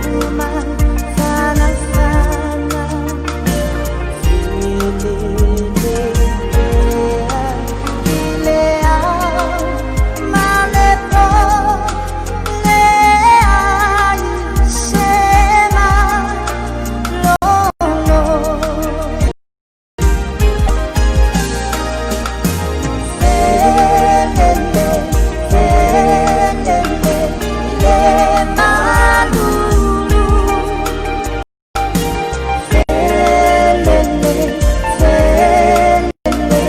numa Fanafana Filelelea i le ao ma le po Le ai se malolo. Felele, felele, le malulu. Felele, felele,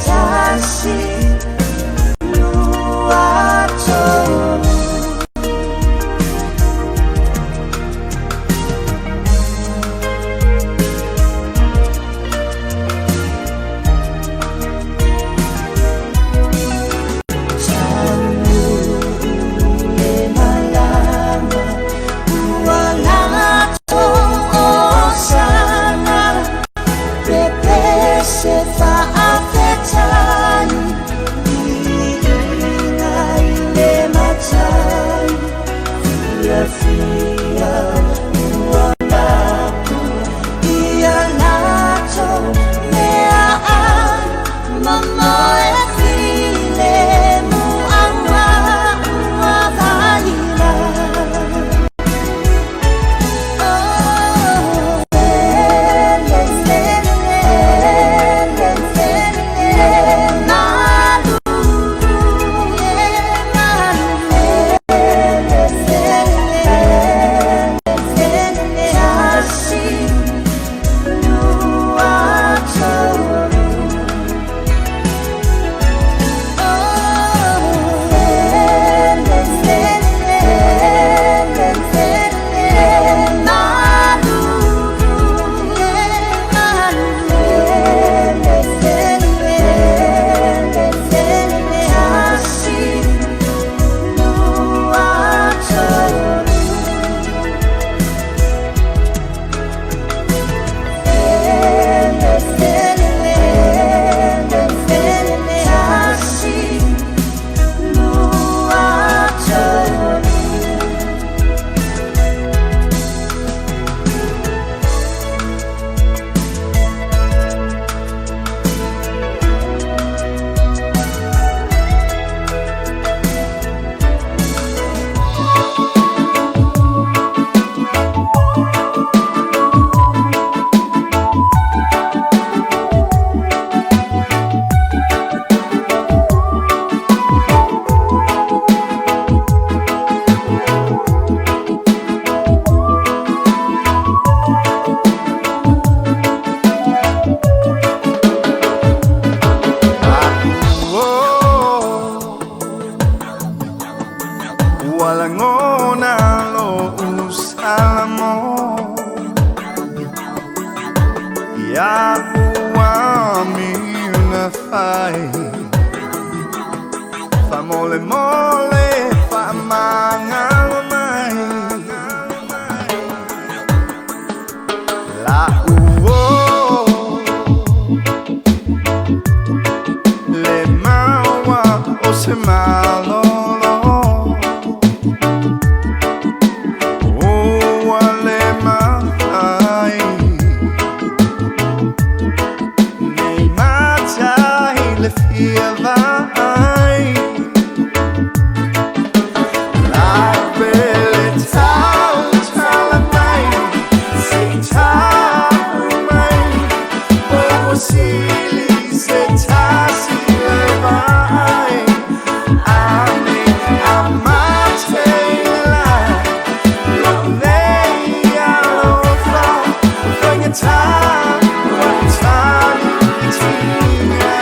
tasi lua tolu. Le malama ua lato o sana Pepese faafetai Iina i le matai Fiafia ua laku Ia lato mea ai Momoe file muaua ua vaila. Ua lagona lo'u salamo Iaʻu amiuna fai. Faamolemole faamagalo. te malolo Ua le mai Nei matai le fia vai La pele tau tala mai Se tau mai Ua sili se tasi le vai Ame amate la Lo nei alofa Whangata Watani tinga.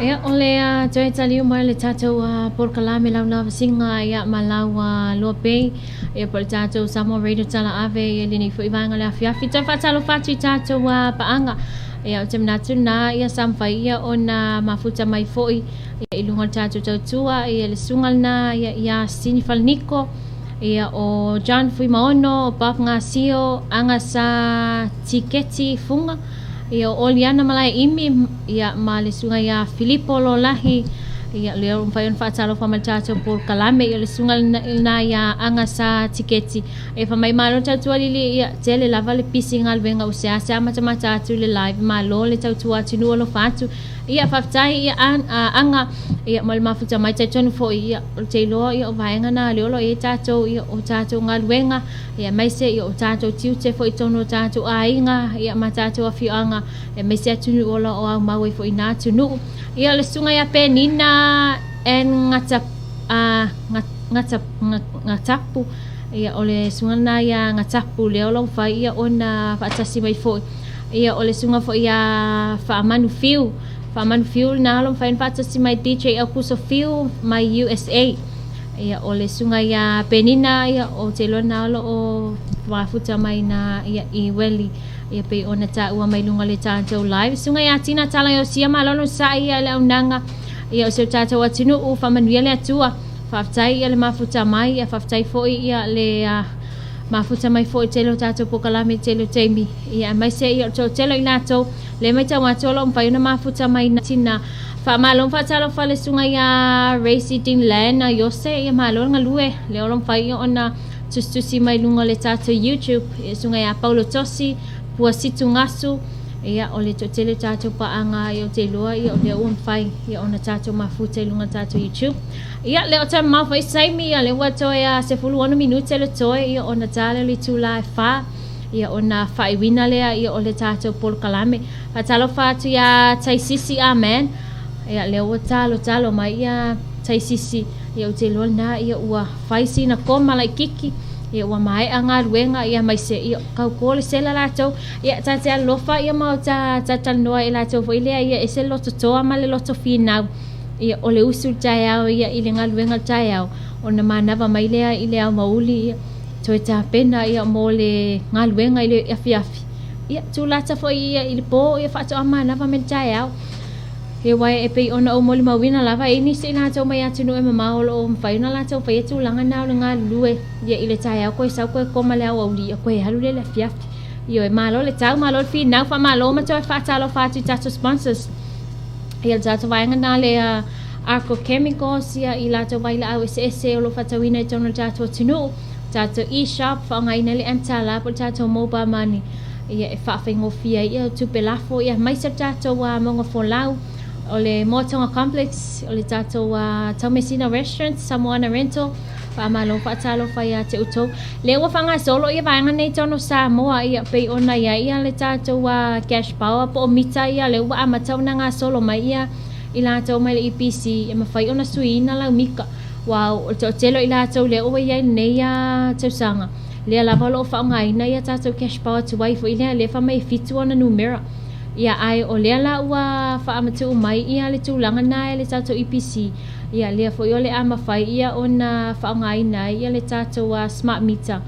Ia, o le toe taliu mai le tatou polokalame laulavasinga ia ma lau loa pei ia po o le tatou Samoa Radio Tala Ave ia lenei foi vaega o le afiafi. Toe faatalofa atu i tatou paaga ia ou te manatu lena ia sa mafai ia ona mafuta mai foi ia i luga o le tatou tautua ia le susuga lena ia ia Sini Falaniko ia o John Fuimaono, o Bob Gasio, Agasa Tiketi Fuga Ia o Oliana Malaeimi, ia ma le susuga ia Filipo Lolahi, ia lea ua mafai ona faatalofa mai le tatou polokalame, ia o le susuga lena ia Agasa Tiketi. E fai mai malo le tautua lili, ia tele lava le pisi galuega ua seasea matamata atu i le live, malo le tautua atunuu alofa atu. Ia faafetai ia Aga, ia mo le mafuta mai talitonu foi, ia ou te iloa ia o vaega na lea o lo o i ai tatou, ia o tatou galuega, Ia aemaise ia o tatou tiute foi i totonu o tatou aiga, ia ma tatou afioaga, aemaise atunuu o lo o aumau ai foi i na atunuu. Ia o le susuga ia Penina Ann Ngata, Ngata, Ngatapu, ia o le susuga lena ia Ngatapu lea o lo o mafai ia ona faatasi mai foi. Ia o le susuga foi ia Faamanu Fiu, Faamanu Fiu lena o lo o mafai ona faatasi mai DJ Aukuso Fiu mai USA. Ia, o le susuga ia Penina, ia, ou te iloa na o lo o mafuta mai na ia i Weli, ia pei ona taua mai luga o le tatou live. Susuga ia Tina Tala Iosia, malo le onosai ia le auaunaga, ia o si o tatou atunuu, faamanuia le Atua. Faafetai ia le mafuta mai, ia faafetai foi ia le mafuta mai foi i le tele o tatou polokalame i le tele o taimi, ia aemaise ia o le toatele o i latou lea e matau atu o lo o mafai ona mafuta mai na Tina. Faamalo ma faatalofa le susuga ia Racy Dinglan Iose, ia malo le galue, lea o lo o mafai ia ona tusitusi mai luga o le tatou YouTube, ia susuga ia Paulo Tosi, Pua Situ Gasu, ia o le toatele o tatou paaga ia ou te iloa ia o lea ua mafai ia ona tatou mafuta i luga o le tatou YouTube. Ia lea o toe mamao foi se taimi, ia lea ua toe 16 minute le toe ia ona ta lea o le itula e 4 ia ona faaiuina lea ia o le tatou polokalame. Faatalofa atu ia Taisisi Amen. Ia lea ua talotalo mai ia Taisisi ia ou te iloa lena ia ua fai sina koma laititi ia ua maea galuega ia aemaise ia kauko le sela latou ia ta te alolofa ia ma ta talanoa i latou foi lea ia ese le loto toa ma le loto finau ia o le usu i le taeao ia i le galuega i le taeao ona manava mai lea i le aoauli ia toe tapena ia mo le galuega i le afiafi Ia, tulata foi ia i le po, ia faatoa manava mai le taeao. Ia, aua e pei ona ou molimauina lava, e i ai nisi o i latou mai atunuu e mamao o lo o mafai ona latou faia tulaga na o le galulue ia i le taeao koe sau koe koma le aoauli ia koe alu lea i le afiafi. Ioe, malo le tau, malo le finau, faamalo ma toe faatalofa atu i tatou sponsors. Ia, le tatou vaega na le Arco Chemicals, ia, i latou vailaau eseese o lo o faatauina i totonu o le tatou atunuu. Tatou e-shop, faaaogaina le mTala po o le tatou mobile money ia e faafaigofie ai ia tupe lafo ia aemaise o le tatou mauga folau o le Moa Tonga Complex, o le tatou Taumeasina Restaurant, Samoana Rental, faamalo faatalofa ia te outou. Lea ua faagasolo ia vaega nei totonu o Samoa ia pei ona i ai ia le tatou cash power po o mita ia lea ua amata ona gasolo mai ia i latou mai le EPC e mafai ona suiina lau mita. Aua o le toatele o i latou lea ua i ai i lenei tausaga, lea lava o lo o faaaogaina ia tatou cash power tuai foi lea, lea e fai mai e 7 ona numera. Ia ae o lea la ua faamatuu mai ia le tulaga lena e le tatou EPC, ia lea foi o le a mafai ia ona faaaogaina ai ia le tatou smart meter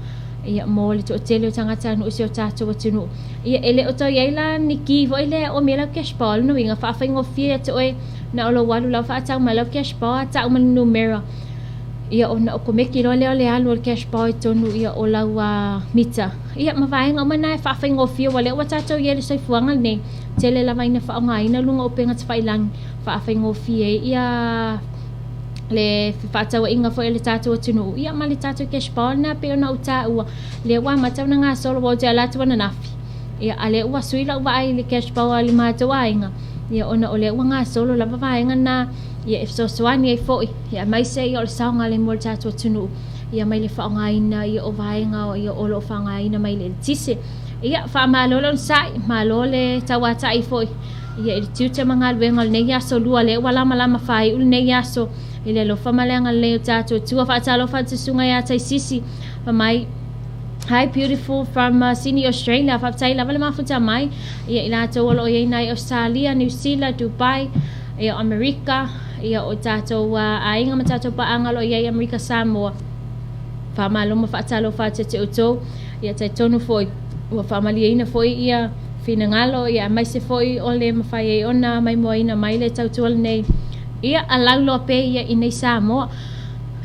ia mo le toatele o tagatanuu o si o tatou atunuu. Ia e le o toe i ai la ni ki foi lea e oomi ai lau cash power, o lona uiga faafaigofie ia te oe Na o lou alu la faatau mai lau cash power tau ma le numera. Ia ona okomeki loa lea o le alu o le cash power i totonu ia o lau mita. Ia ma vaega uma na e faafaigofie ua lea ua tatou i ai i le soifuaga lenei. Tele lava ina faaaogaina luga o upega tafailagi faafaigofie ai ia le fefaatauaiga foi a le tatou atunuu ia ma le tatou cash power lena pei ona ou taua lea ua amata ona gasolo ua ou te ala atu ananafi ia a lea ua sui lau vaai i le cash power a le matou aiga ia ona o lea ua gasolo lava vaega na ia e fesoasoani ai foi ia aemaise ia o le saogalemu o le tatou atunuu ia mai le faaaogaina ia o vaega ia o lo o faaaogaina mai le eletise. Ia faamalo le onosai, malo le tauatai foi ia i le tiute ma galuega o lenei aso lua lea ua lamalama faaiu lenei aso i le alofa ma le agalelei o tatou Atua. Faatalofa atu susuga ia Taisisi fa mai Hi beautiful from Sydney Australia. Faafetai lava le mafuta mai ia i latou o lo o i ai nai Australia, New Zealand, Dubai, ia Amerika, ia o tatou aiga ma tatou paaga o lo o i ai Amerika Samoa. Faamalo ma faatalofa atu ia te outou. Ia talitonu foi ua faamalieina foi ia finagalo ia aemaise foi o le mafai ai ona maimoaina mai le tautua lenei ia a lauloa pea ia i nei Samoa.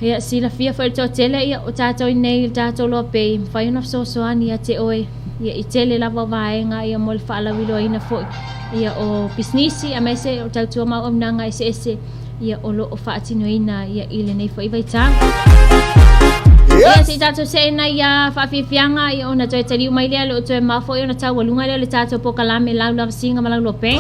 Ia silafia foi e le toatele ia o tatou i nei i le tatou loa pei e mafai ona fesoasoani ia te oe ia i tele lava o vaega ia mo le faalauiloaina foi ia o pisinisi aemaise o tautua ma auaunaga eseese ia o lo o faatinoina ia i lenei foi vaitau. Ia se i tatou see nai ia faafiafiaga ia ona toe taliu mai lea le o toe mao foi ona taualuga lea o le tatou pokalame lau lavasiga ma lau loa pei.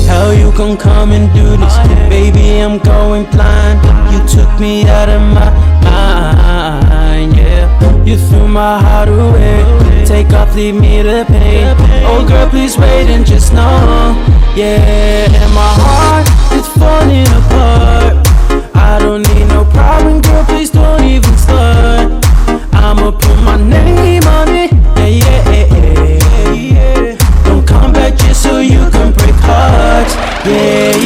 How you gon' come and do this? Baby, I'm going blind. You took me out of my mind, yeah. You threw my heart away. Take off, leave me the pain. Oh, girl, please wait and just know, yeah. And my heart is falling apart. I don't need no problem, girl, please don't even start. I'ma put my name on it, yeah, yeah, yeah, yeah. Don't come back just so you can break hearts, yeah.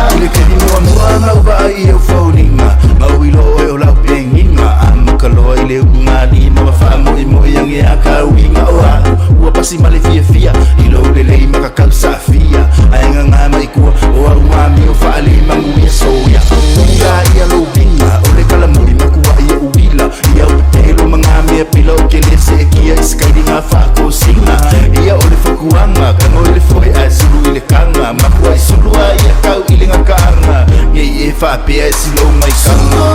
I le taimi muamua na ou vaai i ou foliga, ma ou iloa oe o lau pegiga, amata loa i le ulugalima ma faamoemoe age a kauiga o a'u ua pasi ma le fiafia i lou lelei ma kakau saafia ae gagā mai kua o au amio faalimaguia soia uga ia lou viga o le kalamuli makuaʻi ia uila ia ou petelo ma gamea pila o kele seekia i sekailiga faatosina ia o le fakuaga tago i le foe ae sulu i le kaga makuaʻi sulu a ia kau i le gakaaga nei e faapea e silou mai kaga.